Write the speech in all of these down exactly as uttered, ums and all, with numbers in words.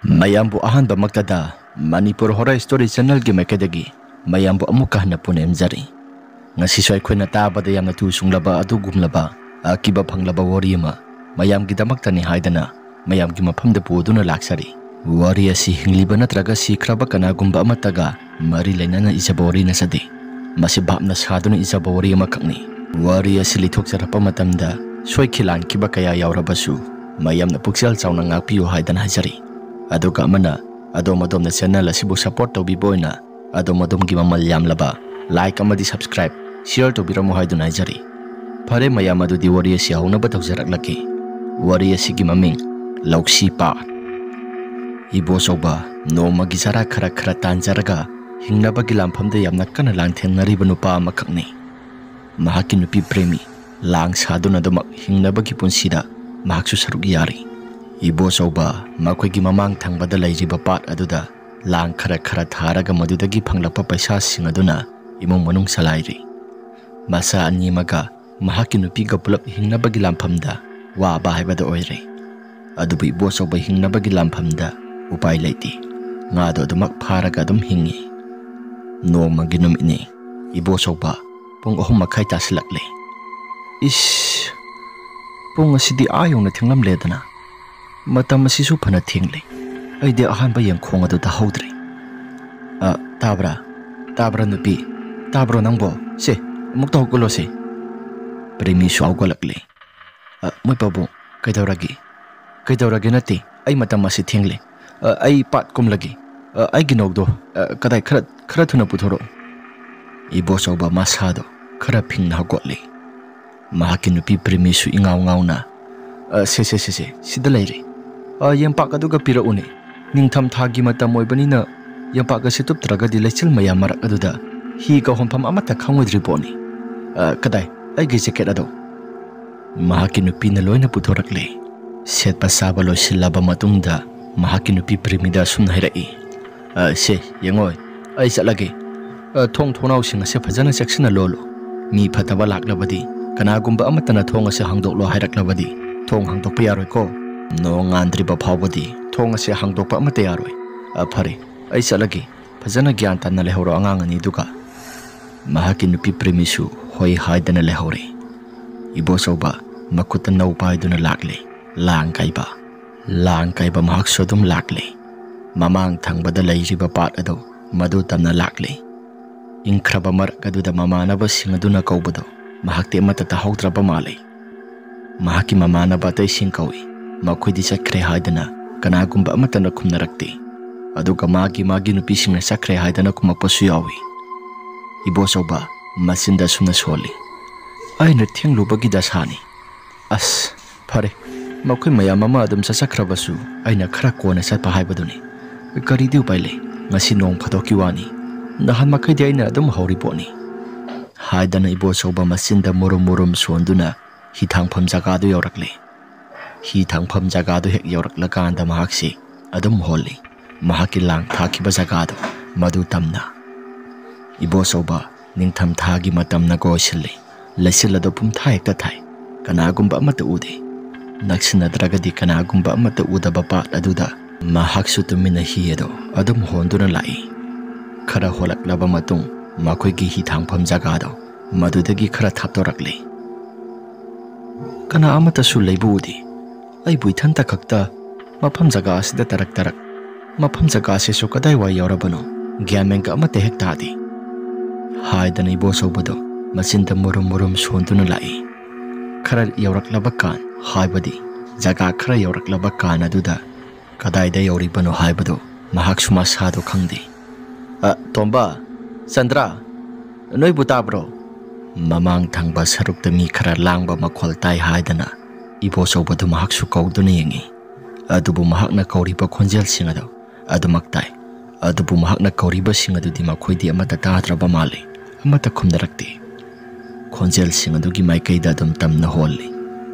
ꯃꯌꯥꯝꯕꯨ ꯑꯍꯥꯟꯕꯃꯛꯇꯗ Manipur horror story ꯆꯦꯅꯦꯜꯒꯤ ꯃꯥꯏꯀꯩꯗꯒꯤ ꯃꯌꯥꯝꯕꯨ ꯑꯃꯨꯛꯀ ꯍꯟꯅ ꯄꯨꯅꯦꯝꯖꯔꯤ꯫ ꯉꯁꯤꯁꯨ ꯑꯩꯈꯣꯏꯅ ꯇꯥꯕꯗ ꯌꯥꯝꯅ ꯇꯨ ꯆꯨꯡꯂꯕ ꯑꯗꯨꯒꯨꯝꯂꯕ ꯑꯀꯤꯕ ꯐꯪꯂꯕ ꯋꯥꯔꯤ ꯑꯃ ꯃꯌꯥꯝꯒꯤꯗꯃꯛꯇꯅꯤ ꯍꯥꯏꯗꯅ ꯃꯌꯥꯝꯒꯤ ꯃꯐꯝꯗ ꯄꯨꯗꯨꯅ ꯂꯥꯛꯆꯔꯤ꯫ ꯋꯥꯔꯤ ꯑꯁꯤ ꯍꯤꯡꯂꯤꯕ ꯅꯠꯇ꯭ꯔꯒ ꯁꯤꯈ꯭ꯔꯕ ꯀꯅꯥꯒꯨꯝꯕ ꯑꯃꯠꯇꯒ ꯃꯔꯤ ꯂꯩꯅꯅ ꯏꯖꯕ ꯋꯥꯔꯤ ꯅꯠꯆꯗꯦ꯫ ꯃꯁꯤ ꯚꯥꯞꯅ ꯁꯥꯗꯨꯅ ꯏꯖꯕ ꯋꯥꯔꯤ ꯑꯃꯈꯛꯅꯤ꯫ ꯋꯥꯔꯤ ꯑꯁꯤ ꯂꯤꯊꯣꯛꯆꯔꯛꯄ ꯃꯇꯝꯗ ꯁꯣꯏꯈꯤ ꯂꯥꯟꯈꯤꯕ ꯀꯌꯥ ꯌꯥꯎꯔꯕꯁꯨ ꯃꯌꯥꯝꯅ ꯄꯨꯛꯆꯦꯜ ꯆꯥꯎꯅ ꯉꯥꯛꯄꯤꯌꯨ ꯍꯥꯏꯗꯅ ꯍꯥꯏꯖꯔꯤ꯫ ꯑꯗꯨꯒ ꯑꯃꯅ, ꯑꯗꯣꯝ ꯑꯗꯣꯝꯅ ꯆꯦꯅꯦꯜ ꯑꯁꯤꯕꯨ ꯁꯄꯣꯔꯠ ꯇꯧꯕꯤꯕ ꯑꯣꯏꯅ ꯑꯗꯣꯝ ꯑꯗꯣꯝꯒꯤ ꯃꯃꯜ ꯌꯥꯝꯂꯕ ꯂꯥꯏꯛ ꯑꯃꯗꯤ ꯁꯕꯁꯀ꯭ꯔꯥꯏꯕ, ꯁꯤꯌꯔ ꯇꯧꯕꯤꯔꯝꯃꯨ ꯍꯥꯏꯗꯨꯅ ꯍꯥꯏꯖꯔꯤ꯫ ꯐꯔꯦ ꯃꯌꯥꯝ, ꯑꯗꯨꯗꯤ ꯋꯥꯔꯤ ꯑꯁꯤ ꯍꯧꯅꯕ ꯇꯧꯖꯔꯛꯂꯒꯦ꯫ ꯋꯥꯔꯤ ꯑꯁꯤꯒꯤ ꯃꯃꯤꯡ ꯂꯧꯁꯤ ꯄꯥꯠ꯫ ꯏꯕꯣꯆꯧꯕ ꯅꯣꯡꯃꯒꯤ ꯆꯔꯥ ꯈꯔ ꯈꯔ ꯇꯥꯟꯖꯔꯒ ꯍꯤꯡꯅꯕꯒꯤ ꯂꯥꯟꯐꯝꯗ ꯌꯥꯝꯅ ꯀꯟꯅ ꯂꯥꯟꯊꯦꯡꯅꯔꯤꯕ ꯅꯨꯄꯥ ꯑꯃꯈꯛꯅꯤ꯫ ꯃꯍꯥꯛꯀꯤ ꯅꯨꯄꯤ ꯄ꯭ꯔꯦꯃꯤ ꯂꯥꯡ ꯁꯥꯗꯨꯅ ꯑꯗꯨꯃꯛ ꯍꯤꯡꯅꯕꯒꯤ ꯄꯨꯟꯁꯤꯗ ꯃꯍꯥꯛꯁꯨ ꯁꯔꯨꯛ ꯌꯥꯔꯤ꯫ ꯏꯕꯣꯆꯧꯕ ꯃꯈꯣꯏꯒꯤ ꯃꯃꯥꯡ ꯊꯪꯕꯗ ꯂꯩꯔꯤꯕ ꯄꯥꯠ ꯑꯗꯨꯗ ꯂꯥꯡ ꯈꯔ ꯈꯔ ꯊꯥꯔꯒ ꯃꯗꯨꯗꯒꯤ ꯐꯪꯂꯛꯄ ꯄꯩꯁꯥꯁꯤꯡ ꯑꯗꯨꯅ ꯏꯃꯨꯡ ꯃꯅꯨꯡ ꯆꯂꯥꯏꯔꯤ꯫ ꯃꯆꯥ ꯑꯅꯤ ꯑꯃꯒ ꯃꯍꯥꯛꯀꯤ ꯅꯨꯄꯤꯒ ꯄꯨꯂꯞ ꯍꯤꯡꯅꯕꯒꯤ ꯂꯥꯟꯐꯝꯗ ꯋꯥꯕ ꯍꯥꯏꯕꯗꯨ ꯑꯣꯏꯔꯦ꯫ ꯑꯗꯨꯕꯨ ꯏꯕꯣꯆꯧꯕ ꯍꯤꯡꯅꯕꯒꯤ ꯂꯥꯟꯐꯝꯗ ꯎꯄꯥꯏ ꯂꯩꯇꯦ꯫ ꯉꯥꯗꯣ ꯑꯗꯨꯃꯛ ꯐꯥꯔꯒ ꯑꯗꯨꯝ ꯍꯤꯡꯉꯤ꯫ ꯅꯣꯡꯃꯒꯤ ꯅꯨꯃꯤꯠꯅꯤ꯫ ꯏꯕꯣꯆꯧꯕ ꯄꯨꯡ ꯑꯍꯨꯝ ꯃꯈꯥꯏ ꯇꯥꯁꯤꯜꯂꯛꯂꯦ꯫ ꯏꯁ, ꯄꯨꯡ ꯑꯁꯤꯗꯤ ꯑꯥ ꯌꯧꯅ ꯊꯦꯡꯂꯝꯂꯦꯗꯅ꯫ ꯃꯇꯝ ꯑꯁꯤꯁꯨ ꯐꯅ ꯊꯦꯡꯂꯦ꯫ ꯑꯩꯗꯤ ꯑꯍꯥꯟꯕ ꯌꯦꯡꯈꯣꯡ ꯑꯗꯨ ꯇꯥꯍꯧꯗ꯭ꯔꯦ꯫ ꯑ, ꯇꯥꯕ꯭ꯔꯥ? ꯇꯥꯕ꯭ꯔꯥ ꯅꯨꯄꯤ? ꯇꯥꯕ꯭ꯔꯣ ꯅꯪꯕꯣ? ꯁꯦ, ꯑꯃꯨꯛꯇ ꯍꯧꯒꯠꯂꯣꯁꯦ꯫ ꯄ꯭ꯔꯦꯃꯤꯁꯨ ꯍꯧꯒꯠꯂꯛꯂꯦ꯫ "ꯑ, ꯃꯣꯏ ꯄꯥꯕꯨꯡ, ꯀꯩꯗꯧꯔꯒꯦ?" "ꯀꯩꯗꯧꯔꯒꯦ ꯅꯠꯇꯦ, ꯑꯩ ꯃꯇꯝ ꯑꯁꯤ ꯊꯦꯡꯂꯦ꯫ ꯑ, ꯑꯩ ꯄꯥꯠ ꯀꯨꯝꯂꯒꯦ꯫ ꯑ, ꯑꯩꯒꯤ ꯅꯧꯗꯣ, ꯑ, ꯀꯗꯥꯏ ꯈꯔ, ꯈꯔ ꯊꯨꯅ ꯄꯨꯊꯣꯔꯛꯑꯣ꯫" ꯏꯕꯣꯆꯧꯕ ꯃꯁꯥꯗꯣ ꯈꯔ ꯐꯤꯡꯅ ꯍꯧꯒꯠꯂꯦ꯫ ꯃꯍꯥꯛꯀꯤ ꯅꯨꯄꯤ ꯄ꯭ꯔꯦꯃꯤꯁꯨ ꯏꯉꯥꯎ ꯉꯥꯎꯅ, "ꯑ, ꯁꯦ, ꯁꯦ, ꯁꯦ, ꯁꯦ, ꯁꯤꯗ ꯂꯩꯔꯦ꯫ ꯑ, ꯌꯦꯝꯄꯥꯛ ꯑꯗꯨꯒ ꯄꯤꯔꯛꯎꯅꯦ꯫ ꯅꯤꯡꯊꯝ ꯊꯥꯒꯤ ꯃꯇꯝ ꯑꯣꯏꯕꯅꯤꯅ ꯌꯦꯝꯄꯥꯛ ꯑꯁꯤ ꯇꯨꯞꯇ꯭ꯔꯒꯗꯤ ꯂꯩꯆꯤꯜ ꯃꯌꯥꯝ ꯃꯔꯛ ꯑꯗꯨꯗ ꯍꯤꯒ ꯍꯣꯟꯐꯝ ꯑꯃꯠꯇ ꯈꯪꯉꯣꯏꯗ꯭ꯔꯤ ꯄꯣꯠꯅꯤ꯫ ꯑ, ꯀꯗꯥꯏ? ꯑꯩꯒꯤ ꯖꯦꯀꯦꯠ ꯑꯗꯣ?" ꯃꯍꯥꯛꯀꯤ ꯅꯨꯄꯤꯅ ꯂꯣꯏꯅ ꯄꯨꯊꯣꯔꯛꯂꯦ꯫ ꯁꯦꯠꯄ ꯆꯥꯕ ꯂꯣꯏꯁꯤꯜꯂꯕ ꯃꯇꯨꯡꯗ ꯃꯍꯥꯛꯀꯤ ꯅꯨꯄꯤ ꯄ꯭ꯔꯦꯃꯤꯗ ꯑꯁꯨꯝꯅ ꯍꯥꯏꯔꯛꯏ, "ꯑ, ꯁꯦ, ꯌꯦꯡꯉꯣ, ꯑꯩ ꯆꯠꯂꯒꯦ꯫ ꯑ, ꯊꯣꯡ ꯊꯣꯡꯅꯥꯎꯁꯤꯡ ꯑꯁꯦ ꯐꯖꯅ ꯆꯦꯛꯁꯤꯟꯅ ꯂꯣꯜꯂꯨ꯫ ꯃꯤ ꯐꯠꯇꯕ ꯂꯥꯛꯂꯕꯗꯤ, ꯀꯅꯥꯒꯨꯝꯕ ꯑꯃꯠꯇꯅ ꯊꯣꯡ ꯑꯁꯦ ꯍꯥꯡꯗꯣꯛꯂꯣ ꯍꯥꯏꯔꯛꯂꯕꯗꯤ, ꯊꯣꯡ ꯍꯥꯡꯗꯣꯛꯄ ꯌꯥꯔꯣꯏꯀꯣ꯫" "ꯅꯣꯡꯉꯥꯟꯗ꯭ꯔꯤꯕ ꯐꯥꯎꯕꯗꯤ ꯊꯣꯡ ꯑꯁꯦ ꯍꯥꯡꯗꯣꯛꯄ ꯑꯃꯠꯇ ꯌꯥꯔꯣꯏ꯫ ꯑ, ꯐꯔꯦ, ꯑꯩ ꯆꯠꯂꯒꯦ꯫ ꯐꯖꯅ ꯒ꯭ꯌꯥꯟ ꯇꯥꯅ ꯂꯩꯍꯧꯔꯣ ꯑꯉꯥꯡ ꯑꯅꯤꯗꯨꯒ"꯫ ꯃꯍꯥꯛꯀꯤ ꯅꯨꯄꯤ ꯄ꯭ꯔꯦꯃꯤꯁꯨ ꯍꯣꯏ ꯍꯥꯏꯗꯅ ꯂꯩꯍꯧꯔꯦ꯫ ꯏꯕꯣꯆꯧꯕ ꯃꯈꯨꯠꯇ ꯅꯧ ꯄꯥꯏꯗꯨꯅ ꯂꯥꯛꯂꯦ꯫ ꯂꯥꯡ ꯀꯥꯏꯕ, ꯂꯥꯡ ꯀꯥꯏꯕ ꯃꯍꯥꯛꯁꯨ ꯑꯗꯨꯝ ꯂꯥꯛꯂꯦ꯫ ꯃꯃꯥꯡ ꯊꯪꯕꯗ ꯂꯩꯔꯤꯕ ꯄꯥꯠ ꯑꯗꯨ ꯃꯗꯨ ꯇꯝꯅ ꯂꯥꯛꯂꯦ꯫ ꯏꯪꯈ꯭ꯔꯕ ꯃꯔꯛ ꯑꯗꯨꯗ ꯃꯃꯥꯟꯅꯕꯁꯤꯡ ꯑꯗꯨꯅ ꯀꯧꯕꯗꯨ ꯃꯍꯥꯛꯇꯤ ꯑꯃꯠꯇ ꯇꯥꯍꯧꯗ꯭ꯔꯕ ꯃꯥꯜꯂꯤ꯫ ꯃꯍꯥꯛꯀꯤ ꯃꯃꯥꯟꯅꯕ ꯑꯇꯩꯁꯤꯡ ꯀꯧꯏ꯫ ꯃꯈꯣꯏꯗꯤ ꯆꯠꯈ꯭ꯔꯦ ꯍꯥꯏꯗꯅ ꯀꯅꯥꯒꯨꯝꯕ ꯑꯃꯠꯇꯅ ꯈꯨꯝꯅꯔꯛꯇꯦ꯫ ꯑꯗꯨꯒ ꯃꯥꯒꯤ ꯃꯥꯒꯤ ꯅꯨꯄꯤꯁꯤꯡꯅ ꯆꯠꯈ꯭ꯔꯦ ꯍꯥꯏꯗꯅ ꯈꯨꯝꯃꯛꯄꯁꯨ ꯌꯥꯎꯏ꯫ ꯏꯕꯣꯆꯧꯕ ꯃꯆꯤꯟꯗ ꯑꯁꯨꯝꯅ ꯁꯣꯜꯂꯤ, "ꯑꯩꯅ ꯊꯦꯡꯂꯨꯕꯒꯤ ꯗꯁꯥꯅꯤ꯫ ꯑꯁ, ꯐꯔꯦ, ꯃꯈꯣꯏ ꯃꯌꯥꯝ ꯑꯃ ꯑꯗꯨꯝ ꯆꯠꯆꯈ꯭ꯔꯕꯁꯨ ꯑꯩꯅ ꯈꯔ ꯀꯣꯟꯅ ꯆꯠꯄ ꯍꯥꯏꯕꯗꯨꯅꯤ꯫ ꯀꯔꯤꯗꯤ ꯎꯄꯥꯏ ꯂꯩ? ꯉꯁꯤ ꯅꯣꯡ ꯐꯥꯗꯣꯛꯀꯤ ꯋꯥꯅꯤ꯫ ꯅꯍꯥꯟ ꯃꯈꯩꯗꯤ ꯑꯩꯅ ꯑꯗꯨꯝ ꯍꯧꯔꯤ ꯄꯣꯠꯅꯤ"꯫ ꯍꯥꯏꯗꯅ ꯏꯕꯣꯆꯧꯕ ꯃꯆꯤꯟꯗ ꯃꯨꯔꯨꯝ ꯃꯨꯔꯨꯝ ꯁꯣꯟꯗꯨꯅ ꯍꯤ ꯊꯥꯡꯐꯝ ꯖꯒꯥꯗꯨ ꯌꯧꯔꯛꯂꯦ꯫ ꯍꯤ ꯊꯥꯡꯐꯝ ꯖꯒꯥꯗꯨ ꯍꯦꯛ ꯌꯧꯔꯛꯂꯀꯥꯟꯗ ꯃꯍꯥꯛꯁꯤ ꯑꯗꯨꯝ ꯍꯣꯜꯂꯤ꯫ ꯃꯍꯥꯛꯀꯤ ꯂꯥꯡ ꯊꯥꯈꯤꯕ ꯖꯒꯥꯗꯨ ꯃꯗꯨ ꯇꯝꯅ꯫ ꯏꯕꯣꯆꯧꯕ ꯅꯤꯡꯊꯝꯊꯥꯒꯤ ꯃꯇꯝꯅ ꯀꯣꯏꯁꯤꯜꯂꯤ꯫ ꯂꯩꯆꯤꯜ ꯑꯗꯨ ꯄꯨꯝꯊꯥ ꯍꯦꯛꯇ ꯊꯥꯏ꯫ ꯀꯅꯥꯒꯨꯝꯕ ꯑꯃꯠꯇ ꯎꯗꯦ꯫ ꯅꯛꯁꯤꯟꯅꯗ꯭ꯔꯒꯗꯤ ꯀꯅꯥꯒꯨꯝꯕ ꯑꯃꯠꯇ ꯎꯗꯕ ꯄꯥꯠ ꯑꯗꯨꯗ ꯃꯍꯥꯛꯁꯨ ꯇꯨꯃꯤꯟꯅ ꯍꯤ ꯑꯗꯨ ꯑꯗꯨꯝ ꯍꯣꯟꯗꯨꯅ ꯂꯥꯛꯏ꯫ ꯈꯔ ꯍꯣꯜꯂꯛꯂꯕ ꯃꯇꯨꯡ ꯃꯈꯣꯏꯒꯤ ꯍꯤ ꯊꯥꯡꯐꯝ ꯖꯒꯥꯗꯨ ꯃꯗꯨꯗꯒꯤ ꯈꯔ ꯊꯥꯞꯇꯣꯔꯛꯂꯤ꯫ ꯀꯅꯥ ꯑꯃꯠꯇꯁꯨ ꯂꯩꯕ ꯎꯗꯦ꯫ ꯑꯩꯕꯨ ꯏꯊꯟꯇ ꯈꯛꯇ ꯃꯐꯝ ꯖꯒꯥ ꯑꯁꯤꯗ ꯇꯔꯛ ꯇꯔꯛ꯫ ꯃꯐꯝ ꯖꯒꯥ ꯑꯁꯤꯁꯨ ꯀꯗꯥꯏꯋꯥꯏ ꯌꯧꯔꯕꯅꯣ? ꯒ꯭ꯌꯥꯟ ꯃꯦꯟꯒ ꯑꯃꯠꯇ ꯍꯦꯛ ꯇꯥꯗꯦ꯫ ꯍꯥꯏꯗꯅ ꯏꯕꯣꯆꯧꯕꯗꯣ ꯃꯆꯤꯟꯗ ꯃꯨꯔꯨꯝ ꯃꯨꯔꯨꯝ ꯁꯣꯟꯗꯨꯅ ꯂꯥꯛꯏ꯫ ꯈꯔ ꯌꯧꯔꯛꯂꯕ ꯀꯥꯟ, ꯍꯥꯏꯕꯗꯤ ꯖꯒꯥ ꯈꯔ ꯌꯧꯔꯛꯂꯕ ꯀꯥꯟ ꯑꯗꯨꯗ ꯀꯗꯥꯏꯗ ꯌꯧꯔꯤꯕꯅꯣ ꯍꯥꯏꯕꯗꯨ ꯃꯍꯥꯛꯁꯨ ꯃꯁꯥꯗꯣ ꯈꯪꯗꯦ꯫ "ꯑ, ꯇꯣꯝꯕ, ꯆꯟꯗ꯭ꯔ, ꯅꯣꯏꯕꯨ ꯇꯥꯕ꯭ꯔꯣ?" ꯃꯃꯥꯡ ꯊꯪꯕ ꯁꯔꯨꯛꯇ ꯃꯤ ꯈꯔ ꯂꯥꯡꯕ ꯃꯈꯣꯜ ꯇꯥꯏ ꯍꯥꯏꯗꯅ ꯏꯕꯣꯆꯧꯕꯗꯨ ꯃꯍꯥꯛꯁꯨ ꯀꯧꯗꯨꯅ ꯌꯦꯡꯉꯤ꯫ ꯑꯗꯨꯕꯨ ꯃꯍꯥꯛꯅ ꯀꯧꯔꯤꯕ ꯈꯣꯟꯖꯦꯜꯁꯤꯡ ꯑꯗꯨ ꯑꯗꯨꯃꯛ ꯇꯥꯏ꯫ ꯑꯗꯨꯕꯨ ꯃꯍꯥꯛꯅ ꯀꯧꯔꯤꯕꯁꯤꯡ ꯑꯗꯨꯗꯤ ꯃꯈꯣꯏꯗꯤ ꯑꯃꯠꯇ ꯇꯥꯗ꯭ꯔꯕ ꯃꯥꯜꯂꯤ꯫ ꯑꯃꯠꯇ ꯈꯨꯝꯅꯔꯛꯇꯦ꯫ ꯈꯣꯟꯖꯦꯜꯁꯤꯡ ꯑꯗꯨꯒꯤ ꯃꯥꯏꯀꯩꯗ ꯑꯗꯨꯝ ꯇꯝꯅ ꯍꯣꯜꯂꯤ꯫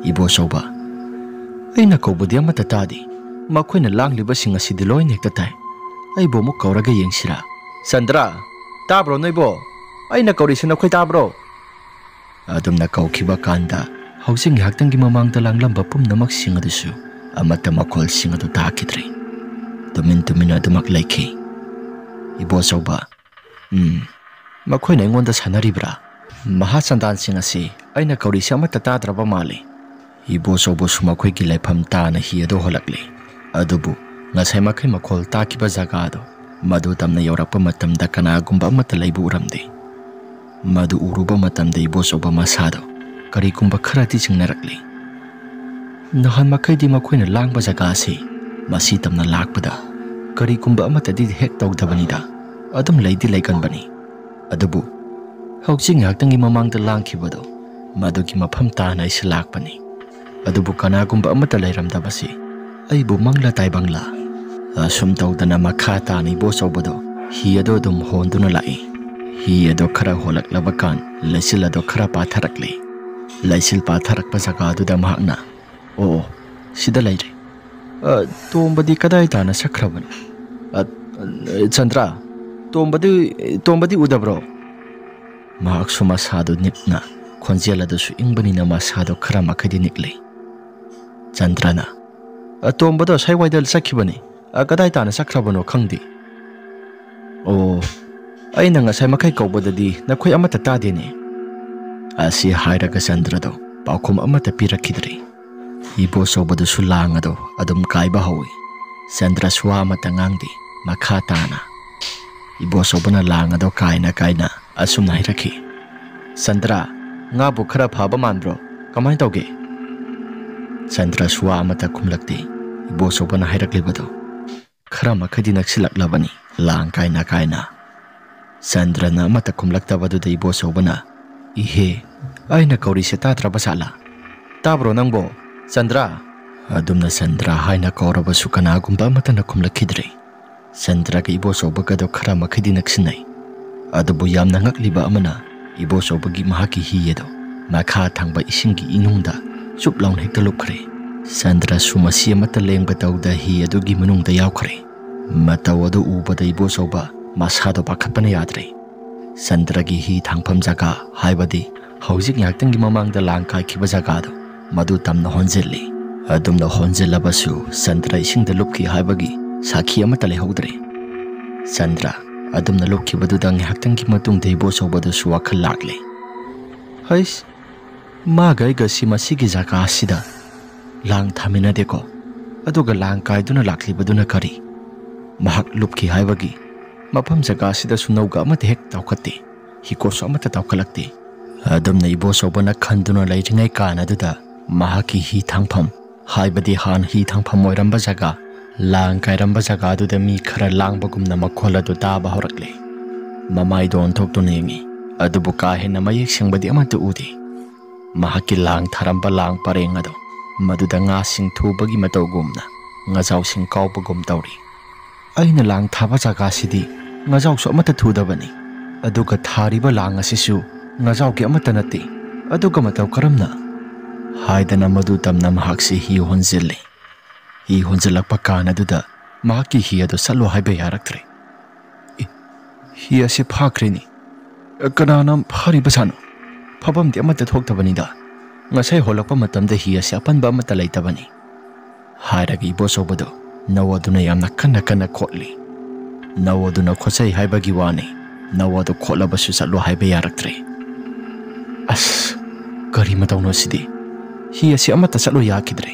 "ꯏꯕꯣꯆꯧꯕ, ꯑꯩꯅ ꯀꯧꯕꯗꯤ ꯑꯃꯠꯇ ꯇꯥꯗꯦ꯫ ꯃꯈꯣꯏꯅ ꯂꯥꯡꯂꯤꯕꯁꯤꯡ ꯑꯁꯤꯗꯤ ꯂꯣꯏꯅ ꯍꯦꯛꯇ ꯇꯥꯏ꯫ ꯑꯩꯕꯨ ꯑꯃꯨꯛ ꯀꯧꯔꯒ ꯌꯦꯡꯁꯤꯔꯥ? ꯆꯟꯗ꯭ꯔ, ꯇꯥꯕ꯭ꯔꯣ ꯅꯣꯏꯕꯣ? ꯑꯩꯅ ꯀꯧꯔꯤꯁꯤ ꯅꯈꯣꯏ ꯇꯥꯕ꯭ꯔꯣ?" ꯑꯗꯨꯝꯅ ꯀꯧꯈꯤꯕ ꯀꯥꯟꯗ ꯍꯧꯖꯤꯛ ꯉꯥꯏꯍꯥꯛꯇꯪꯒꯤ ꯃꯃꯥꯡꯗ ꯂꯥꯡꯂꯝꯕ ꯄꯨꯝꯅꯃꯛꯁꯤꯡ ꯑꯗꯨꯁꯨ ꯑꯃꯠꯇ ꯃꯈꯣꯜꯁꯤꯡ ꯑꯗꯨ ꯇꯥꯈꯤꯗ꯭ꯔꯦ꯫ ꯇꯨꯃꯤꯟ ꯇꯨꯃꯤꯟ ꯑꯗꯨꯃꯛ ꯂꯩꯈꯤ꯫ "ꯏꯕꯣꯆꯧꯕ, ꯎꯝ, ꯃꯈꯣꯏꯅ ꯑꯩꯉꯣꯟꯗ ꯁꯥꯟꯅꯔꯤꯕ꯭ꯔꯥ? ꯃꯍꯥꯆꯟꯗꯥꯟꯁꯤꯡ ꯑꯁꯤ ꯑꯩꯅ ꯀꯧꯔꯤꯁꯦ ꯑꯃꯠꯇ ꯇꯥꯗ꯭ꯔꯕ ꯃꯥꯜꯂꯤ꯫" ꯏꯕꯣꯆꯧꯕꯁꯨ ꯃꯈꯣꯏꯒꯤ ꯂꯩꯐꯝ ꯇꯥꯅ ꯍꯤ ꯑꯗꯨ ꯍꯣꯜꯂꯛꯂꯦ꯫ ꯑꯗꯨꯕꯨ ꯉꯁꯥꯏ ꯃꯈꯩ ꯃꯈꯣꯜ ꯇꯥꯈꯤꯕ ꯖꯒꯥꯗꯣ ꯃꯗꯨ ꯇꯝꯅ ꯌꯧꯔꯛꯄ ꯃꯇꯝꯗ ꯀꯅꯥꯒꯨꯝꯕ ꯑꯃꯠꯇ ꯂꯩꯕ ꯎꯔꯝꯗꯦ꯫ ꯃꯗꯨ ꯎꯔꯨꯕ ꯃꯇꯝꯗ ꯏꯕꯣꯆꯧꯕ ꯃꯁꯥꯗꯣ ꯀꯔꯤꯒꯨꯝꯕ ꯈꯔꯗꯤ ꯆꯤꯡꯅꯔꯛꯂꯤ꯫ ꯅꯍꯥꯟ ꯃꯈꯩꯗꯤ ꯃꯈꯣꯏꯅ ꯂꯥꯡꯕ ꯖꯒꯥ ꯑꯁꯤ ꯃꯁꯤ ꯇꯝꯅ ꯂꯥꯛꯄꯗ ꯀꯔꯤꯒꯨꯝꯕ ꯑꯃꯠꯇꯗꯤ ꯍꯦꯛ ꯇꯧꯗꯕꯅꯤꯗ, ꯑꯗꯨꯝ ꯂꯩꯗꯤ ꯂꯩꯒꯟꯕꯅꯤ꯫ ꯑꯗꯨꯕꯨ ꯍꯧꯖꯤꯛ ꯉꯥꯏꯍꯥꯛꯇꯪꯒꯤ ꯃꯃꯥꯡꯗ ꯂꯥꯡꯈꯤꯕꯗꯣ, ꯃꯗꯨꯒꯤ ꯃꯐꯝ ꯇꯥꯅ ꯑꯩꯁꯨ ꯂꯥꯛꯄꯅꯤ꯫ ꯑꯗꯨꯕꯨ ꯀꯅꯥꯒꯨꯝꯕ ꯑꯃꯠꯇ ꯂꯩꯔꯝꯗꯕꯁꯤ ꯑꯩꯕꯨ ꯃꯪꯂꯥ ꯇꯥꯏꯕꯪꯂꯥ꯫ ꯑꯁꯨꯝ ꯇꯧꯗꯅ ꯃꯈꯥ ꯇꯥꯅ ꯏꯕꯣꯆꯧꯕꯗꯣ ꯍꯤ ꯑꯗꯨ ꯑꯗꯨꯝ ꯍꯣꯟꯗꯨꯅ ꯂꯥꯛꯏ꯫ ꯍꯤ ꯑꯗꯣ ꯈꯔ ꯍꯣꯜꯂꯛꯂꯕ ꯀꯥꯟ ꯂꯩꯆꯤꯜ ꯑꯗꯣ ꯈꯔ ꯄꯥꯊꯔꯛꯂꯤ꯫ ꯂꯩꯆꯤꯜ ꯄꯥꯊꯔꯛꯄ ꯖꯒꯥꯗꯨꯗ ꯃꯍꯥꯛꯅ, "ꯑꯣ, ꯑꯣ, ꯁꯤꯗ ꯂꯩꯔꯦ꯫ ꯑ, ꯇꯣꯝꯕꯗꯤ ꯀꯗꯥꯏ ꯇꯥꯅ ꯆꯠꯈ꯭ꯔꯕꯅꯣ? ꯑ, ꯑ, ꯆꯟꯗ꯭ꯔ, ꯇꯣꯝꯕꯗꯤ, ꯇꯣꯝꯕꯗꯤ ꯎꯗꯕ꯭ꯔꯣ?" ꯃꯍꯥꯛꯁꯨ ꯃꯁꯥꯗꯨ ꯅꯤꯛꯅ, ꯈꯣꯟꯖꯦꯜ ꯑꯗꯨꯁꯨ ꯏꯪꯕꯅꯤꯅ ꯃꯁꯥꯗꯣ ꯈꯔ ꯃꯈꯩꯗꯤ ꯅꯤꯛꯂꯤ꯫ ꯆꯟꯗ꯭ꯔꯅ, "ꯑ, ꯇꯣꯝꯕꯗꯣ ꯑꯁꯥꯏꯋꯥꯏꯗ ꯆꯠꯈꯤꯕꯅꯤ꯫ ꯑ, ꯀꯗꯥꯏ ꯇꯥꯅ ꯆꯠꯈ꯭ꯔꯕꯅꯣ ꯈꯪꯗꯦ꯫ ꯑꯣ, ꯑꯩꯅ ꯉꯁꯥꯏ ꯃꯈꯩ ꯀꯧꯕꯗꯗꯤ ꯅꯈꯣꯏ ꯑꯃꯠꯇ ꯇꯥꯗꯦꯅꯦ꯫" ꯑꯁꯤ ꯍꯥꯏꯔꯒ ꯆꯟꯗ꯭ꯔꯗꯣ ꯄꯥꯎꯈꯨꯝ ꯑꯃꯠꯇ ꯄꯤꯔꯛꯈꯤꯗ꯭ꯔꯦ꯫ ꯏꯕꯣꯆꯧꯕꯗꯨꯁꯨ ꯂꯥꯡ ꯑꯗꯣ ꯑꯗꯨꯝ ꯀꯥꯏꯕ ꯍꯧꯏ꯫ ꯆꯟꯗ꯭ꯔꯁꯨ ꯋꯥ ꯑꯃꯠꯇ ꯉꯥꯡꯗꯦ꯫ ꯃꯈꯥ ꯇꯥꯅ ꯏꯕꯣꯆꯧꯕꯅ ꯂꯥꯡ ꯑꯗꯣ ꯀꯥꯏꯅ ꯀꯥꯏꯅ ꯑꯁꯨꯝꯅ ꯍꯥꯏꯔꯛꯈꯤ, "ꯆꯟꯗ꯭ꯔ, ꯉꯥꯕꯨ ꯈꯔ ꯐꯕ ꯃꯥꯟꯕ꯭ꯔꯣ? ꯀꯃꯥꯏꯅ ꯇꯧꯒꯦ?" ꯆꯟꯗ꯭ꯔꯁꯨ ꯋꯥ ꯑꯃꯠꯇ ꯈꯨꯝꯂꯛꯇꯦ꯫ ꯏꯕꯣꯆꯧꯕꯅ ꯍꯥꯏꯔꯛꯂꯤꯕꯗꯣ ꯈꯔ ꯃꯈꯩꯗꯤ ꯅꯛꯁꯤꯜꯂꯛꯂꯕꯅꯤ, ꯂꯥꯡ ꯀꯥꯏꯅ ꯀꯥꯏꯅ꯫ ꯆꯟꯗ꯭ꯔꯅ ꯑꯃꯠꯇ ꯈꯨꯝꯂꯛꯇꯕꯗꯨꯗ ꯏꯕꯣꯆꯧꯕꯅ, "ꯏꯍꯦ, ꯑꯩꯅ ꯀꯧꯔꯤꯁꯦ ꯇꯥꯗ꯭ꯔꯕ ꯖꯥꯠꯂꯥ? ꯇꯥꯕ꯭ꯔꯣ ꯅꯪꯕꯣ? ꯆꯟꯗ꯭ꯔ?" ꯑꯗꯨꯝꯅ "ꯆꯟꯗ꯭ꯔ" ꯍꯥꯏꯅ ꯀꯧꯔꯕꯁꯨ ꯀꯅꯥꯒꯨꯝꯕ ꯑꯃꯠꯇꯅ ꯈꯨꯝꯂꯛꯈꯤꯗ꯭ꯔꯦ꯫ ꯆꯟꯗ꯭ꯔꯒ ꯏꯕꯣꯆꯧꯕꯒꯗꯣ ꯈꯔ ꯃꯈꯩꯗꯤ ꯅꯛꯁꯤꯟꯅꯩ꯫ ꯑꯗꯨꯕꯨ ꯌꯥꯝꯅ ꯉꯛꯂꯤꯕ ꯑꯃꯅ, ꯏꯕꯣꯆꯧꯕꯒꯤ ꯃꯍꯥꯛꯀꯤ ꯍꯤ ꯑꯗꯣ ꯃꯈꯥ ꯊꯪꯕ ꯏꯁꯤꯡꯒꯤ ꯏꯅꯨꯡꯗ ꯆꯨꯞ ꯂꯥꯎꯅ ꯍꯦꯛꯇ ꯂꯨꯞꯈ꯭ꯔꯦ꯫ ꯆꯟꯗ꯭ꯔꯁꯨ ꯃꯁꯤ ꯑꯃꯠꯇ ꯂꯦꯡꯕ ꯇꯧꯗ ꯍꯤ ꯑꯗꯨꯒꯤ ꯃꯅꯨꯡꯗ ꯌꯥꯎꯈ꯭ꯔꯦ꯫ ꯃꯇꯧ ꯑꯗꯨ ꯎꯕꯗ ꯏꯕꯣꯆꯧꯕ ꯃꯁꯥꯗꯣ ꯄꯥꯈꯠꯄꯅ ꯌꯥꯗ꯭ꯔꯦ꯫ ꯆꯟꯗ꯭ꯔꯒꯤ ꯍꯤ ꯊꯥꯡꯐꯝ ꯖꯒꯥ, ꯍꯥꯏꯕꯗꯤ ꯍꯧꯖꯤꯛ ꯉꯥꯏꯍꯥꯛꯇꯪꯒꯤ ꯃꯃꯥꯡꯗ ꯂꯥꯡ ꯀꯥꯏꯈꯤꯕ ꯖꯒꯥꯗꯣ, ꯃꯗꯨ ꯇꯝꯅ ꯍꯣꯟꯖꯤꯜꯂꯤ꯫ ꯑꯗꯨꯝꯅ ꯍꯣꯟꯖꯤꯜꯂꯕꯁꯨ ꯆꯟꯗ꯭ꯔ ꯏꯁꯤꯡꯗ ꯂꯨꯞꯈꯤ ꯍꯥꯏꯕꯒꯤ ꯁꯥꯈꯤ ꯑꯃꯠꯇ ꯂꯩꯍꯧꯗ꯭ꯔꯦ꯫ ꯆꯟꯗ꯭ꯔ ꯑꯗꯨꯝꯅ ꯂꯨꯞꯈꯤꯕꯗꯨꯗ ꯉꯥꯏꯍꯥꯛꯇꯪꯒꯤ ꯃꯇꯨꯡꯗ ꯏꯕꯣꯆꯧꯕꯗꯁꯨ ꯋꯥꯈꯜ ꯂꯥꯛꯂꯦ꯫ "ꯍꯩꯁ, ꯃꯥꯒ ꯑꯩꯒꯁꯤ ꯃꯁꯤꯒꯤ ꯖꯒꯥꯁꯤꯗ ꯂꯥꯡ ꯊꯥꯃꯤꯟꯅꯗꯦꯀꯣ? ꯑꯗꯨꯒ ꯂꯥꯡ ꯀꯥꯏꯗꯨꯅ ꯂꯥꯛꯂꯤꯕꯗꯨꯅ ꯀꯔꯤ? ꯃꯍꯥꯛ ꯂꯨꯞꯈꯤ ꯍꯥꯏꯕꯒꯤ ꯃꯐꯝ ꯖꯒꯥꯁꯤꯗꯁꯨ ꯅꯧꯒ ꯑꯃꯠꯇ ꯍꯦꯛ ꯇꯥꯎꯈꯠꯇꯦ, ꯍꯤꯀꯣꯠꯁꯨ ꯑꯃꯠꯇ ꯇꯥꯎꯈꯠꯂꯛꯇꯦ"꯫ ꯑꯗꯨꯝꯅ ꯏꯕꯣꯆꯧꯕꯅ ꯈꯟꯗꯨꯅ ꯂꯩꯔꯤꯉꯩ ꯀꯥꯟ ꯑꯗꯨꯗ ꯃꯍꯥꯛꯀꯤ ꯍꯤ ꯊꯥꯡꯐꯝ, ꯍꯥꯏꯕꯗꯤ ꯍꯥꯟꯅ ꯍꯤ ꯊꯥꯡꯐꯝ ꯑꯣꯏꯔꯝꯕ ꯖꯒꯥ, ꯂꯥꯡ ꯀꯥꯏꯔꯝꯕ ꯖꯒꯥꯗꯨꯗ ꯃꯤ ꯈꯔ ꯂꯥꯡꯕꯒꯨꯝꯅ ꯃꯈꯣꯜ ꯑꯗꯨ ꯇꯥꯕ ꯍꯧꯔꯛꯂꯦ꯫ ꯃꯃꯥꯏꯗꯣ ꯑꯣꯟꯊꯣꯛꯇꯨꯅ ꯌꯦꯡꯉꯤ, ꯑꯗꯨꯕꯨ ꯀꯥ ꯍꯦꯟꯅ ꯃꯌꯦꯛ ꯁꯦꯡꯕꯗꯤ ꯑꯃꯠꯇ ꯎꯗꯦ꯫ ꯃꯍꯥꯛꯀꯤ ꯂꯥꯡ ꯊꯥꯔꯝꯕ ꯂꯥꯡ ꯄꯔꯦꯡ ꯑꯗꯣ ꯃꯗꯨꯗ ꯉꯥꯁꯤꯡ ꯊꯨꯕꯒꯤ ꯃꯇꯧꯒꯨꯝꯅ ꯉꯥꯖꯥꯎꯁꯤꯡ ꯀꯥꯎꯕꯒꯨꯝ ꯇꯧꯔꯤ꯫ "ꯑꯩꯅ ꯂꯥꯡ ꯊꯥꯕ ꯖꯒꯥꯁꯤꯗꯤ ꯉꯥꯖꯥꯎꯁꯨ ꯑꯃꯠꯇ ꯊꯨꯗꯕꯅꯤ, ꯑꯗꯨꯒ ꯊꯥꯔꯤꯕ ꯂꯥꯡ ꯑꯁꯤꯁꯨ ꯉꯥꯖꯥꯎꯒꯤ ꯑꯃꯠꯇ ꯅꯠꯇꯦ, ꯑꯗꯨꯒ ꯃꯇꯧ ꯀꯔꯝꯅ?" ꯍꯥꯏꯗꯅ ꯃꯗꯨ ꯇꯝꯅ ꯃꯍꯥꯛꯁꯤ ꯍꯤ ꯍꯣꯟꯖꯤꯜꯂꯤ꯫ ꯍꯤ ꯍꯣꯟꯖꯤꯜꯂꯛꯄ ꯀꯥꯟ ꯑꯗꯨꯗ ꯃꯍꯥꯛꯀꯤ ꯍꯤ ꯑꯗꯨ ꯆꯠꯂꯣ ꯍꯥꯏꯕ ꯌꯥꯔꯛꯇ꯭ꯔꯦ꯫ "ꯑꯦ, ꯍꯤ ꯑꯁꯤ ꯐꯥꯈ꯭ꯔꯦꯅꯦ꯫ ꯀꯅꯥꯅ ꯐꯥꯔꯤꯕꯖꯥꯠꯅꯣ? ꯐꯥꯐꯝꯗꯤ ꯑꯃꯠꯇ ꯊꯣꯛꯇꯕꯅꯤꯗ꯫ ꯉꯁꯥꯏ ꯍꯣꯜꯂꯛꯄ ꯃꯇꯝꯗ ꯍꯤ ꯑꯁꯤ ꯑꯄꯟꯕ ꯑꯃꯠꯇ ꯂꯩꯇꯕꯅꯤ"꯫ ꯍꯥꯏꯔꯒ ꯏꯕꯣꯆꯧꯕꯗꯣ ꯅꯧ ꯑꯗꯨꯅ ꯌꯥꯝꯅ ꯀꯟꯅ ꯀꯟꯅ ꯈꯣꯠꯂꯤ꯫ ꯅꯧ ꯑꯗꯨꯅ ꯈꯣꯠꯆꯩ ꯍꯥꯏꯕꯒꯤ ꯋꯥꯅꯤ, ꯅꯧ ꯑꯗꯨ ꯈꯣꯠꯂꯕꯁꯨ ꯆꯠꯂꯣ ꯍꯥꯏꯕ ꯌꯥꯔꯛꯇ꯭ꯔꯦ꯫ "ꯑꯁ, ꯀꯔꯤ ꯃꯇꯧꯅꯣ ꯁꯤꯗꯤ? ꯍꯤ ꯑꯁꯤ ꯑꯃꯠꯇ ꯆꯠꯂꯣ ꯌꯥꯈꯤꯗ꯭ꯔꯦ"꯫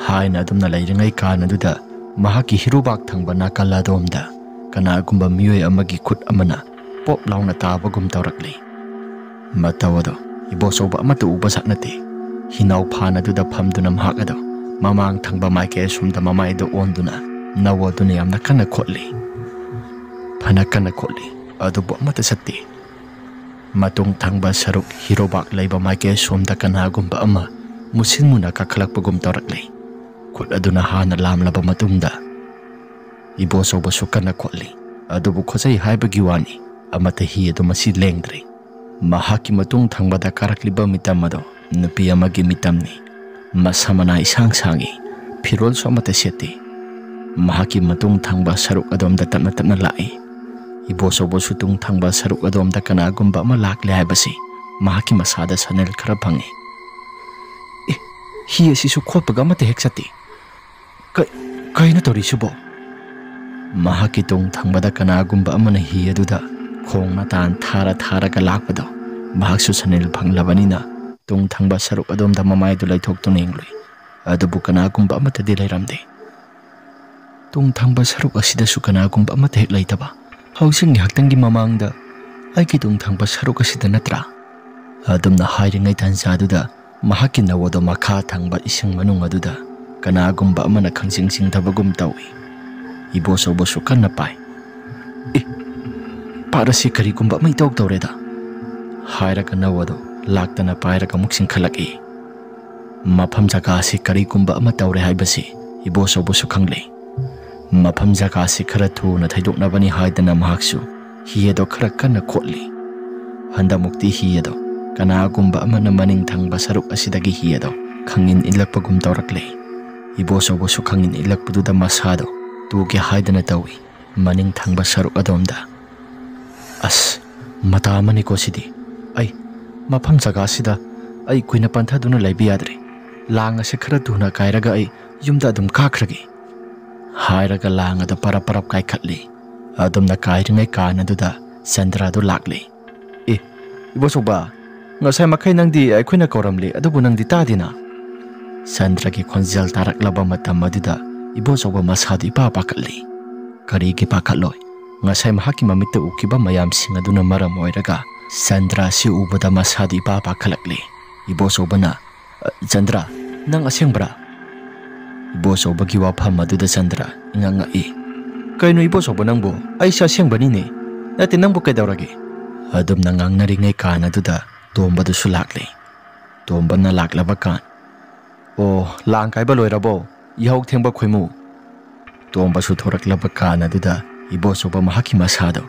ꯍꯥꯏꯅ ꯑꯗꯨꯝꯅ ꯂꯩꯔꯤꯉꯩ ꯀꯥꯟ ꯑꯗꯨꯗ ꯃꯍꯥꯛꯀꯤ ꯍꯤꯔꯨꯕꯥꯛ ꯊꯪꯕ ꯅꯥꯀꯜ ꯑꯗꯣꯝꯗ ꯀꯅꯥꯒꯨꯝꯕ ꯃꯤꯑꯣꯏ ꯑꯃꯒꯤ ꯈꯨꯠ ꯑꯃꯅ ꯄꯣꯞ ꯂꯥꯎꯅ ꯇꯥꯕꯒꯨꯝ ꯇꯧꯔꯛꯂꯤ꯫ ꯃꯇꯧ ꯑꯗꯣ ꯏꯕꯣꯆꯧꯕ ꯑꯃꯠꯇ ꯎꯕ ꯖꯥꯠ ꯅꯠꯇꯦ꯫ ꯍꯤꯅꯥꯎ ꯐꯥꯟ ꯑꯗꯨꯗ ꯐꯝꯗꯨꯅ ꯃꯍꯥꯛ ꯑꯗꯣ ꯃꯃꯥꯡ ꯊꯪꯕ ꯃꯥꯏꯀꯩ ꯑꯁꯣꯝꯗ ꯃꯃꯥꯏꯗ ꯑꯣꯟꯗꯨꯅ ꯅꯧ ꯑꯗꯨꯅ ꯌꯥꯝꯅ ꯀꯟꯅ ꯈꯣꯠꯂꯤ꯫ ꯐꯅ ꯀꯟꯅ ꯈꯣꯠꯂꯤ, ꯑꯗꯨꯕꯨ ꯑꯃꯠꯇ ꯆꯠꯇꯦ꯫ ꯃꯇꯨꯡ ꯊꯪꯕ ꯁꯔꯨꯛ ꯍꯤꯔꯣꯕꯥꯛ ꯂꯩꯕ ꯃꯥꯏꯀꯩ ꯑꯁꯣꯝꯗ ꯀꯅꯥꯒꯨꯝꯕ ꯑꯃ ꯃꯨꯁꯤꯟ ꯃꯨꯅ ꯀꯥꯈꯠꯂꯛꯄꯒꯨꯝ ꯇꯧꯔꯛꯂꯤ꯫ ꯈꯨꯠ ꯑꯗꯨꯅ ꯍꯥꯟꯅ ꯂꯥꯝꯂꯕ ꯃꯇꯨꯡꯗ ꯏꯕꯣꯆꯧꯕꯁꯨ ꯀꯟꯅ ꯈꯣꯠꯂꯤ꯫ ꯑꯗꯨꯕꯨ ꯈꯣꯠꯆꯩ ꯍꯥꯏꯕꯒꯤ ꯋꯥꯅꯤ, ꯑꯃꯠꯇ ꯍꯤ ꯑꯗꯨ ꯃꯁꯤ ꯂꯦꯡꯗ꯭ꯔꯦ꯫ ꯃꯍꯥꯛꯀꯤ ꯃꯇꯨꯡ ꯊꯪꯕꯗ ꯀꯥꯔꯛꯂꯤꯕ ꯃꯤꯇꯝ ꯑꯗꯨ ꯅꯨꯄꯤ ꯑꯃꯒꯤ ꯃꯤꯇꯝꯅꯤ꯫ ꯃꯁꯝ ꯃꯅꯥ ꯏꯁꯥꯡ ꯁꯥꯡꯏ, ꯐꯤꯔꯣꯜꯁꯨ ꯑꯃꯠꯇ ꯁꯦꯠꯇꯦ꯫ ꯃꯍꯥꯛꯀꯤ ꯃꯇꯨꯡ ꯊꯪꯕ ꯁꯔꯨꯛ ꯑꯗꯣꯝꯗ ꯇꯞꯅ ꯇꯞꯅ ꯂꯥꯛꯏ꯫ ꯏꯕꯣꯆꯧꯕꯁꯨ ꯇꯨꯡ ꯊꯪꯕ ꯁꯔꯨꯛ ꯑꯗꯣꯝꯗ ꯀꯅꯥꯒꯨꯝꯕ ꯑꯃ ꯂꯥꯛꯂꯦ ꯍꯥꯏꯕꯁꯤ ꯃꯍꯥꯛꯀꯤ ꯃꯁꯥꯗ ꯁꯅꯦꯜ ꯈꯔ ꯐꯪꯏ꯫ "ꯑꯦ, ꯍꯤ ꯑꯁꯤꯁꯨ ꯈꯣꯠꯄꯒ ꯑꯃꯠꯇ ꯍꯦꯛ ꯆꯠꯇꯦ꯫ ꯀ-, ꯀꯩꯅꯣ ꯇꯧꯔꯤꯁꯤꯕꯣ?" ꯃꯍꯥꯛꯀꯤ ꯇꯨꯡ ꯊꯪꯕꯗ ꯀꯅꯥꯒꯨꯝꯕ ꯑꯃꯅ ꯍꯤ ꯑꯗꯨꯗ ꯈꯣꯡꯅ ꯇꯥꯟ ꯊꯥꯔ ꯊꯥꯔꯒ ꯂꯥꯛꯄꯗꯣ ꯃꯍꯥꯛꯁꯨ ꯁꯅꯤꯜ ꯐꯪꯂꯕꯅꯤꯅ ꯇꯨꯡ ꯊꯪꯕ ꯁꯔꯨꯛ ꯑꯗꯣꯝꯗ ꯃꯃꯥꯏꯗꯨ ꯂꯩꯊꯣꯛꯇꯨꯅ ꯌꯦꯡꯂꯨꯏ꯫ ꯑꯗꯨꯕꯨ ꯀꯅꯥꯒꯨꯝꯕ ꯑꯃꯠꯇꯗꯤ ꯂꯩꯔꯝꯗꯦ꯫ ꯇꯨꯡ ꯊꯪꯕ ꯁꯔꯨꯛ ꯑꯁꯤꯗꯁꯨ ꯀꯅꯥꯒꯨꯝꯕ ꯑꯃꯠꯇ ꯍꯦꯛ ꯂꯩꯇꯕ꯫ ꯍꯧꯖꯤꯛ ꯉꯥꯏꯍꯥꯛꯇꯪꯒꯤ ꯃꯃꯥꯡꯗ ꯑꯩꯒꯤ ꯇꯨꯡ ꯊꯪꯕ ꯁꯔꯨꯛ ꯑꯁꯤꯗ ꯅꯠꯇ꯭ꯔꯥ? ꯑꯗꯨꯝꯅ ꯍꯥꯏꯔꯤꯉꯩ ꯇꯥꯟꯖꯥꯗꯨꯗ ꯃꯍꯥꯛꯀꯤ ꯅꯧ ꯑꯗꯨ ꯃꯈꯥ ꯊꯪꯕ ꯏꯁꯤꯡ ꯃꯅꯨꯡ ꯑꯗꯨꯗ ꯀꯅꯥꯒꯨꯝꯕ ꯑꯃꯅ ꯈꯪꯖꯤꯡ ꯆꯤꯡꯊꯕꯒꯨꯝ ꯇꯧꯏ꯫ ꯏꯕꯣꯆꯧꯕꯁꯨ ꯀꯟꯅ ꯄꯥꯏ꯫ "ꯑꯦ, ꯄꯥꯠ ꯑꯁꯤ ꯀꯔꯤꯒꯨꯝꯕ ꯑꯃ ꯏꯇꯧ ꯇꯧꯔꯦꯗ" ꯍꯥꯏꯔꯒ ꯅꯧ ꯑꯗꯨ ꯂꯥꯛꯇꯅ ꯄꯥꯏꯔꯒ ꯑꯃꯨꯛ ꯆꯤꯡꯈꯠꯂꯛꯏ꯫ ꯃꯐꯝ ꯖꯒꯥ ꯑꯁꯤ ꯀꯔꯤꯒꯨꯝꯕ ꯑꯃ ꯇꯧꯔꯦ ꯍꯥꯏꯕꯁꯤ ꯏꯕꯣꯆꯧꯕꯁꯨ ꯈꯪꯂꯦ꯫ ꯃꯐꯝ ꯖꯒꯥꯁꯤ ꯈꯔ ꯊꯨꯅ ꯊꯩꯗꯣꯛꯅꯕꯅꯤ ꯍꯥꯏꯗꯅ ꯃꯍꯥꯛꯁꯨ ꯍꯤ ꯑꯗꯣ ꯈꯔ ꯀꯟꯅ ꯈꯣꯠꯂꯤ꯫ ꯍꯟꯗꯛꯃꯨꯛꯇꯤ ꯍꯤ ꯑꯗꯣ ꯀꯅꯥꯒꯨꯝꯕ ꯑꯃꯅ ꯃꯅꯤꯡ ꯊꯪꯕ ꯁꯔꯨꯛ ꯑꯁꯤꯗꯒꯤ ꯍꯤ ꯑꯗꯣ ꯈꯪꯏꯟ ꯏꯜꯂꯛꯄꯒꯨꯝ ꯇꯧꯔꯛꯂꯦ꯫ ꯏꯕꯣꯆꯧꯕꯁꯨ ꯈꯪꯏꯟ ꯏꯜꯂꯛꯄꯗꯨꯗ ꯃꯁꯥꯗꯣ ꯇꯨꯒꯦ ꯍꯥꯏꯗꯅ ꯇꯧꯏ꯫ ꯃꯅꯤꯡ ꯊꯪꯕ ꯁꯔꯨꯛ ꯑꯗꯣꯝꯗ꯫ "ꯑꯁ, ꯃꯇꯥ ꯑꯃꯅꯤꯀꯣ ꯁꯤꯗꯤ꯫ ꯑꯩ ꯃꯐꯝ ꯖꯒꯥꯁꯤꯗ ꯑꯩ ꯀꯨꯏꯅ ꯄꯟꯊꯗꯨꯅ ꯂꯩꯕ ꯌꯥꯗ꯭ꯔꯦ꯫ ꯂꯥꯡ ꯑꯁꯤ ꯈꯔ ꯊꯨꯅ ꯀꯥꯏꯔꯒ ꯑꯩ ꯌꯨꯝꯗ ꯑꯗꯨꯝ ꯀꯥꯈ꯭ꯔꯒꯦ" ꯍꯥꯏꯔꯒ ꯂꯥꯡ ꯑꯗꯨ ꯄꯔꯞ ꯄꯔꯞ ꯀꯥꯏꯈꯠꯂꯤ꯫ ꯑꯗꯨꯝꯅ ꯀꯥꯏꯔꯤꯉꯩ ꯀꯥꯟ ꯑꯗꯨꯗ ꯆꯟꯗ꯭ꯔꯗꯨ ꯂꯥꯛꯂꯤ꯫ "ꯑꯦ, ꯏꯕꯣꯆꯧꯕ, ꯉꯁꯥꯏ ꯃꯈꯩ ꯅꯪꯗꯤ ꯑꯩꯈꯣꯏꯅ ꯀꯧꯔꯝꯂꯦ, ꯑꯗꯨꯕꯨ ꯅꯪꯗꯤ ꯇꯥꯗꯦꯅ?" ꯆꯟꯗ꯭ꯔꯒꯤ ꯈꯣꯟꯖꯦꯜ ꯇꯥꯔꯛꯂꯕ ꯃꯇꯝ ꯑꯗꯨꯗ ꯏꯕꯣꯆꯧꯕ ꯃꯁꯥꯗꯨ ꯏꯄꯥ ꯄꯥꯈꯠꯂꯤ꯫ ꯀꯔꯤꯒꯤ ꯄꯥꯈꯠꯂꯣꯏ? ꯉꯁꯥꯏ ꯃꯍꯥꯛꯀꯤ ꯃꯃꯤꯠꯇ ꯎꯈꯤꯕ ꯃꯌꯥꯝꯁꯤꯡ ꯑꯗꯨꯅ ꯃꯔꯝ ꯑꯣꯏꯔꯒ ꯆꯟꯗ꯭ꯔ ꯑꯁꯤ ꯎꯕꯗ ꯃꯁꯥꯗꯨ ꯏꯄꯥ ꯄꯥꯈꯠꯂꯛꯂꯤ꯫ ꯏꯕꯣꯆꯧꯕꯅ, "ꯑ, ꯆꯟꯗ꯭ꯔ, ꯅꯪ ꯑꯁꯦꯡꯕ꯭ꯔꯥ?" ꯏꯕꯣꯆꯧꯕꯒꯤ ꯋꯥꯐꯝ ꯑꯗꯨꯗ ꯆꯟꯗ꯭ꯔ ꯏꯉꯛ ꯉꯛꯏ꯫ "ꯀꯩꯅꯣ ꯏꯕꯣꯆꯧꯕ ꯅꯪꯕꯨ? ꯑꯩꯁꯦ ꯑꯁꯦꯡꯕꯅꯤꯅꯦ꯫ ꯅꯠꯇꯦ, ꯅꯪꯕꯨ ꯀꯩꯗꯧꯔꯒꯦ?" ꯑꯗꯨꯝꯅ ꯉꯥꯡꯅꯔꯤꯉꯩ ꯀꯥꯟ ꯑꯗꯨꯗ ꯇꯣꯝꯕꯗꯨꯁꯨ ꯂꯥꯛꯂꯦ꯫ ꯇꯣꯝꯕꯅ ꯂꯥꯛꯂꯕ ꯀꯥꯟ, "ꯑꯣ, ꯂꯥꯡ ꯀꯥꯏꯕ ꯂꯣꯏꯔꯕꯣ? ꯌꯥꯍꯧ ꯊꯦꯡꯕ ꯈꯣꯏꯃꯨ?" ꯇꯣꯝꯕꯁꯨ ꯊꯣꯔꯛꯂꯕ ꯀꯥꯟ ꯑꯗꯨꯗ ꯏꯕꯣꯆꯧꯕ ꯃꯍꯥꯛꯀꯤ ꯃꯁꯥꯗꯣ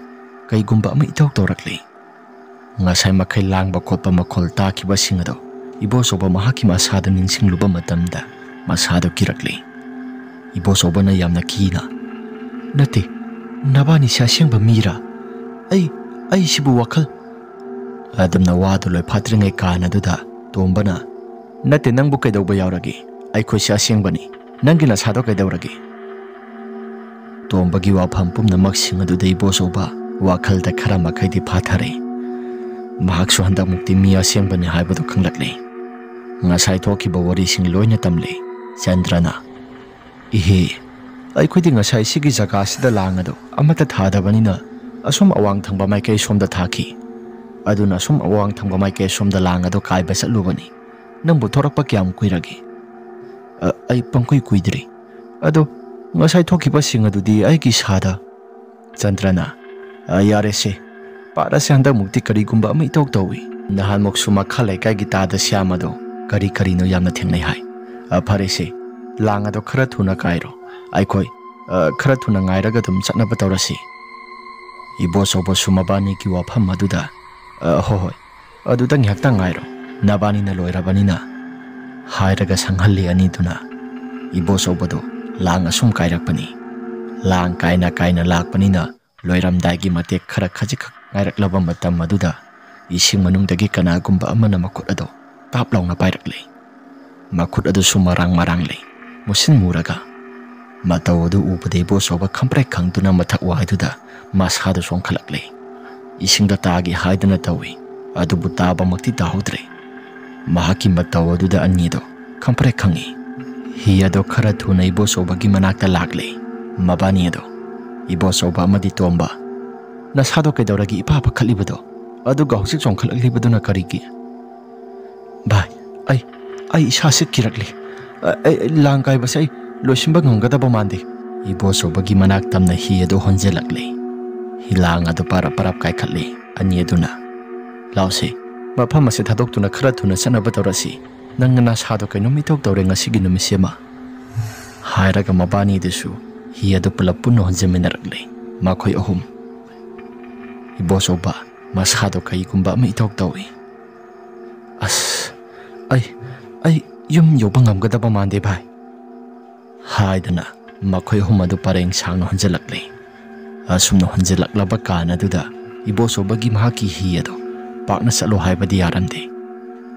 ꯀꯩꯒꯨꯝꯕ ꯑꯃ ꯏꯇꯧ ꯇꯧꯔꯛꯂꯤ꯫ ꯉꯁꯥꯏ ꯃꯈꯩ ꯂꯥꯡꯕ ꯈꯣꯠꯄ ꯃꯈꯣꯜ ꯇꯥꯈꯤꯕꯁꯤꯡ ꯑꯗꯣ ꯏꯕꯣꯆꯧꯕ ꯃꯍꯥꯛꯀꯤ ꯃꯁꯥꯗ ꯅꯤꯡꯁꯤꯡꯂꯨꯕ ꯃꯇꯝꯗ ꯃꯁꯥꯗꯣ ꯀꯤꯔꯛꯂꯤ꯫ ꯏꯕꯣꯆꯧꯕꯅ ꯌꯥꯝꯅ ꯀꯤꯅ, "ꯅꯠꯇꯦ, ꯅꯕꯥꯅꯤꯁꯦ ꯑꯁꯦꯡꯕ ꯃꯤꯔꯥ? ꯑꯩ, ꯑꯩꯁꯤꯕꯨ ꯋꯥꯈꯜ" ꯑꯗꯨꯝꯅ ꯋꯥꯗꯨ ꯂꯣꯏꯐꯥꯠꯇ꯭ꯔꯤꯉꯩ ꯀꯥꯟ ꯑꯗꯨꯗ ꯇꯣꯝꯕꯅ, "ꯅꯠꯇꯦ, ꯅꯪꯕꯨ ꯀꯩꯗꯧꯕ ꯌꯥꯎꯔꯒꯦ? ꯑꯩꯈꯣꯏꯁꯦ ꯑꯁꯦꯡꯕꯅꯤ꯫ ꯅꯪꯒꯤ ꯅꯁꯥꯗꯣ ꯀꯩꯗꯧꯔꯒꯦ?" ꯇꯣꯝꯕꯒꯤ ꯋꯥꯐꯝ ꯄꯨꯝꯅꯃꯛꯁꯤꯡ ꯑꯗꯨꯗ ꯏꯕꯣꯆꯧꯕ ꯋꯥꯈꯜꯗ ꯈꯔ ꯃꯈꯩꯗꯤ ꯐꯥꯊꯔꯦ꯫ ꯃꯍꯥꯛꯁꯨ ꯍꯟꯗꯛꯃꯨꯛꯇꯤ ꯃꯤ ꯑꯁꯦꯡꯕꯅꯤ ꯍꯥꯏꯕꯗꯨ ꯈꯪꯂꯛꯂꯦ꯫ ꯉꯁꯥꯏ ꯊꯣꯛꯈꯤꯕ ꯋꯥꯔꯤꯁꯤꯡ ꯂꯣꯏꯅ ꯇꯝꯂꯦ꯫ ꯆꯟꯗ꯭ꯔꯅ, "ꯏꯍꯦ, ꯑꯩꯈꯣꯏꯗꯤ ꯉꯁꯥꯏ ꯁꯤꯒꯤ ꯖꯒꯥꯁꯤꯗ ꯂꯥꯡ ꯑꯗꯨ ꯑꯃꯠꯇ ꯊꯥꯗꯕꯅꯤꯅ ꯑꯁꯨꯝ ꯑꯋꯥꯡ ꯊꯪꯕ ꯃꯥꯏꯀꯩ ꯁꯣꯝꯗ ꯊꯥꯈꯤ꯫ ꯑꯗꯨꯅ ꯑꯁꯨꯝ ꯑꯋꯥꯡ ꯊꯪꯕ ꯃꯥꯏꯀꯩ ꯁꯣꯝꯗ ꯂꯥꯡ ꯑꯗꯨ ꯀꯥꯏꯕ ꯆꯠꯂꯨꯕꯅꯤ꯫ ꯅꯪꯕꯨ ꯊꯣꯔꯛꯄ ꯀꯌꯥꯝ ꯀꯨꯏꯔꯒꯦ?" "ꯑ, ꯑꯩ ꯄꯪꯀꯨꯏ ꯀꯨꯏꯗ꯭ꯔꯤ꯫ ꯑꯗꯣ ꯉꯁꯥꯏ ꯊꯣꯛꯈꯤꯕꯁꯤꯡ ꯑꯗꯨꯗꯤ ꯑꯩꯒꯤ ꯏꯁꯥꯗ" ꯆꯟꯗ꯭ꯔꯅ, "ꯑ, ꯌꯥꯔꯦꯁꯦ, ꯄꯥꯠ ꯑꯁꯦ ꯍꯟꯗꯛꯃꯨꯛꯇꯤ ꯀꯔꯤꯒꯨꯝꯕ ꯑꯃ ꯏꯇꯧ ꯇꯧꯏ꯫ ꯅꯍꯥꯟꯃꯨꯛꯁꯨ ꯃꯈꯥ ꯂꯩꯀꯥꯏꯒꯤ ꯇꯥꯗ ꯁ꯭ꯌꯥꯝ ꯑꯗꯣ ꯀꯔꯤ ꯀꯔꯤꯅꯣ ꯌꯥꯝꯅ ꯊꯦꯡꯅꯩ ꯍꯥꯏ꯫ ꯑ, ꯐꯔꯦꯁꯦ, ꯂꯥꯡ ꯑꯗꯣ ꯈꯔ ꯊꯨꯅ ꯀꯥꯏꯔꯣ꯫ ꯑꯩꯈꯣꯏ, ꯑ, ꯈꯔ ꯊꯨꯅ ꯉꯥꯏꯔꯒ ꯑꯗꯨꯝ ꯆꯠꯅꯕ ꯇꯧꯔꯁꯤ꯫" ꯏꯕꯣꯆꯧꯕꯁꯨ ꯃꯕꯥꯅꯤꯒꯤ ꯋꯥꯐꯝ ꯑꯗꯨꯗ, "ꯑ, ꯍꯣꯏ, ꯍꯣꯏ, ꯑꯗꯨꯗ ꯉꯥꯏꯍꯥꯛꯇꯪ ꯉꯥꯏꯔꯣ, ꯅꯕꯥꯅꯤꯅ ꯂꯣꯏꯔꯕꯅꯤꯅ" ꯍꯥꯏꯔꯒ ꯁꯪꯍꯜꯂꯤ ꯑꯅꯤꯗꯨꯅ꯫ ꯏꯕꯣꯆꯧꯕꯗꯨ ꯂꯥꯡ ꯑꯁꯨꯝ ꯀꯥꯏꯔꯛꯄꯅꯤ꯫ ꯂꯥꯡ ꯀꯥꯏꯅ ꯀꯥꯏꯅ ꯂꯥꯛꯄꯅꯤꯅ ꯂꯣꯏꯔꯝꯗꯥꯏꯒꯤ ꯃꯇꯦꯛ ꯈꯔ ꯈꯖꯤꯛꯈꯛ ꯉꯥꯏꯔꯛꯂꯕ ꯃꯇꯝ ꯑꯗꯨꯗ ꯏꯁꯤꯡ ꯃꯅꯨꯡꯗꯒꯤ ꯀꯅꯥꯒꯨꯝꯕ ꯑꯃꯅ ꯃꯈꯨꯠ ꯑꯗꯨ ꯇꯥꯞ ꯂꯥꯎꯅ ꯄꯥꯏꯔꯛꯂꯦ꯫ ꯃꯈꯨꯠ ꯑꯗꯨꯁꯨ ꯃꯔꯥꯡ ꯃꯔꯥꯡ ꯂꯩ, ꯃꯨꯁꯤꯟ ꯃꯨꯔꯒ꯫ ꯃꯇꯧ ꯑꯗꯨ ꯎꯕꯗ ꯏꯕꯣꯆꯧꯕ ꯈꯪꯄ꯭ꯔꯦꯛ ꯈꯪꯗꯨꯅ ꯃꯊꯛ ꯋꯥꯏꯗꯨꯗ ꯃꯁꯥꯗꯨ ꯆꯣꯡꯈꯠꯂꯛꯂꯦ꯫ ꯏꯁꯤꯡꯗ ꯇꯥꯒꯦ ꯍꯥꯏꯗꯨꯅ ꯇꯧꯏ, ꯑꯗꯨꯕꯨ ꯇꯥꯕꯃꯛꯇꯤ ꯇꯥꯍꯧꯗ꯭ꯔꯦ꯫ ꯃꯍꯥꯛꯀꯤ ꯃꯇꯧ ꯑꯗꯨꯗ ꯑꯅꯤꯗꯣ ꯈꯪꯄ꯭ꯔꯦꯛ ꯈꯪꯉꯤ꯫ ꯍꯤ ꯑꯗꯣ ꯈꯔ ꯊꯨꯅ ꯏꯕꯣꯆꯧꯕꯒꯤ ꯃꯅꯥꯛꯇ ꯂꯥꯛꯂꯦ꯫ ꯃꯕꯥꯅꯤ ꯑꯗꯣ, ꯏꯕꯣꯆꯧꯕ ꯑꯃꯗꯤ ꯇꯣꯝꯕ, "ꯅꯁꯥꯗꯣ ꯀꯩꯗꯧꯔꯒꯦ ꯏꯄꯥ ꯄꯥꯈꯠꯂꯤꯕꯗꯣ? ꯑꯗꯨꯒ ꯍꯧꯖꯤꯛ ꯆꯣꯡꯈꯠꯂꯛꯂꯤꯕꯗꯨꯅ ꯀꯔꯤꯒꯤ?" "ꯚꯥꯏ, ꯑꯩ, ꯑꯩ ꯏꯁꯥꯁꯦ ꯀꯤꯔꯛꯂꯦ꯫ ꯑ-, ꯑꯩ, ꯑꯩ ꯂꯥꯡ ꯀꯥꯏꯕꯁꯦ ꯑꯩ ꯂꯣꯏꯁꯤꯟꯕ ꯉꯝꯒꯗꯕ ꯃꯥꯟꯗꯦ꯫" ꯏꯕꯣꯆꯧꯕꯒꯤ ꯃꯅꯥꯛ ꯇꯝꯅ ꯍꯤ ꯑꯗꯨ ꯍꯣꯟꯖꯤꯜꯂꯛꯂꯦ꯫ ꯍꯤꯂꯥꯡ ꯑꯗꯨ ꯄꯔꯞ ꯄꯔꯞ ꯀꯥꯏꯈꯠꯂꯦ꯫ ꯑꯅꯤ ꯑꯗꯨꯅ, "ꯂꯥꯎꯁꯦ, ꯃꯐꯝ ꯑꯁꯤ ꯊꯥꯗꯣꯛꯇꯨꯅ ꯈꯔ ꯊꯨꯅ ꯆꯠꯅꯕ ꯇꯧꯔꯁꯤ꯫ ꯅꯪ ꯅꯁꯥꯗꯣ ꯀꯩꯅꯣꯝ ꯏꯇꯧ ꯇꯧꯔꯦ ꯉꯁꯤꯒꯤ ꯅꯨꯃꯤꯠꯁꯤꯃ꯫" ꯍꯥꯏꯔꯒ ꯃꯕꯥꯅꯤꯗꯨꯁꯨ ꯍꯤ ꯑꯗꯨ ꯄꯨꯂꯞ ꯄꯨꯟꯅ ꯍꯣꯟꯖꯤꯟꯃꯤꯟꯅꯔꯛꯂꯦ꯫ ꯃꯈꯣꯏ ꯑꯍꯨꯝ, ꯏꯕꯣꯆꯧꯕ ꯃꯁꯥꯗꯣ ꯀꯩꯒꯨꯝꯕ ꯑꯃ ꯏꯇꯧ ꯇꯧꯏ꯫ "ꯑꯁ, ꯑꯩ, ꯑꯩ ꯌꯨꯝ ꯌꯧꯕ ꯉꯝꯒꯗꯕ ꯃꯥꯟꯗꯦ ꯚꯥꯏ," ꯍꯥꯏꯗꯅ ꯃꯈꯣꯏ ꯑꯍꯨꯝ ꯑꯗꯨ ꯄꯔꯦꯡ ꯁꯥꯡꯅ ꯍꯣꯟꯖꯤꯜꯂꯛꯂꯦ꯫ ꯑꯁꯨꯝꯅ ꯍꯣꯟꯖꯤꯜꯂꯛꯂꯕ ꯀꯥꯟ ꯑꯗꯨꯗ ꯏꯕꯣꯆꯧꯕꯒꯤ ꯃꯍꯥꯛꯀꯤ ꯍꯤ ꯑꯗꯨ ꯄꯥꯛꯅ ꯆꯠꯂꯣ ꯍꯥꯏꯕꯗꯤ ꯌꯥꯔꯝꯗꯦ꯫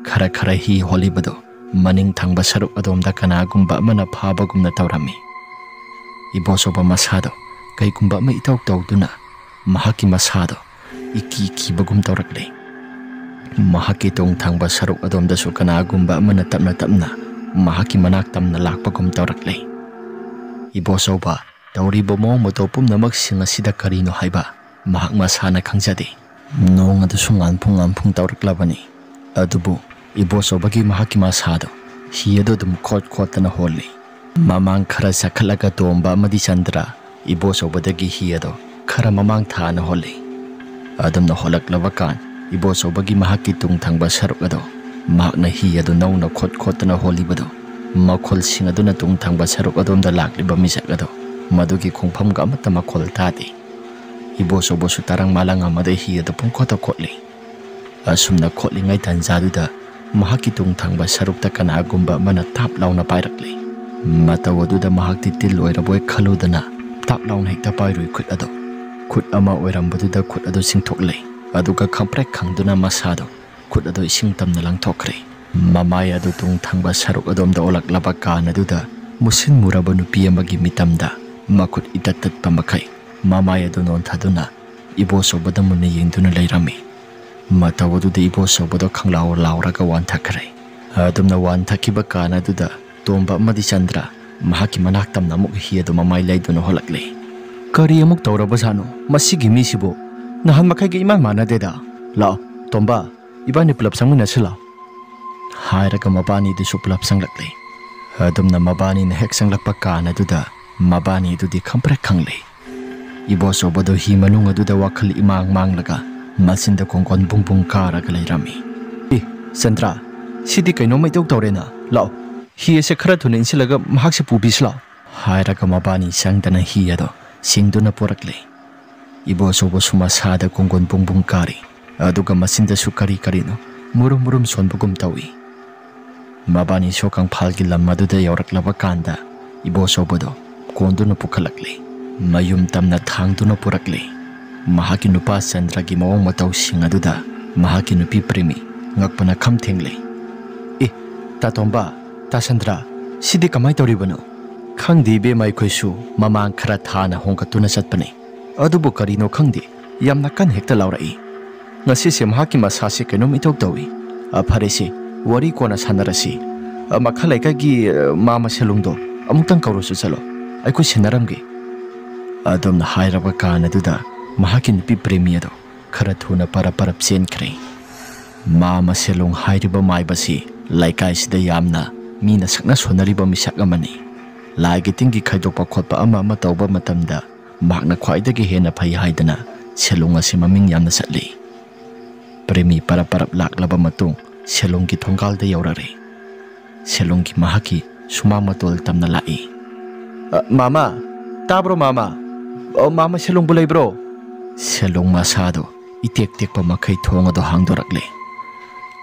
ꯈꯔ ꯈꯔ ꯍꯤ ꯍꯣꯜꯂꯤꯕꯗꯨ ꯃꯅꯤꯡ ꯊꯪꯕ ꯁꯔꯨꯛ ꯑꯗꯣꯝꯗ ꯀꯅꯥꯒꯨꯝꯕ ꯑꯃꯅ ꯐꯥꯕꯒꯨꯝꯅ ꯇꯧꯔꯝꯃꯤ꯫ ꯏꯕꯣꯆꯧꯕ ꯃꯁꯥꯗꯣ ꯀꯩꯒꯨꯝꯕ ꯑꯃ ꯏꯇꯧ ꯇꯧꯗꯨꯅ ꯃꯍꯥꯛꯀꯤ ꯃꯁꯥꯗꯣ ꯏꯀꯤ ꯀꯤꯕꯒꯨꯝ ꯇꯧꯔꯛꯂꯦ꯫ ꯃꯍꯥꯛꯀꯤ ꯇꯨꯡ ꯊꯪꯕ ꯁꯔꯨꯛ ꯑꯗꯣꯝꯗꯁꯨ ꯀꯅꯥꯒꯨꯝꯕ ꯑꯃꯅ ꯇꯞꯅ ꯇꯞꯅ ꯃꯍꯥꯛꯀꯤ ꯃꯅꯥꯛ ꯇꯝꯅ ꯂꯥꯛꯄꯒꯨꯝ ꯇꯧꯔꯛꯂꯦ꯫ ꯏꯕꯣꯆꯧꯕ ꯇꯧꯔꯤꯕ ꯃꯑꯣꯡ ꯃꯇꯧ ꯄꯨꯝꯅꯃꯛꯁꯤꯡ ꯑꯁꯤꯗ ꯀꯔꯤꯅꯣ ꯍꯥꯏꯕ ꯃꯍꯥꯛ ꯃꯁꯥꯅ ꯈꯪꯖꯗꯦ꯫ ꯅꯣꯡ ꯑꯗꯨꯁꯨ ꯉꯥꯟꯐꯨꯡ ꯉꯥꯟꯐꯨꯡ ꯇꯧꯔꯛꯂꯕꯅꯤ꯫ ꯑꯗꯨꯕꯨ ꯏꯕꯣꯆꯧꯕꯒꯤ ꯃꯍꯥꯛꯀꯤ ꯃꯁꯥꯗꯣ ꯍꯤ ꯑꯗꯨ ꯑꯗꯨꯝ ꯈꯣꯠ ꯈꯣꯠꯇꯅ ꯍꯣꯜꯂꯤ꯫ ꯃꯃꯥꯡ ꯈꯔ ꯆꯈꯠꯂꯒ ꯇꯣꯝꯕ ꯑꯃꯗꯤ ꯆꯟꯗ꯭ꯔ ꯏꯕꯣꯆꯧꯕꯗꯒꯤ ꯍꯤ ꯑꯗꯣ ꯈꯔ ꯃꯃꯥꯡ ꯊꯥꯅ ꯍꯣꯜꯂꯤ꯫ ꯑꯗꯨꯝꯅ ꯍꯣꯜꯂꯛꯂꯕ ꯀꯥꯟ ꯏꯕꯣꯆꯧꯕꯒꯤ ꯃꯍꯥꯛꯀꯤ ꯇꯨꯡ ꯊꯪꯕ ꯁꯔꯨꯛ ꯑꯗꯣ ꯃꯍꯥꯛꯅ ꯍꯤ ꯑꯗꯨ ꯅꯧꯅ ꯈꯣꯠ ꯈꯣꯠꯇꯅ ꯍꯣꯜꯂꯤꯕꯗꯣ ꯃꯈꯣꯜꯁꯤꯡ ꯑꯗꯨꯅ ꯇꯨꯡ ꯊꯪꯕ ꯁꯔꯨꯛ ꯑꯗꯣꯝꯗ ꯂꯥꯛꯂꯤꯕ ꯃꯤꯁꯛ ꯑꯗꯣ ꯃꯗꯨꯒꯤ ꯈꯣꯡꯐꯝꯒ ꯑꯃꯠꯇ ꯃꯈꯣꯜ ꯇꯥꯗꯦ꯫ ꯏꯕꯣꯆꯧꯕꯁꯨ ꯇꯔꯪ ꯃꯥꯂꯪ ꯑꯃꯗ ꯍꯤ ꯑꯗꯨ ꯄꯨꯡꯈꯣꯠꯇ ꯈꯣꯠꯂꯤ꯫ ꯑꯁꯨꯝꯅ ꯈꯣꯠꯂꯤꯉꯩ ꯇꯥꯟꯖꯥꯗꯨꯗ ꯃꯍꯥꯛꯀꯤ ꯇꯨꯡ ꯊꯪꯕ ꯁꯔꯨꯛꯇ ꯀꯅꯥꯒꯨꯝꯕ ꯑꯃꯅ ꯇꯥꯞ ꯂꯥꯎꯅ ꯄꯥꯏꯔꯛꯂꯦ꯫ ꯃꯇꯧ ꯑꯗꯨꯗ ꯃꯍꯥꯛꯇꯤ ꯇꯤꯜ ꯑꯣꯏꯔꯕꯣꯏ ꯈꯜꯂꯨꯗꯅ ꯇꯥꯞ ꯂꯥꯎꯅ ꯍꯦꯛꯇ ꯄꯥꯏꯔꯨꯏ ꯈꯨꯠ ꯑꯗꯨ꯫ ꯈꯨꯠ ꯑꯃ ꯑꯣꯏꯔꯝꯕꯗꯨꯗ ꯈꯨꯠ ꯑꯗꯨ ꯆꯤꯡꯊꯣꯛꯂꯦ꯫ ꯑꯗꯨꯒ ꯈꯪꯄ꯭ꯔꯦꯛ ꯈꯪꯗꯨꯅ ꯃꯁꯥꯗꯣ ꯈꯨꯠ ꯑꯗꯨ ꯏꯁꯤꯡ ꯇꯝꯅ ꯂꯪꯊꯣꯛꯈ꯭ꯔꯦ꯫ ꯃꯃꯥꯏ ꯑꯗꯨ ꯇꯨꯡ ꯊꯪꯕ ꯁꯔꯨꯛ ꯑꯗꯣꯝꯗ ꯑꯣꯜꯂꯛꯂꯕ ꯀꯥꯟ ꯑꯗꯨꯗ ꯃꯨꯁꯤꯟ ꯃꯨꯔꯕ ꯅꯨꯄꯤ ꯑꯃꯒꯤ ꯃꯤꯇꯝꯗ ꯃꯈꯨꯠ ꯏꯇꯠ ꯇꯠꯄ ꯃꯈꯩ ꯃꯃꯥꯏ ꯑꯗꯨ ꯅꯣꯟꯊꯗꯨꯅ ꯏꯕꯣꯆꯧꯕꯗ ꯃꯨꯟꯅ ꯌꯦꯡꯗꯨꯅ ꯂꯩꯔꯝꯃꯤ꯫ ꯃꯇꯧ ꯑꯗꯨꯗ ꯏꯕꯣꯆꯧꯕꯗꯣ ꯈꯪꯂꯥꯎ ꯂꯥꯎꯔꯒ ꯋꯥꯟꯊꯈ꯭ꯔꯦ꯫ ꯑꯗꯨꯝꯅ ꯋꯥꯟꯊꯈꯤꯕ ꯀꯥꯟ ꯑꯗꯨꯗ ꯇꯣꯝꯕ ꯑꯃꯗꯤ ꯆꯟꯗ꯭ꯔ ꯃꯍꯥꯛꯀꯤ ꯃꯅꯥꯛ ꯇꯝꯅ ꯑꯃꯨꯛ ꯍꯤ ꯑꯗꯨ ꯃꯃꯥꯏ ꯂꯩꯗꯨꯅ ꯍꯣꯜꯂꯛꯂꯦ꯫ "ꯀꯔꯤ ꯑꯃꯨꯛ ꯇꯧꯔꯕꯖꯥꯠꯅꯣ? ꯃꯁꯤꯒꯤ ꯃꯤꯁꯤꯕꯨ ꯅꯍꯥꯟ ꯃꯈꯩꯒ ꯏꯃꯥꯟ ꯃꯥꯟꯅꯗꯦꯗ꯫ ꯂꯥꯛꯑꯣ, ꯇꯣꯝꯕ, ꯏꯕꯥꯅꯤ ꯄꯨꯂꯞ ꯆꯪꯃꯤꯟꯅꯁꯤ ꯂꯥꯛꯑꯣ," ꯍꯥꯏꯔꯒ ꯃꯕꯥꯅꯤꯗꯨꯁꯨ ꯄꯨꯂꯞ ꯆꯪꯂꯛꯂꯦ꯫ ꯑꯗꯨꯝꯅ ꯃꯕꯥꯅꯤꯅ ꯍꯦꯛ ꯆꯪꯂꯛꯄ ꯀꯥꯟ ꯑꯗꯨꯗ ꯃꯕꯥꯅꯤꯗꯨꯗꯤ ꯈꯪꯄ꯭ꯔꯦꯛ ꯈꯪꯂꯦ꯫ ꯏꯕꯣꯆꯧꯕꯗꯣ ꯍꯤ ꯃꯅꯨꯡ ꯑꯗꯨꯗ ꯋꯥꯈꯜ ꯏꯃꯥꯡ ꯃꯥꯡꯂꯒ ꯃꯆꯤꯟꯗ ꯀꯣꯡꯒꯣꯟ ꯕꯨꯡ ꯕꯨꯡ ꯀꯥꯔꯒ ꯂꯩꯔꯝꯃꯤ꯫ "ꯑꯦ, ꯆꯟꯗ꯭ꯔ, ꯁꯤꯗꯤ ꯀꯩꯅꯣꯝꯃ ꯏꯇꯧ ꯇꯧꯔꯦꯅ꯫ ꯂꯥꯛꯑꯣ, ꯍꯤ ꯑꯁꯦ ꯈꯔ ꯊꯨꯅ ꯏꯟꯁꯤꯜꯂꯒ ꯃꯍꯥꯛꯁꯦ ꯄꯨꯕꯤꯁꯤ ꯂꯥꯛꯑꯣ," ꯍꯥꯏꯔꯒ ꯃꯕꯥꯅꯤ ꯆꯪꯗꯅ ꯍꯤ ꯑꯗꯣ ꯆꯤꯡꯗꯨꯅ ꯄꯨꯔꯛꯂꯦ꯫ ꯏꯕꯣꯆꯧꯕꯁꯨ ꯃꯁꯥꯗ ꯀꯣꯡꯒꯣꯟ ꯕꯨꯡ ꯕꯨꯡ ꯀꯥꯔꯤ꯫ ꯑꯗꯨꯒ ꯃꯆꯤꯟꯗꯁꯨ ꯀꯔꯤ ꯀꯔꯤꯅꯣ ꯃꯨꯔꯨꯝ ꯃꯨꯔꯨꯝ ꯁꯣꯟꯕꯒꯨꯝ ꯇꯧꯏ꯫ ꯃꯕꯥꯅꯤꯁꯨ ꯀꯪꯐꯥꯜꯒꯤ ꯂꯝ ꯑꯗꯨꯗ ꯌꯧꯔꯛꯂꯕ ꯀꯥꯟꯗ ꯏꯕꯣꯆꯧꯕꯗꯣ ꯀꯣꯟꯗꯨꯅ ꯄꯨꯈꯠꯂꯛꯂꯦ꯫ ꯃꯌꯨꯝ ꯇꯝꯅ ꯊꯥꯡꯗꯨꯅ ꯄꯨꯔꯛꯂꯦ꯫ ꯃꯍꯥꯛꯀꯤ ꯅꯨꯄꯥ ꯆꯟꯗ꯭ꯔꯒꯤ ꯃꯑꯣꯡ ꯃꯇꯧꯁꯤꯡ ꯑꯗꯨꯗ ꯃꯍꯥꯛꯀꯤ ꯅꯨꯄꯤ ꯄ꯭ꯔꯦꯃꯤ ꯉꯛꯄꯅ ꯈꯝ ꯊꯦꯡꯂꯦ꯫ "ꯑꯦ, "ꯇꯥꯇꯣꯝꯕ, ꯇꯥꯁꯟꯗ꯭ꯔ, ꯁꯤꯗꯤ ꯀꯃꯥꯏ ꯇꯧꯔꯤꯕꯅꯣ?" "ꯈꯪꯗꯦ ꯏꯕꯦꯝꯃ, ꯑꯩꯈꯣꯏꯁꯨ ꯃꯃꯥꯡ ꯈꯔ ꯊꯥꯅ ꯍꯣꯡꯒꯠꯇꯨꯅ ꯆꯠꯄꯅꯤ꯫ ꯑꯗꯨꯕꯨ ꯀꯔꯤꯅꯣ ꯈꯪꯗꯦ, ꯌꯥꯝꯅ ꯀꯟ ꯍꯦꯛꯇ ꯂꯥꯎꯔꯛꯏ꯫ ꯉꯁꯤꯁꯦ ꯃꯍꯥꯛꯀꯤ ꯃꯁꯥꯁꯦ ꯀꯩꯅꯣꯝ ꯏꯇꯧ ꯇꯧꯏ꯫ ꯑ, ꯐꯔꯦꯁꯦ, ꯋꯥꯔꯤ ꯀꯣꯟꯅ ꯁꯥꯟꯅꯔꯁꯤ꯫ ꯑ, ꯃꯈꯥ ꯂꯩꯀꯥꯏꯒꯤ, ꯑ, ꯃꯥꯃ ꯁꯦꯂꯨꯡꯗꯣ ꯑꯃꯨꯛꯇꯪ ꯀꯧꯔꯨꯁꯨ ꯆꯠꯂꯣ꯫ ꯑꯩꯈꯣꯏ ꯁꯤꯟꯅꯔꯝꯒꯦ"꯫ ꯑꯗꯨꯝꯅ ꯍꯥꯏꯔꯕ ꯀꯥꯟ ꯑꯗꯨꯗ ꯃꯍꯥꯛꯀꯤ ꯅꯨꯄꯤ ꯄ꯭ꯔꯦꯃꯤ ꯑꯗꯣ ꯈꯔ ꯊꯨꯅ ꯄꯔꯞ ꯄꯔꯞ ꯆꯦꯟꯈ꯭ꯔꯦ꯫ ꯃꯥꯃ ꯁꯦꯂꯨꯡ ꯍꯥꯏꯔꯤꯕ ꯃꯥꯏꯕꯁꯤ ꯂꯩꯀꯥꯏꯁꯤꯗ ꯌꯥꯝꯅ ꯃꯤꯅ ꯁꯛꯅ ꯁꯣꯟꯅꯔꯤꯕ ꯃꯤꯁꯛ ꯑꯃꯅꯤ꯫ ꯂꯥꯏꯒꯤ ꯇꯤꯟꯒꯤ ꯈꯥꯏꯗꯣꯛꯄ ꯈꯣꯠꯄ ꯑꯃ ꯑꯃ ꯇꯧꯕ ꯃꯇꯝꯗ ꯃꯍꯥꯛꯅ ꯈ꯭ꯋꯥꯏꯗꯒꯤ ꯍꯦꯟꯅ ꯐꯩ ꯍꯥꯏꯗꯅ ꯁꯦꯂꯨꯡ ꯑꯁꯤ ꯃꯃꯤꯡ ꯌꯥꯝꯅ ꯆꯠꯂꯤ꯫ ꯄ꯭ꯔꯦꯃꯤ ꯄꯔꯞ ꯄꯔꯞ ꯂꯥꯛꯂꯕ ꯃꯇꯨꯡ ꯁꯦꯂꯨꯡꯒꯤ ꯊꯣꯡꯒꯥꯜꯗ ꯌꯧꯔꯛꯂꯦ꯫ ꯁꯦꯂꯨꯡꯒꯤ ꯃꯍꯥꯛꯀꯤ ꯁꯨꯃꯥꯡ ꯃꯇꯣꯜ ꯇꯝꯅ ꯂꯥꯛꯏ꯫ "ꯑ, ꯃꯥꯃ, ꯇꯥꯕ꯭ꯔꯣ ꯃꯥꯃ? ꯑ, ꯃꯥꯃ ꯁꯦꯂꯨꯡꯕꯨ ꯂꯩꯕ꯭ꯔꯣ?" ꯁꯦꯂꯨꯡ ꯃꯁꯥꯗꯣ ꯏꯇꯦꯛ ꯇꯦꯛꯄ ꯃꯈꯩ ꯊꯣꯡ ꯑꯗꯨ ꯍꯥꯡꯗꯣꯔꯛꯂꯦ꯫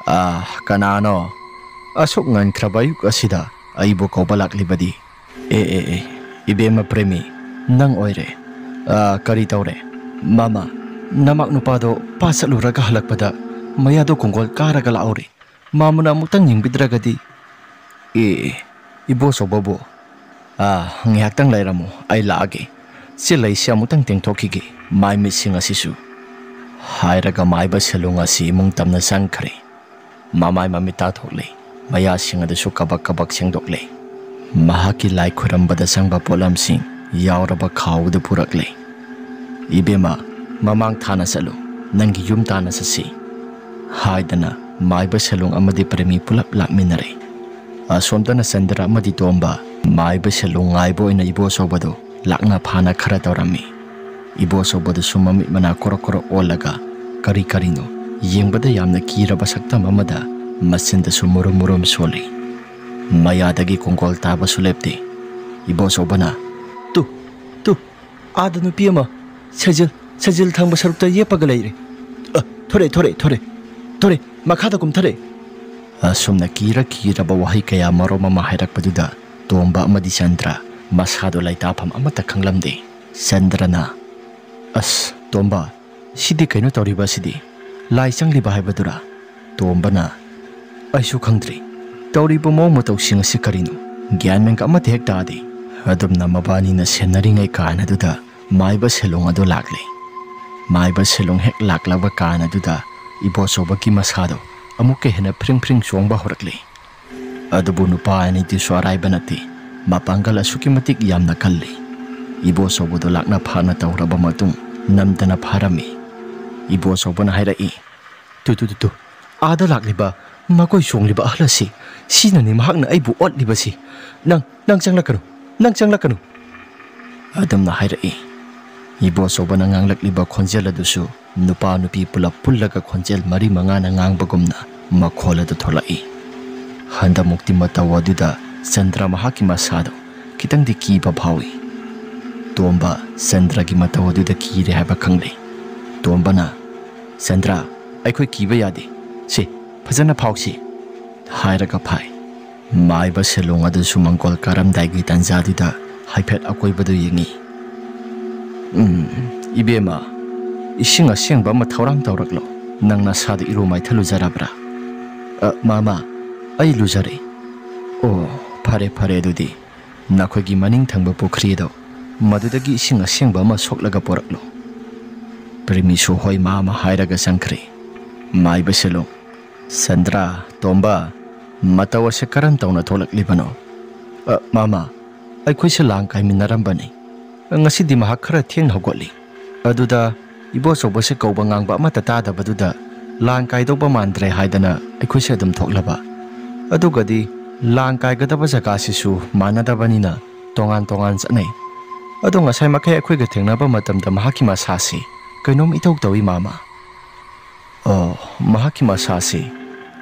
"ꯑ, ꯀꯅꯥꯅꯣ? ꯑꯁꯨꯛ ꯉꯟꯈ꯭ꯔꯕ ꯑꯌꯨꯛ ꯑꯁꯤꯗ ꯑꯩꯕꯨ ꯀꯧꯕ ꯂꯥꯛꯂꯤꯕꯗꯤ?" "ꯑꯦ, ꯑꯦ, ꯑꯦ, ꯏꯕꯦꯝꯃ ꯄ꯭ꯔꯦꯃꯤ, ꯅꯪ ꯑꯣꯏꯔꯦ꯫ ꯑ, ꯀꯔꯤ ꯇꯧꯔꯦ?" "ꯃꯥꯃ, ꯅꯃꯥꯛ ꯅꯨꯄꯥꯗꯣ ꯄꯥ ꯆꯠꯂꯨꯔꯒ ꯍꯜꯂꯛꯄꯗ ꯃꯌꯥꯗꯣ ꯀꯣꯡꯒꯣꯜ ꯀꯥꯔꯒ ꯂꯥꯛꯍꯧꯔꯦ꯫ ꯃꯥꯃꯅ ꯑꯃꯨꯛꯇꯪ ꯌꯦꯡꯕꯤꯗ꯭ꯔꯒꯗꯤ?" "ꯑꯦ, ꯑꯦ, ꯏꯕꯣꯆꯧꯕꯕꯨ? ꯑ, ꯉꯥꯏꯍꯥꯛꯇꯪ ꯂꯩꯔꯝꯃꯨ, ꯑꯩ ꯂꯥꯛꯑꯒꯦ꯫ ꯁꯤ ꯂꯩꯁꯤ ꯑꯃꯨꯛꯇꯪ ꯇꯦꯡꯊꯣꯛꯈꯤꯒꯦ, ꯃꯥꯏ ꯃꯤꯠꯁꯤꯡ ꯑꯁꯤꯁꯨ"꯫ ꯍꯥꯏꯔꯒ ꯃꯥꯏꯕ ꯁꯦꯂꯨꯡ ꯑꯁꯤ ꯏꯃꯨꯡ ꯇꯝꯅ ꯆꯪꯈ꯭ꯔꯦ꯫ ꯃꯃꯥꯏ ꯃꯃꯤꯠ ꯇꯥꯊꯣꯛꯂꯦ꯫ ꯃꯌꯥꯁꯤꯡ ꯑꯗꯨꯁꯨ ꯀꯕꯛ ꯀꯕꯛ ꯁꯦꯡꯗꯣꯛꯂꯦ꯫ ꯃꯍꯥꯛꯀꯤ ꯂꯥꯏ ꯈꯨꯔꯝꯕꯗ ꯆꯪꯕ ꯄꯣꯠꯂꯝꯁꯤꯡ ꯌꯥꯎꯔꯕ ꯈꯥꯎ ꯑꯗꯨ ꯄꯨꯔꯛꯂꯦ꯫ "ꯏꯕꯦꯝꯃ, ꯃꯃꯥꯡ ꯊꯥꯅ ꯆꯠꯂꯨ, ꯅꯪꯒꯤ ꯌꯨꯝ ꯇꯥꯟꯅ ꯆꯠꯁꯤ" ꯍꯥꯏꯗꯅ ꯃꯥꯏꯕ ꯁꯦꯂꯨꯡ ꯑꯃꯗꯤ ꯄ꯭ꯔꯦꯃꯤ ꯄꯨꯂꯞ ꯂꯥꯛꯃꯤꯟꯅꯔꯦ꯫ ꯑꯁꯣꯝꯗꯅ ꯆꯟꯗ꯭ꯔ ꯑꯃꯗꯤ ꯇꯣꯝꯕ ꯃꯥꯏꯕ ꯁꯦꯂꯨꯡ ꯉꯥꯏꯕ ꯑꯣꯏꯅ ꯏꯕꯣꯆꯧꯕꯗꯨ ꯂꯥꯛꯅ ꯐꯥꯅ ꯈꯔ ꯇꯧꯔꯝꯃꯤ꯫ ꯏꯕꯣꯆꯧꯕꯗꯨꯁꯨ ꯃꯃꯤꯠ ꯃꯅꯥ ꯀꯣꯔꯣꯛ ꯀꯣꯔꯣꯛ ꯑꯣꯜꯂꯒ ꯀꯔꯤ ꯀꯔꯤꯅꯣ ꯌꯦꯡꯕꯗ ꯌꯥꯝꯅ ꯀꯤꯔꯕ ꯁꯛꯇꯝ ꯑꯃꯗ ꯃꯆꯤꯟꯗꯁꯨ ꯃꯨꯔꯨꯝ ꯃꯨꯔꯨꯝ ꯁꯣꯜꯂꯤ꯫ ꯃꯌꯥꯗꯒꯤ ꯀꯣꯡꯒꯣꯜ ꯇꯥꯕꯁꯨ ꯂꯦꯞꯇꯦ꯫ ꯏꯕꯣꯆꯧꯕꯅ, "ꯇꯨ, ꯇꯨ, ꯑꯥꯗ ꯅꯨꯄꯤ ꯑꯃ ꯁꯖꯤꯜ, ꯁꯖꯤꯜ ꯊꯪꯕ ꯁꯔꯨꯛꯇ ꯌꯦꯞꯄꯒ ꯂꯩꯔꯦ꯫ ꯑ, ꯊꯣꯔꯦ, ꯊꯣꯔꯦ, ꯊꯣꯔꯦ, ꯊꯣꯔꯦ, ꯃꯈꯥꯗ ꯀꯨꯝꯊꯔꯦ"꯫ ꯑꯁꯨꯝꯅ ꯀꯤꯔ ꯀꯤꯔꯕ ꯋꯥꯍꯩ ꯀꯌꯥ ꯃꯔꯨꯝ ꯑꯃ ꯍꯥꯏꯔꯛꯄꯗꯨꯗ ꯇꯣꯝꯕ ꯑꯃꯗꯤ ꯆꯟꯗ꯭ꯔ ꯃꯁꯥꯗꯣ ꯂꯩꯇꯥꯐꯝ ꯑꯃꯠꯇ ꯈꯪꯂꯝꯗꯦ꯫ ꯆꯟꯗ꯭ꯔꯅ, "ꯑꯁ, ꯇꯣꯝꯕ, ꯁꯤꯗꯤ ꯀꯩꯅꯣ ꯇꯧꯔꯤꯕ ꯑꯁꯤꯗꯤ? ꯂꯥꯏ ꯆꯪꯂꯤꯕ ꯍꯥꯏꯕꯗꯨꯔꯥ?" ꯇꯣꯝꯕꯅ, "ꯑꯩꯁꯨ ꯈꯪꯗ꯭ꯔꯤ, ꯇꯧꯔꯤꯕ ꯃꯑꯣꯡ ꯃꯇꯧꯁꯤꯡ ꯑꯁꯤ ꯀꯔꯤꯅꯣ? ꯒ꯭ꯌꯥꯟ ꯃꯦꯟꯒ ꯑꯃꯠꯇ ꯍꯦꯛ ꯇꯥꯗꯦ꯫ ꯑꯗꯨꯝꯅ ꯃꯕꯥꯅꯤꯅ ꯁꯦꯟꯅꯔꯤꯉꯩ ꯀꯥꯟ ꯑꯗꯨꯗ ꯃꯥꯏꯕ ꯁꯦꯂꯣꯡ ꯑꯗꯨ ꯂꯥꯛꯂꯦ꯫ ꯃꯥꯏꯕ ꯁꯦꯂꯣꯡ ꯍꯦꯛ ꯂꯥꯛꯂꯕ ꯀꯥꯟ ꯑꯗꯨꯗ ꯏꯕꯣꯆꯧꯕꯒꯤ ꯃꯁꯥꯗꯣ ꯑꯃꯨꯛꯀ ꯍꯦꯟꯅ ꯐ꯭ꯔꯤꯡ ꯐ꯭ꯔꯤꯡ ꯆꯣꯡꯕ ꯍꯧꯔꯛꯂꯦ꯫ ꯑꯗꯨꯕꯨ ꯅꯨꯄꯥ ꯑꯅꯤꯗꯨꯁꯨ ꯑꯔꯥꯏꯕ ꯅꯠꯇꯦ, ꯃꯄꯥꯡꯒꯜ ꯑꯁꯨꯛꯀꯤ ꯃꯇꯤꯛ ꯌꯥꯝꯅ ꯀꯜꯂꯤ꯫ ꯏꯕꯣꯆꯧꯕꯗꯣ ꯂꯥꯛꯅ ꯐꯥꯅ ꯇꯧꯔꯕ ꯃꯇꯨꯡ ꯅꯝꯗꯅ ꯐꯥꯔꯝꯃꯤ꯫ ꯏꯕꯣꯆꯧꯕꯅ ꯍꯥꯏꯔꯛꯏ, "ꯇꯨ, ꯇꯨ, ꯇꯨ, ꯇꯨ, ꯑꯥꯗ ꯂꯥꯛꯂꯤꯕ ꯃꯀꯣꯏ ꯆꯣꯡꯂꯤꯕ ꯑꯍꯜ ꯑꯁꯤ, ꯁꯤꯅꯅꯤ ꯃꯍꯥꯛꯅ ꯑꯩꯕꯨ ꯑꯣꯠꯂꯤꯕꯁꯤ꯫ ꯅꯪ, ꯅꯪ ꯆꯪꯂꯛꯀꯅꯨ, ꯅꯪ ꯆꯪꯂꯛꯀꯅꯨ," ꯑꯗꯨꯝꯅ ꯍꯥꯏꯔꯛꯏ꯫ ꯏꯕꯣꯆꯧꯕꯅ ꯉꯥꯡꯂꯛꯂꯤꯕ ꯈꯣꯟꯖꯦꯜ ꯑꯗꯨꯁꯨ ꯅꯨꯄꯥ ꯅꯨꯄꯤ ꯄꯨꯂꯞ ꯄꯨꯜꯂꯒ ꯈꯣꯟꯖꯦꯜ ꯃꯔꯤ ꯃꯉꯥꯅ ꯉꯥꯡꯕꯒꯨꯝꯅ ꯃꯈꯣꯜ ꯑꯗꯨ ꯊꯣꯛꯂꯛꯏ꯫ ꯍꯟꯗꯃꯨꯛꯇꯤ ꯃꯇꯧ ꯑꯗꯨꯗ ꯆꯟꯗ꯭ꯔ ꯃꯍꯥꯛꯀꯤ ꯃꯁꯥꯗꯣ ꯈꯤꯇꯪꯗꯤ ꯀꯤꯕ ꯐꯥꯎꯏ꯫ ꯇꯣꯝꯕ ꯆꯟꯗ꯭ꯔꯒꯤ ꯃꯇꯧ ꯑꯗꯨꯗ ꯀꯤꯔꯦ ꯍꯥꯏꯕ ꯈꯪꯂꯦ꯫ ꯇꯣꯝꯕꯅ, "ꯆꯟꯗ꯭ꯔ, ꯑꯩꯈꯣꯏ ꯀꯤꯕ ꯌꯥꯗꯦ꯫ ꯁꯦ, ꯐꯖꯅ ꯐꯥꯎꯁꯤ," ꯍꯥꯏꯔꯒ ꯐꯥꯏ꯫ ꯃꯥꯏꯕ ꯁꯦꯂꯣꯡ ꯑꯗꯨꯁꯨ ꯃꯪꯒꯣꯜ ꯀꯥꯔꯝꯗꯥꯏꯒꯤ ꯇꯥꯟꯖꯥꯗꯨꯗ ꯍꯥꯏꯐꯦꯠ ꯑꯀꯣꯏꯕꯗꯨ ꯌꯦꯡꯉꯤ꯫ "ꯎꯝ, ꯏꯕꯦꯝꯃ, ꯏꯁꯤꯡ ꯑꯁꯦꯡꯕ ꯑꯃ ꯊꯧꯔꯥꯡ ꯇꯧꯔꯛꯂꯣ꯫ ꯅꯪ ꯅꯁꯥꯗ ꯏꯔꯨ ꯃꯥꯏꯊ ꯂꯨꯖꯔꯕ꯭ꯔꯥ?" "ꯑ, ꯃꯥꯃ, ꯑꯩ ꯂꯨꯖꯔꯦ꯫" "ꯑꯣ, ꯐꯔꯦ, ꯐꯔꯦ, ꯑꯗꯨꯗꯤ ꯅꯈꯣꯏꯒꯤ ꯃꯅꯤꯡ ꯊꯪꯕ ꯄꯨꯈ꯭ꯔꯤꯗꯣ, ꯃꯗꯨꯗꯒꯤ ꯏꯁꯤꯡ ꯑꯁꯦꯡꯕ ꯑꯃ ꯁꯣꯛꯂꯒ ꯄꯨꯔꯛꯂꯣ꯫" ꯄ꯭ꯔꯦꯃꯤꯁꯨ ꯍꯣꯏ ꯃꯥꯃ ꯍꯥꯏꯔꯒ ꯆꯪꯈ꯭ꯔꯦ꯫ ꯃꯥꯏꯕ ꯁꯦꯂꯣꯡ, "ꯆꯟꯗ꯭ꯔ, ꯇꯣꯝꯕ, ꯃꯇꯧ ꯑꯁꯤ ꯀꯔꯝ ꯇꯧꯅ ꯊꯣꯛꯂꯛꯂꯤꯕꯅꯣ?" "ꯑ, ꯃꯥꯃ, ꯑꯩꯈꯣꯏꯁꯦ ꯂꯥꯡ ꯀꯥꯏꯃꯤꯟꯅꯔꯝꯕꯅꯤ꯫ ꯉꯁꯤꯗꯤ ꯃꯍꯥꯛ ꯈꯔ ꯊꯦꯡꯅ ꯍꯧꯒꯠꯂꯤ꯫ ꯑꯗꯨꯗ ꯏꯕꯣꯆꯧꯕꯁꯦ ꯀꯧꯕ ꯉꯥꯡꯕ ꯑꯃꯠꯇ ꯇꯥꯗꯕꯗꯨꯗ ꯂꯥꯡ ꯀꯥꯏꯗꯧꯕ ꯃꯥꯟꯗ꯭ꯔꯦ ꯍꯥꯏꯗꯅ ꯑꯩꯈꯣꯏꯁꯦ ꯑꯗꯨꯝ ꯊꯣꯛꯂꯕ꯫ ꯑꯗꯨꯒꯗꯤ ꯂꯥꯡ ꯀꯥꯏꯒꯗꯕ ꯖꯒꯥꯁꯤꯁꯨ ꯃꯥꯟꯅꯗꯕꯅꯤꯅ ꯇꯣꯉꯥꯟ ꯇꯣꯉꯥꯟ ꯆꯠꯅꯩ꯫ ꯑꯗꯣ ꯉꯁꯥꯏ ꯃꯈꯩ ꯑꯩꯈꯣꯏꯒ ꯊꯦꯡꯅꯕ ꯃꯇꯝꯗ ꯃꯍꯥꯛꯀꯤ ꯃꯁꯥꯁꯤ ꯀꯩꯅꯣꯝ ꯏꯇꯧ ꯇꯧꯏ, ꯃꯥꯃ꯫" "ꯑꯣ, ꯃꯍꯥꯛꯀꯤ ꯃꯁꯥꯁꯤ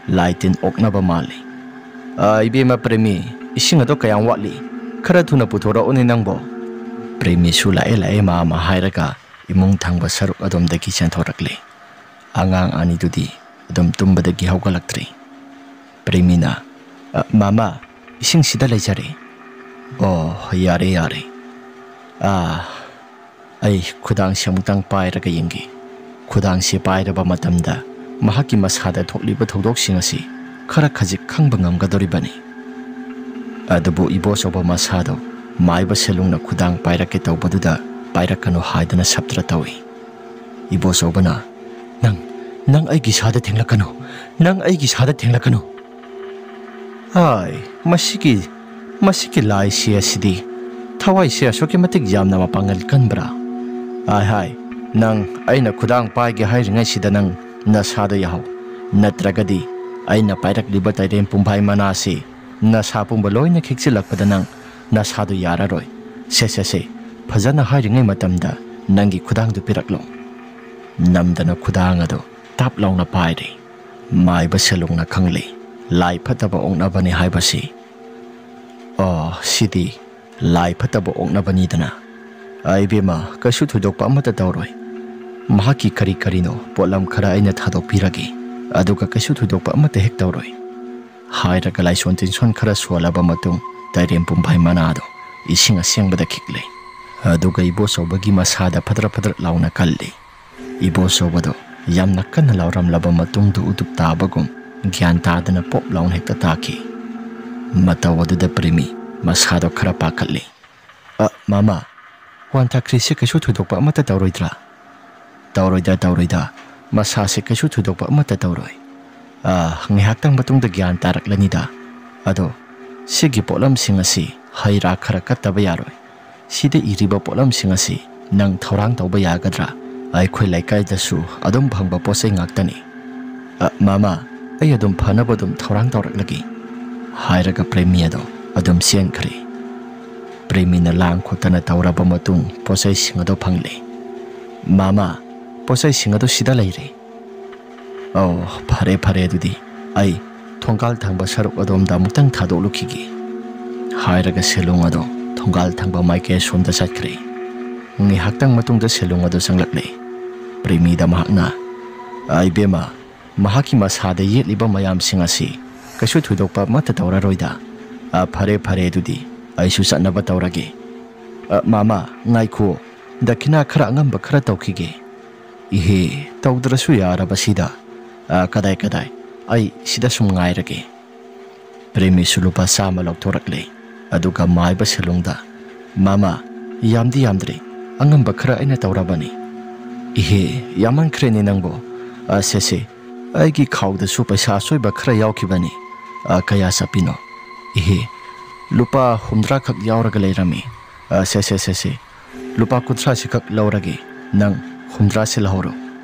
ꯂꯥꯏ ꯇꯤꯟ ꯑꯣꯛꯅꯕ ꯃꯥꯜꯂꯤ꯫ ꯑ, ꯏꯕꯦꯝꯃ ꯄ꯭ꯔꯦꯃꯤ, ꯏꯁꯤꯡ ꯑꯗꯣ ꯀꯌꯥꯝ ꯋꯥꯠꯂꯤ? ꯈꯔ ꯊꯨꯅ ꯄꯨꯊꯣꯔꯛꯎꯅꯦ ꯅꯪꯕꯣ꯫" ꯄ꯭ꯔꯦꯃꯤꯁꯨ, "ꯂꯥꯛꯑꯦ, ꯂꯥꯛꯑꯦ, ꯃꯥꯃ," ꯍꯥꯏꯔꯒ ꯏꯃꯨꯡ ꯊꯪꯕ ꯁꯔꯨꯛ ꯑꯗꯣꯝꯗꯒꯤ ꯆꯦꯟꯊꯣꯔꯛꯂꯦ꯫ ꯑꯉꯥꯡ ꯑꯅꯤꯗꯨꯗꯤ ꯑꯗꯨꯝ ꯇꯨꯝꯕꯗꯒꯤ ꯍꯧꯒꯠꯂꯛꯇ꯭ꯔꯤ꯫ ꯄ꯭ꯔꯦꯃꯤꯅ, "ꯑ, ꯃꯥꯃ, ꯏꯁꯤꯡꯁꯤꯗ ꯂꯩꯖꯔꯦ꯫" "ꯑꯣ, ꯌꯥꯔꯦ, ꯌꯥꯔꯦ꯫ ꯑꯥ, ꯑꯩ ꯈꯨꯗꯥꯡꯁꯦ ꯑꯃꯨꯛꯇꯪ ꯄꯥꯏꯔꯒ ꯌꯦꯡꯒꯦ꯫" ꯈꯨꯗꯥꯡꯁꯦ ꯄꯥꯏꯔꯕ ꯃꯇꯝꯗ ꯃꯍꯥꯛꯀꯤ ꯃꯁꯥꯗ ꯊꯣꯛꯂꯤꯕ ꯊꯧꯗꯣꯛꯁꯤꯡ ꯑꯁꯤ ꯈꯔ ꯈꯖꯤꯛ ꯈꯪꯕ ꯉꯝꯒꯗꯧꯔꯤꯕꯅꯤ꯫ ꯑꯗꯨꯕꯨ ꯏꯕꯣꯆꯧꯕ ꯃꯁꯥꯗꯣ ꯃꯥꯏꯕ ꯁꯦꯂꯨꯡꯅ ꯈꯨꯗꯥꯡ ꯄꯥꯏꯔꯛꯀꯦ ꯇꯧꯕꯗꯨꯗ ꯄꯥꯏꯔꯛꯀꯅꯨ ꯍꯥꯏꯗꯅ ꯁꯞꯇ꯭ꯔ ꯇꯧꯏ꯫ ꯏꯕꯣꯆꯧꯕꯅ, "ꯅꯪ, ꯅꯪ ꯑꯩꯒꯤ ꯏꯁꯥꯗ ꯊꯦꯡꯂꯛꯀꯅꯨ, ꯅꯪ ꯑꯩꯒꯤ ꯏꯁꯥꯗ ꯊꯦꯡꯂꯛꯀꯅꯨ꯫ ꯍꯥꯏ, ꯃꯁꯤꯒꯤ, ꯃꯁꯤꯒꯤ ꯂꯥꯏꯁꯤ ꯑꯁꯤꯗꯤ ꯊꯋꯥꯏꯁꯦ ꯑꯁꯨꯛꯀꯤ ꯃꯇꯤꯛ ꯌꯥꯝꯅ ꯃꯄꯥꯡꯒꯜ ꯀꯟꯕ꯭ꯔꯥ? ꯍꯥꯏ, ꯍꯥꯏ, ꯅꯪ ꯑꯩꯅ ꯈꯨꯗꯥꯡ ꯄꯥꯏꯒꯦ ꯍꯥꯏꯔꯤꯉꯩꯁꯤꯗ ꯅꯪ ꯅꯁꯥꯗ ꯌꯥꯍꯧ, ꯅꯠꯇ꯭ꯔꯒꯗꯤ ꯑꯩꯅ ꯄꯥꯏꯔꯛꯂꯤꯕ ꯇꯩꯔꯦꯝ ꯄꯨꯝꯐꯥꯏ ꯃꯅꯥꯁꯤ ꯅꯁꯥ ꯄꯨꯝꯕ ꯂꯣꯏꯅ ꯈꯤꯛꯆꯤꯜꯂꯛꯄꯗ ꯅꯪ ꯅꯁꯥꯗꯨ ꯌꯥꯔꯔꯣꯏ꯫ ꯁꯦ, ꯁꯦ, ꯁꯦ, ꯐꯖꯅ ꯍꯥꯏꯔꯤꯉꯩ ꯃꯇꯝꯗ ꯅꯪꯒꯤ ꯈꯨꯗꯥꯡꯗꯨ ꯄꯤꯔꯛꯂꯣ꯫" ꯅꯝꯗꯅ ꯈꯨꯗꯥꯡ ꯑꯗꯨ ꯇꯥꯞ ꯂꯥꯎꯅ ꯄꯥꯏꯔꯦ꯫ ꯃꯥꯏꯕ ꯁꯦꯂꯨꯡꯅ ꯈꯪꯂꯦ, ꯂꯥꯏ ꯐꯠꯇꯕ ꯑꯣꯛꯅꯕꯅꯤ ꯍꯥꯏꯕꯁꯤ꯫ ꯑꯣ, ꯁꯤꯗꯤ ꯂꯥꯏ ꯐꯠꯇꯕ ꯑꯣꯛꯅꯕꯅꯤꯗꯅ꯫ "ꯑꯥ, ꯏꯕꯦꯝꯃ, ꯀꯩꯁꯨ ꯊꯣꯏꯗꯣꯛꯄ ꯑꯃꯠꯇ ꯇꯧꯔꯣꯏ꯫ ꯃꯍꯥꯛꯀꯤ ꯀꯔꯤ ꯀꯔꯤꯅꯣ ꯄꯣꯠꯂꯝ ꯈꯔ ꯑꯩꯅ ꯊꯥꯗꯣꯛꯄꯤꯔꯒꯦ, ꯑꯗꯨꯒ ꯀꯩꯁꯨ ꯊꯣꯏꯗꯣꯛꯄ ꯑꯃꯠꯇ ꯍꯦꯛ ꯇꯧꯔꯣꯏ", ꯍꯥꯏꯔꯒ ꯂꯥꯏꯁꯣꯟ ꯇꯤꯟꯁꯣꯟ ꯈꯔ ꯁꯣꯜꯂꯕ ꯃꯇꯨꯡ ꯇꯩꯔꯦꯝ ꯄꯨꯝꯐꯥꯏ ꯃꯅꯥꯗꯣ ꯏꯁꯤꯡ ꯑꯁꯦꯡꯕꯗ ꯈꯤꯛꯂꯦ꯫ ꯑꯗꯨꯒ ꯏꯕꯣꯆꯧꯕꯒꯤ ꯃꯁꯥꯗ ꯐꯗ꯭ꯔꯛ ꯐꯗ꯭ꯔꯛ ꯂꯥꯎꯅ ꯀꯜꯂꯤ꯫ ꯏꯕꯣꯆꯧꯕꯗꯣ ꯌꯥꯝꯅ ꯀꯟꯅ ꯂꯥꯎꯔꯝꯂꯕ ꯃꯇꯨꯡꯗ ꯎꯇꯨꯞ ꯇꯥꯕꯒꯨꯝ ꯒ꯭ꯌꯥꯟ ꯇꯥꯗꯅ ꯄꯣꯞ ꯂꯥꯎꯅ ꯍꯦꯛꯇ ꯇꯥꯈꯤ꯫ ꯃꯇꯧ ꯑꯗꯨꯗ ꯄ꯭ꯔꯦꯃꯤ ꯃꯁꯥꯗꯣ ꯈꯔ ꯄꯥꯈꯠꯂꯤ꯫ "ꯑ, ꯃꯃꯥ, ꯋꯥꯟꯊꯈ꯭ꯔꯤꯁꯦ ꯀꯩꯁꯨ ꯊꯣꯏꯗꯣꯛꯄ ꯑꯃꯠꯇ ꯇꯧꯔꯣꯏꯗ꯭ꯔꯥ?" "ꯇꯧꯔꯣꯏꯗ, ꯇꯧꯔꯣꯏꯗ꯫ ꯃꯁꯥꯁꯦ ꯀꯩꯁꯨ ꯊꯣꯏꯗꯣꯛꯄ ꯑꯃꯠꯇ ꯇꯧꯔꯣꯏ꯫ ꯑ, ꯉꯥꯏꯍꯥꯛꯇꯪ ꯃꯇꯨꯡꯗ ꯒ꯭ꯌꯥꯟ ꯇꯥꯔꯛꯂꯅꯤꯗ꯫ ꯑꯗꯣ ꯁꯤꯒꯤ ꯄꯣꯠꯂꯝꯁꯤꯡ ꯑꯁꯤ ꯍꯩ ꯔꯥ ꯈꯔ ꯀꯠꯇꯕ ꯌꯥꯔꯣꯏ꯫ ꯁꯤꯗ ꯏꯔꯤꯕ ꯄꯣꯠꯂꯝꯁꯤꯡ ꯑꯁꯤ ꯅꯪ ꯊꯧꯔꯥꯡ ꯇꯧꯕ ꯌꯥꯒꯗ꯭ꯔꯥ? ꯑꯩꯈꯣꯏ ꯂꯩꯀꯥꯏꯗꯁꯨ ꯑꯗꯨꯝ ꯐꯪꯕ ꯄꯣꯠ ꯆꯩ ꯉꯥꯛꯇꯅꯤ꯫" "ꯑ, ꯃꯃꯥ, ꯑꯩ ꯑꯗꯨꯝ ꯐꯅꯕ ꯑꯗꯨꯝ ꯊꯧꯔꯥꯡ ꯇꯧꯔꯛꯂꯒꯦ꯫" ꯍꯥꯏꯔꯒ ꯄ꯭ꯔꯦꯃꯤ ꯑꯗꯣ ꯑꯗꯨꯝ ꯆꯦꯟꯈ꯭ꯔꯦ꯫ ꯄ꯭ꯔꯦꯃꯤꯅ ꯂꯥꯡ ꯈꯣꯠꯇꯅ ꯇꯧꯔꯕ ꯃꯇꯨꯡ ꯄꯣꯠ ꯆꯩꯁꯤꯡ ꯑꯗꯣ ꯐꯪꯂꯦ꯫ "ꯃꯃꯥ, ꯄꯣꯠ ꯆꯩꯁꯤꯡ ꯑꯗꯣ ꯁꯤꯗ ꯂꯩꯔꯦ꯫" "ꯑꯧ, ꯐꯔꯦ, ꯐꯔꯦ, ꯑꯗꯨꯗꯤ ꯑꯩ ꯊꯣꯡꯒꯥꯜ ꯊꯪꯕ ꯁꯔꯨꯛ ꯑꯗꯣꯝꯗ ꯑꯃꯨꯛꯇꯪ ꯊꯥꯗꯣꯛꯂꯨꯈꯤꯒꯦ꯫" ꯍꯥꯏꯔꯒ ꯁꯦꯂꯨꯡ ꯑꯗꯣ ꯊꯣꯡꯒꯥꯜ ꯊꯪꯕ ꯃꯥꯏꯀꯩ ꯑꯁꯣꯝꯗ ꯆꯠꯈ꯭ꯔꯦ꯫ ꯉꯥꯏꯍꯥꯛꯇꯪ ꯃꯇꯨꯡꯗ ꯁꯦꯂꯨꯡ ꯑꯗꯣ ꯆꯪꯂꯛꯂꯦ꯫ ꯄ꯭ꯔꯦꯃꯤꯗ ꯃꯍꯥꯛꯅ, "ꯑ, ꯏꯕꯦꯝꯃ, ꯃꯍꯥꯛꯀꯤ ꯃꯁꯥꯗ ꯌꯦꯠꯂꯤꯕ ꯃꯌꯥꯝꯁꯤꯡ ꯑꯁꯤ ꯀꯩꯁꯨ ꯊꯣꯏꯗꯣꯛꯄ ꯑꯃꯠꯇ ꯇꯧꯔꯔꯣꯏꯗ꯫ ꯑ, ꯐꯔꯦ, ꯐꯔꯦ, ꯑꯗꯨꯗꯤ ꯑꯩꯁꯨ ꯆꯠꯅꯕ ꯇꯧꯔꯒꯦ꯫" "ꯑ, ꯃꯃꯥ, ꯉꯥꯏꯈꯣ, ꯗꯈꯤꯅꯥ ꯈꯔ ꯑꯉꯝꯕ ꯈꯔ ꯇꯧꯈꯤꯒꯦ꯫" "ꯏꯍꯦ, ꯇꯧꯗ꯭ꯔꯁꯨ ꯌꯥꯔꯕꯁꯤꯗ꯫ ꯑ, ꯀꯗꯥꯏ, ꯀꯗꯥꯏ? ꯑꯩ ꯁꯤꯗ ꯁꯨꯝ ꯉꯥꯏꯔꯒꯦ꯫ ꯄ꯭ꯔꯦꯃꯤꯁꯨ ꯂꯨꯄꯥ ꯆꯥꯝꯃ ꯂꯧꯊꯣꯔꯛꯂꯦ, ꯑꯗꯨꯒ ꯃꯥꯏꯕ ꯁꯦꯂꯨꯡꯗ, "ꯃꯃꯥ, ꯌꯥꯝꯗꯤ ꯌꯥꯝꯗ꯭ꯔꯤ, ꯑꯉꯝꯕ ꯈꯔ ꯑꯩꯅ ꯇꯧꯔꯕꯅꯤ꯫" "ꯏꯍꯦ, ꯌꯥꯝꯃꯟꯈ꯭ꯔꯦꯅꯦ ꯅꯪꯕꯨ꯫" "ꯑ, ꯁꯦ, ꯁꯦ, ꯑꯩꯒꯤ ꯈꯥꯎꯗꯁꯨ ꯄꯩꯁꯥ ꯑꯆꯣꯏꯕ ꯈꯔ ꯌꯥꯎꯈꯤꯕꯅꯤ꯫" "ꯑ, ꯀꯌꯥ ꯆꯠꯄꯤꯅꯣ?" "ꯏꯍꯦ, ꯂꯨꯄꯥ ꯍꯨꯝꯗ꯭ꯔꯥ ꯈꯛ ꯌꯥꯎꯔꯒ ꯂꯩꯔꯝꯃꯤ꯫" "ꯑ, ꯁꯦ, ꯁꯦ, ꯁꯦ, ꯁꯦ, ꯂꯨꯄꯥ ꯀꯨꯟꯊ꯭ꯔꯥꯁꯤ ꯈꯛ ꯂꯧꯔꯒꯦ, ꯅꯪ ꯍꯨꯝꯗ꯭ꯔꯥꯁꯤ ꯂꯧꯍꯧꯔꯣ꯫"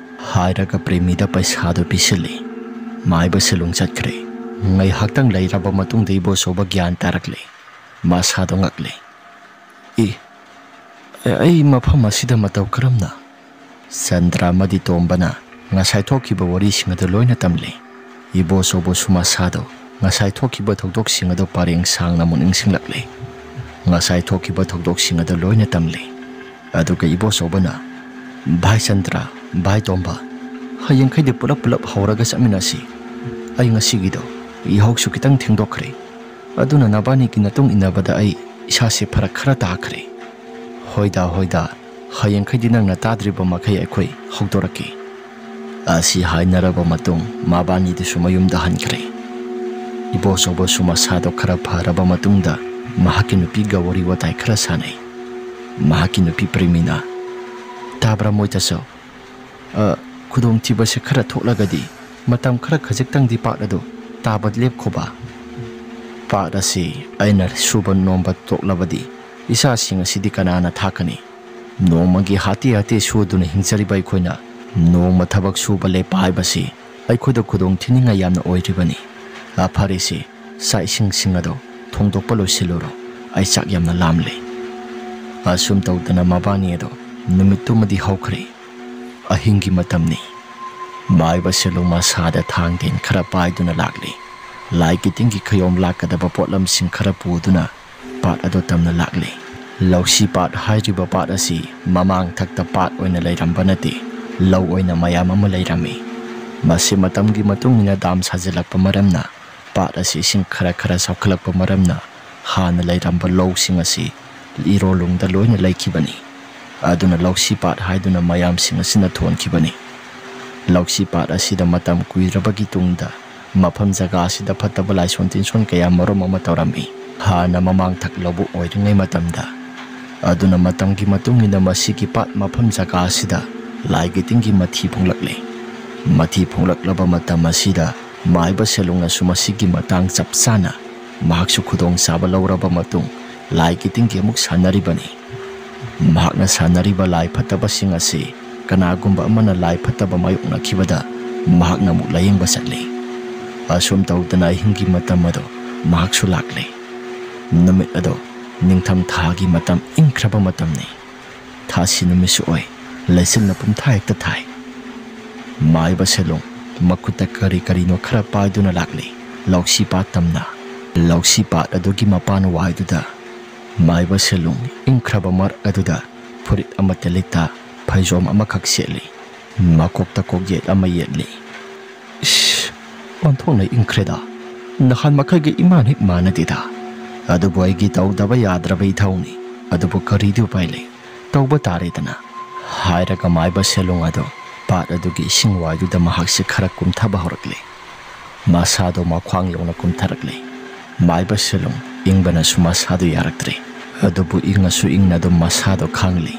ꯍꯥꯏꯔꯒ ꯄ꯭ꯔꯦꯃꯤꯗ ꯄꯩꯁꯥꯗꯨ ꯄꯤꯁꯤꯜꯂꯤ꯫ ꯃꯥꯏꯕ ꯁꯦꯂꯨꯡ ꯆꯠꯈ꯭ꯔꯦ꯫ ꯉꯥꯏꯍꯥꯛꯇꯪ ꯂꯩꯔꯕ ꯃꯇꯨꯡꯗ ꯏꯕꯣꯆꯧꯕ ꯒ꯭ꯌꯥꯟ ꯇꯥꯔꯛꯂꯦ꯫ ꯃꯁꯥꯗꯣ ꯉꯛꯂꯦ꯫ "ꯏ, ꯑꯩ ꯃꯐꯝ ꯑꯁꯤꯗ ꯃꯇꯧ ꯀꯔꯝꯅ?" ꯆꯟꯗ꯭ꯔ ꯑꯃꯗꯤ ꯇꯣꯝꯕꯅ ꯉꯁꯥꯏ ꯊꯣꯛꯈꯤꯕ ꯋꯥꯔꯤꯁꯤꯡ ꯑꯗꯨ ꯂꯣꯏꯅ ꯇꯝꯂꯤ꯫ ꯏꯕꯣꯆꯧꯕꯁꯨ ꯃꯁꯥꯗꯣ ꯉꯁꯥꯏ ꯊꯣꯛꯈꯤꯕ ꯊꯧꯗꯣꯛꯁꯤꯡ ꯑꯗꯨ ꯄꯔꯦꯡ ꯁꯥꯡꯅ ꯑꯃꯨꯛ ꯅꯤꯡꯁꯤꯡꯂꯛꯂꯦ꯫ ꯉꯁꯥꯏ ꯊꯣꯛꯈꯤꯕ ꯊꯧꯗꯣꯛꯁꯤꯡ ꯑꯗꯨ ꯂꯣꯏꯅ ꯇꯝꯂꯤ꯫ ꯑꯗꯨꯒ ꯏꯕꯣꯆꯧꯕꯅ, "ꯚꯥꯏ ꯆꯟꯗ꯭ꯔ, ꯚꯥꯏ ꯇꯣꯝꯕ, ꯍꯌꯦꯡꯈꯩꯗꯤ ꯄꯨꯂꯞ ꯄꯨꯂꯞ ꯍꯧꯔꯒ ꯆꯠꯃꯤꯟꯅꯁꯤ꯫ ꯑꯩ ꯉꯁꯤꯒꯤꯗꯣ ꯌꯥꯍꯧꯁꯨ ꯈꯤꯇꯪ ꯊꯦꯡꯗꯣꯛꯈ꯭ꯔꯦ꯫ ꯑꯗꯨꯅ ꯅꯕꯥꯅꯤꯒꯤ ꯃꯇꯨꯡ ꯏꯟꯅꯕꯗ ꯑꯩ ꯏꯁꯥꯁꯦ ꯐꯔꯛ ꯈꯔ ꯇꯥꯈ꯭ꯔꯦ꯫" "ꯍꯣꯏꯗ, ꯍꯣꯏꯗ, ꯍꯌꯦꯡꯈꯩꯗꯤ ꯅꯪꯅ ꯇꯥꯗ꯭ꯔꯤꯕ ꯃꯈꯩ ꯑꯩꯈꯣꯏ ꯍꯧꯗꯣꯔꯛꯀꯦ꯫" ꯑꯁꯤ ꯍꯥꯏꯅꯔꯕ ꯃꯇꯨꯡ ꯃꯕꯥꯅꯤꯗꯨꯁꯨ ꯃꯌꯨꯝꯗ ꯍꯟꯈ꯭ꯔꯦ꯫ ꯏꯕꯣꯆꯧꯕꯁꯨ ꯃꯁꯥꯗꯣ ꯈꯔ ꯐꯔꯕ ꯃꯇꯨꯡꯗ ꯃꯍꯥꯛꯀꯤ ꯅꯨꯄꯤꯒ ꯋꯥꯔꯤ ꯋꯥꯇꯥꯏ ꯈꯔ ꯁꯥꯟꯅꯩ꯫ ꯃꯍꯥꯛꯀꯤ ꯅꯨꯄꯤ ꯄ꯭ꯔꯦꯃꯤꯅ, "ꯇꯥꯕ꯭ꯔꯥ ꯃꯣꯏꯇꯁꯨ? ꯑ, ꯈꯨꯗꯣꯡꯊꯤꯕꯁꯦ ꯈꯔ ꯊꯣꯛꯂꯒꯗꯤ ꯃꯇꯝ ꯈꯔ ꯈꯖꯤꯛꯇꯪꯗꯤ ꯄꯥꯠ ꯑꯗꯨ ꯇꯥꯕ ꯂꯦꯞꯈꯣꯕ꯫ ꯄꯥꯠ ꯑꯁꯤ ꯑꯩꯅ ꯁꯨꯕ ꯅꯣꯝꯕ ꯇꯣꯛꯂꯕꯗꯤ ꯏꯆꯥꯁꯤꯡ ꯑꯁꯤꯗꯤ ꯀꯅꯥꯅ ꯊꯥꯛꯀꯅꯤ? ꯅꯣꯡꯃꯒꯤ ꯍꯥꯇꯦ ꯍꯥꯇꯦ ꯁꯨꯗꯨꯅ ꯍꯤꯡꯖꯔꯤꯕ ꯑꯩꯈꯣꯏꯅ ꯅꯣꯡꯃ ꯊꯕꯛ ꯁꯨꯕ ꯂꯦꯞꯄ ꯍꯥꯏꯕꯁꯤ ꯑꯩꯈꯣꯏꯗ ꯈꯨꯗꯣꯡ ꯊꯤꯅꯤꯡꯉꯥꯏ ꯌꯥꯝꯅ ꯑꯣꯏꯔꯤꯕꯅꯤ꯫ ꯑ, ꯐꯔꯦꯁꯦ, ꯆꯥꯛ ꯏꯁꯤꯡꯁꯤꯡ ꯑꯗꯣ ꯊꯣꯡꯗꯣꯛꯄ ꯂꯣꯏꯁꯤꯜꯂꯨꯔꯣ, ꯑꯩ ꯆꯥꯛ ꯌꯥꯝꯅ ꯂꯥꯝꯂꯦ꯫" ꯑꯁꯨꯝ ꯇꯧꯗꯅ ꯃꯕꯥꯅꯤ ꯑꯗꯣ ꯅꯨꯃꯤꯠꯇꯨꯃꯗꯤ ꯍꯧꯈ꯭ꯔꯦ꯫ ꯑꯍꯤꯡꯒꯤ ꯃꯇꯝꯅꯤ꯫ ꯃꯥꯏꯕ ꯁꯦꯂꯨꯡ ꯃꯁꯥꯗ ꯊꯥꯡꯗꯦꯟ ꯈꯔ ꯄꯥꯏꯗꯨꯅ ꯂꯥꯛꯂꯤ꯫ ꯂꯥꯏ ꯀꯤꯇꯤꯡꯒꯤ ꯈꯌꯣꯝ ꯂꯥꯛꯀꯗꯕ ꯄꯣꯠꯂꯝꯁꯤꯡ ꯈꯔ ꯄꯨꯗꯨꯅ ꯄꯥꯠ ꯑꯗꯨ ꯇꯝꯅ ꯂꯥꯛꯂꯤ꯫ ꯂꯧꯁꯤ ꯄꯥꯠ ꯍꯥꯏꯔꯤꯕ ꯄꯥꯠ ꯑꯁꯤ ꯃꯃꯥꯡ ꯊꯛꯇ ꯄꯥꯠ ꯑꯣꯏꯅ ꯂꯩꯔꯝꯕ ꯅꯠꯇꯦ, ꯂꯧ ꯑꯣꯏꯅ ꯃꯌꯥꯝ ꯑꯃ ꯂꯩꯔꯝꯃꯤ꯫ ꯃꯁꯤ ꯃꯇꯝꯒꯤ ꯃꯇꯨꯡ ꯏꯟꯅ ꯗꯥꯝ ꯁꯥꯖꯤꯜꯂꯛꯄ ꯃꯔꯝꯅ ꯄꯥꯠ ꯑꯁꯤ ꯏꯁꯤꯡ ꯈꯔ ꯈꯔ ꯆꯥꯎꯈꯠꯂꯛꯄ ꯃꯔꯝꯅ ꯍꯥꯟꯅ ꯂꯩꯔꯝꯕ ꯂꯧꯁꯤꯡ ꯑꯁꯤ ꯏꯔꯣꯂꯨꯡꯗ ꯂꯣꯏꯅ ꯂꯩꯈꯤꯕꯅꯤ꯫ ꯑꯗꯨꯅ ꯂꯧꯁꯤ ꯄꯥꯠ ꯍꯥꯏꯗꯨꯅ ꯃꯌꯥꯝꯁꯤꯡ ꯑꯁꯤꯅ ꯊꯣꯟꯈꯤꯕꯅꯤ꯫ ꯂꯧꯁꯤ ꯄꯥꯠ ꯑꯁꯤꯗ ꯃꯇꯝ ꯀꯨꯏꯔꯕꯒꯤ ꯇꯨꯡꯗ ꯃꯐꯝ ꯖꯒꯥ ꯑꯁꯤꯗ ꯐꯠꯇꯕ ꯂꯥꯏꯁꯣꯟ ꯇꯤꯟꯁꯣꯟ ꯀꯌꯥ ꯃꯔꯨꯝ ꯑꯃ ꯇꯧꯔꯝꯃꯤ꯫ ꯍꯥꯟꯅ ꯃꯃꯥꯡ ꯊꯛ ꯂꯧꯕꯨꯛ ꯑꯣꯏꯔꯤꯉꯩ ꯃꯇꯝꯗ꯫ ꯑꯗꯨꯅ ꯃꯇꯝꯒꯤ ꯃꯇꯨꯡ ꯏꯟꯅ ꯃꯁꯤꯒꯤ ꯄꯥꯠ ꯃꯐꯝ ꯖꯒꯥ ꯑꯁꯤꯗ ꯂꯥꯏꯒꯤ ꯇꯤꯟꯒꯤ ꯃꯊꯤ ꯐꯣꯡꯂꯛꯂꯦ꯫ ꯃꯊꯤ ꯐꯣꯡꯂꯛꯂꯕ ꯃꯇꯝ ꯑꯁꯤꯗ ꯃꯥꯏꯕ ꯁꯦꯂꯨꯡꯅꯁꯨ ꯃꯁꯤꯒꯤ ꯃꯇꯥꯡ ꯆꯞ ꯆꯥꯅ ꯃꯍꯥꯛꯁꯨ ꯈꯨꯗꯣꯡꯆꯥꯕ ꯂꯧꯔꯕ ꯃꯇꯨꯡ ꯂꯥꯏꯒꯤ ꯇꯤꯟꯒꯤ ꯑꯃꯨꯛ ꯁꯥꯟꯅꯔꯤꯕꯅꯤ꯫ ꯃꯍꯥꯛꯅ ꯁꯥꯟꯅꯔꯤꯕ ꯂꯥꯏ ꯐꯠꯇꯕꯁꯤꯡ ꯑꯁꯤ ꯀꯅꯥꯒꯨꯝꯕ ꯑꯃꯅ ꯂꯥꯏ ꯐꯠꯇꯕ ꯃꯥꯌꯣꯛꯅꯈꯤꯕꯗ ꯃꯍꯥꯛꯅ ꯑꯃꯨꯛ ꯂꯥꯌꯦꯡꯕ ꯆꯠꯂꯤ꯫ ꯑꯁꯨꯝ ꯇꯧꯗꯅ ꯑꯍꯤꯡꯒꯤ ꯃꯇꯝ ꯑꯗꯣ ꯃꯍꯥꯛꯁꯨ ꯂꯥꯛꯂꯦ꯫ ꯅꯨꯃꯤꯠ ꯑꯗꯣ ꯅꯤꯡꯊꯝ ꯊꯥꯒꯤ ꯃꯇꯝ ꯏꯪꯈ꯭ꯔꯕ ꯃꯇꯝꯅꯤ꯫ ꯊꯥꯁꯤ ꯅꯨꯃꯤꯠꯁꯨ ꯑꯣꯏ꯫ ꯂꯩꯆꯤꯜꯅ ꯄꯨꯝꯊꯥ ꯍꯦꯛꯇ ꯊꯥꯏ꯫ ꯃꯥꯏꯕ ꯁꯦꯂꯨꯡ ꯃꯈꯨꯠꯇ ꯀꯔꯤ ꯀꯔꯤꯅꯣ ꯈꯔ ꯄꯥꯏꯗꯨꯅ ꯂꯥꯛꯂꯤ꯫ ꯂꯧꯁꯤ ꯄꯥꯠ ꯇꯝꯅ꯫ ꯂꯧꯁꯤ ꯄꯥꯠ ꯑꯗꯨꯒꯤ ꯃꯄꯥꯟ ꯋꯥꯏꯗꯨꯗ ꯃꯥꯏꯕ ꯁꯦꯂꯨꯡ ꯏꯪꯈ꯭ꯔꯕ ꯃꯔꯛ ꯑꯗꯨꯗ ꯐꯨꯔꯤꯠ ꯑꯃꯠꯇ ꯂꯤꯠꯇ ꯐꯩꯖꯣꯝ ꯑꯃꯈꯛ ꯁꯦꯠꯂꯤ꯫ ꯃꯀꯣꯛꯇ ꯀꯣꯛꯌꯦꯠ ꯑꯃ ꯌꯦꯠꯂꯤ꯫ ꯏꯁ, ꯑꯣꯟꯊꯣꯛꯅ ꯏꯪꯈ꯭ꯔꯦꯗ꯫ ꯅꯍꯥꯟ ꯃꯈꯩꯒ ꯏꯃꯥꯟ ꯍꯦꯛ ꯃꯥꯟꯅꯗꯦꯗ꯫ ꯑꯗꯨꯕꯨ ꯑꯩꯒꯤ ꯇꯧꯗꯕ ꯌꯥꯗ꯭ꯔꯕ ꯏꯊꯧꯅꯤ꯫ ꯑꯗꯨꯕꯨ ꯀꯔꯤꯗꯤ ꯎꯄꯥꯏ ꯂꯩ? ꯇꯧꯕ ꯇꯥꯔꯦꯗꯅ꯫ ꯍꯥꯏꯔꯒ ꯃꯥꯏꯕ ꯁꯦꯂꯨꯡ ꯑꯗꯣ ꯄꯥꯠ ꯑꯗꯨꯒꯤ ꯏꯁꯤꯡ ꯋꯥꯏꯗꯨꯗ ꯃꯍꯥꯛꯁꯦ ꯈꯔ ꯀꯨꯝꯊꯕ ꯍꯧꯔꯛꯂꯦ꯫ ꯃꯁꯥꯗꯣ ꯃꯈ꯭ꯋꯥꯡ ꯌꯧꯅ ꯀꯨꯝꯊꯔꯛꯂꯦ꯫ ꯃꯥꯏꯕ ꯁꯦꯂꯨꯡ ꯏꯪꯕꯅꯁꯨ ꯃꯁꯥꯗꯣ ꯌꯥꯔꯛꯇ꯭ꯔꯦ꯫ ꯑꯗꯨꯕꯨ ꯏꯪꯉꯁꯨ ꯏꯪꯅ ꯑꯗꯨꯝ ꯃꯁꯥꯗꯣ ꯈꯥꯡꯂꯤ꯫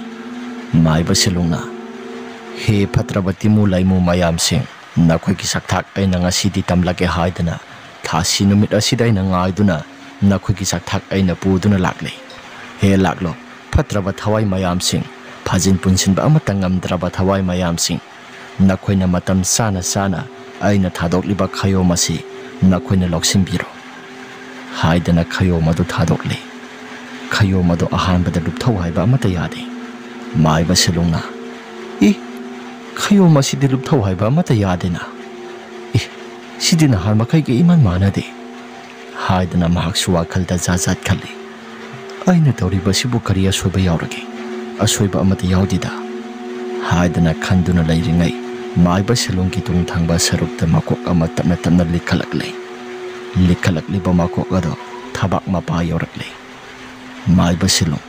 ꯃꯥꯏꯕ ꯁꯦꯂꯨꯡꯅ, "ꯍꯦ ꯐꯠꯇ꯭ꯔꯕ ꯇꯤꯃꯨ ꯂꯩꯃꯨ ꯃꯌꯥꯝꯁꯤꯡ, ꯅꯈꯣꯏꯒꯤ ꯆꯥꯛꯊꯥꯛ ꯑꯩꯅ ꯉꯁꯤꯗꯤ ꯇꯝꯂꯒꯦ ꯍꯥꯏꯗꯅ ꯊꯥꯁꯤ ꯅꯨꯃꯤꯠ ꯑꯁꯤꯗ ꯑꯩꯅ ꯉꯥꯏꯗꯨꯅ ꯅꯈꯣꯏꯒꯤ ꯆꯥꯛꯊꯥꯛ ꯑꯩꯅ ꯄꯨꯗꯨꯅ ꯂꯥꯛꯂꯤ꯫ ꯍꯦ ꯂꯥꯛꯂꯣ, ꯐꯠꯇ꯭ꯔꯕ ꯊꯋꯥꯏ ꯃꯌꯥꯝꯁꯤꯡ, ꯐꯥꯖꯤꯟ ꯄꯨꯟꯁꯤꯟꯕ ꯑꯃꯠꯇ ꯉꯝꯗ꯭ꯔꯕ ꯊꯋꯥꯏ ꯃꯌꯥꯝꯁꯤꯡ, ꯅꯈꯣꯏꯅ ꯃꯇꯝ ꯆꯥꯅ ꯆꯥꯅ ꯑꯩꯅ ꯊꯥꯗꯣꯛꯂꯤꯕ ꯈꯌꯣꯝ ꯑꯁꯤ ꯅꯈꯣꯏꯅ ꯂꯧꯁꯤꯟꯕꯤꯔꯣ" ꯍꯥꯏꯗꯅ ꯈꯌꯣꯝ ꯑꯗꯨ ꯊꯥꯗꯣꯛꯂꯤ꯫ ꯈꯌꯣꯝ ꯑꯗꯨ ꯑꯍꯥꯟꯕꯗ ꯂꯨꯞꯊꯧ ꯍꯥꯏꯕ ꯑꯃꯠꯇ ꯌꯥꯗꯦ꯫ ꯃꯥꯏꯕ ꯁꯦꯂꯨꯡꯅ, "ꯏ, ꯈꯌꯣꯝ ꯑꯁꯤꯗꯤ ꯂꯨꯞꯊꯧ ꯍꯥꯏꯕ ꯑꯃꯠꯇ ꯌꯥꯗꯦꯅ꯫ ꯏ, ꯁꯤꯗꯤ ꯅꯍꯥꯟ ꯃꯈꯩꯒ ꯏꯃꯥꯟ ꯃꯥꯟꯅꯗꯦ" ꯍꯥꯏꯗꯅ ꯃꯍꯥꯛꯁꯨ ꯋꯥꯈꯜꯗ ꯖꯥꯠ ꯖꯥꯠ ꯈꯜꯂꯤ꯫ "ꯑꯩꯅ ꯇꯧꯔꯤꯕꯁꯤꯕꯨ ꯀꯔꯤ ꯑꯁꯣꯏꯕ ꯌꯥꯎꯔꯒꯦ? ꯑꯁꯣꯏꯕ ꯑꯃꯠꯇ ꯌꯥꯎꯗꯦꯗ" ꯍꯥꯏꯗꯅ ꯈꯟꯗꯨꯅ ꯂꯩꯔꯤꯉꯩ, ꯃꯥꯏꯕ ꯁꯦꯂꯨꯡꯒꯤ ꯇꯨꯡ ꯊꯪꯕ ꯁꯔꯨꯛꯇ ꯃꯀꯣꯛ ꯑꯃ ꯇꯞꯅ ꯇꯞꯅ ꯂꯤꯈꯠꯂꯛꯂꯦ꯫ ꯂꯤꯈꯠꯂꯛꯂꯤꯕ ꯃꯀꯣꯛ ꯑꯗꯣ ꯊꯕꯥꯛ ꯃꯄꯥ ꯌꯧꯔꯛꯂꯦ꯫ ꯃꯥꯏꯕ ꯁꯦꯂꯨꯡ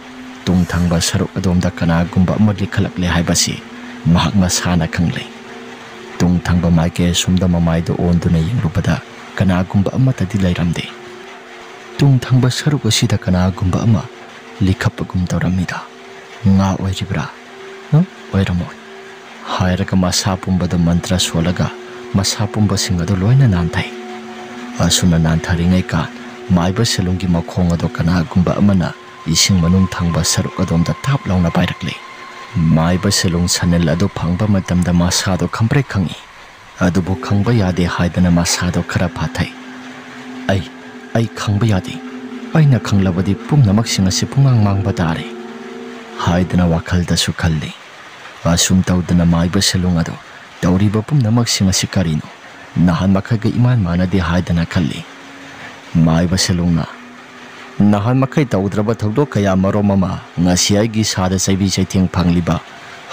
ꯇꯨꯡ ꯊꯪꯕ ꯁꯔꯨꯛ ꯑꯗꯣꯝꯗ ꯀꯅꯥꯒꯨꯝꯕ ꯑꯃ ꯂꯤꯈꯠꯂꯛꯂꯦ ꯍꯥꯏꯕꯁꯤ ꯃꯍꯥꯛ ꯃꯁꯥꯅ ꯈꯪꯂꯦ꯫ ꯇꯨꯡ ꯊꯪꯕ ꯃꯥꯏꯀꯩ ꯑꯁꯣꯝꯗ ꯃꯃꯥꯏꯗꯨ ꯑꯣꯟꯗꯨꯅ ꯌꯦꯡꯂꯨꯕꯗ ꯀꯅꯥꯒꯨꯝꯕ ꯑꯃꯠꯇꯗꯤ ꯂꯩꯔꯝꯗꯦ꯫ ꯇꯨꯡ ꯊꯪꯕ ꯁꯔꯨꯛ ꯑꯁꯤꯗ ꯀꯅꯥꯒꯨꯝꯕ ꯑꯃ ꯂꯤꯈꯠꯄꯒꯨꯝ ꯇꯧꯔꯝꯃꯤꯗ꯫ ꯉꯥ ꯑꯣꯏꯔꯤꯕ꯭ꯔꯥ? ꯍ? ꯑꯣꯏꯔꯝꯃꯣꯏ꯫ ꯍꯥꯏꯔꯒ ꯃꯁꯥ ꯄꯨꯝꯕꯗ ꯃꯟꯇ꯭ꯔ ꯁꯣꯜꯂꯒ ꯃꯁꯥ ꯄꯨꯝꯕꯁꯤꯡ ꯑꯗꯨ ꯂꯣꯏꯅ ꯅꯥꯟꯊꯩ꯫ ꯑꯁꯨꯝꯅ ꯅꯥꯟꯊꯔꯤꯉꯩ ꯀꯥꯟ ꯃꯥꯏꯕ ꯁꯦꯂꯨꯡꯒꯤ ꯃꯈꯣꯡ ꯑꯗꯨ ꯀꯅꯥꯒꯨꯝꯕ ꯑꯃꯅ ꯏꯁꯤꯡ ꯃꯅꯨꯡ ꯊꯪꯕ ꯁꯔꯨꯛ ꯑꯗꯣꯝꯗ ꯇꯥꯞ ꯂꯥꯎꯅ ꯄꯥꯏꯔꯛꯂꯦ꯫ ꯃꯥꯏꯕ ꯁꯦꯂꯨꯡ ꯁꯅꯤꯜ ꯑꯗꯨ ꯐꯪꯕ ꯃꯇꯝꯗ ꯃꯁꯥꯗꯣ ꯈꯪꯄ꯭ꯔꯦꯛ ꯈꯪꯉꯤ꯫ ꯑꯗꯨꯕꯨ ꯈꯪꯕ ꯌꯥꯗꯦ ꯍꯥꯏꯗꯅ ꯃꯁꯥꯗꯣ ꯈꯔ ꯐꯥꯊꯩ꯫ "ꯑꯩ, ꯑꯩ ꯈꯪꯕ ꯌꯥꯗꯦ꯫ ꯑꯩꯅ ꯈꯪꯂꯕꯗꯤ ꯄꯨꯝꯅꯃꯛꯁꯤꯡ ꯑꯁꯤ ꯄꯨꯡꯃꯥꯡ ꯃꯥꯡꯕ ꯇꯥꯔꯦ" ꯍꯥꯏꯗꯅ ꯋꯥꯈꯜꯗꯁꯨ ꯈꯜꯂꯤ꯫ ꯑꯁꯨꯝ ꯇꯧꯗꯅ ꯃꯥꯏꯕ ꯁꯦꯂꯨꯡ ꯑꯗꯣ ꯇꯧꯔꯤꯕ ꯄꯨꯝꯅꯃꯛꯁꯤꯡ ꯑꯁꯤ ꯀꯔꯤꯅꯣ? ꯅꯍꯥꯟ ꯃꯈꯩꯒ ꯏꯃꯥꯟ ꯃꯥꯟꯅꯗꯦ ꯍꯥꯏꯗꯅ ꯈꯜꯂꯤ꯫ ꯃꯥꯏꯕ ꯁꯦꯂꯨꯡꯅ, "ꯅꯍꯥꯟ ꯃꯈꯩ ꯇꯧꯗ꯭ꯔꯕ ꯊꯧꯗꯣꯛ ꯀꯌꯥ ꯃꯔꯨꯝ ꯑꯃ ꯉꯁꯤ ꯑꯩꯒꯤ ꯏꯁꯥꯗ ꯆꯩꯕꯤ ꯆꯩꯊꯦꯡ ꯐꯪꯂꯤꯕ,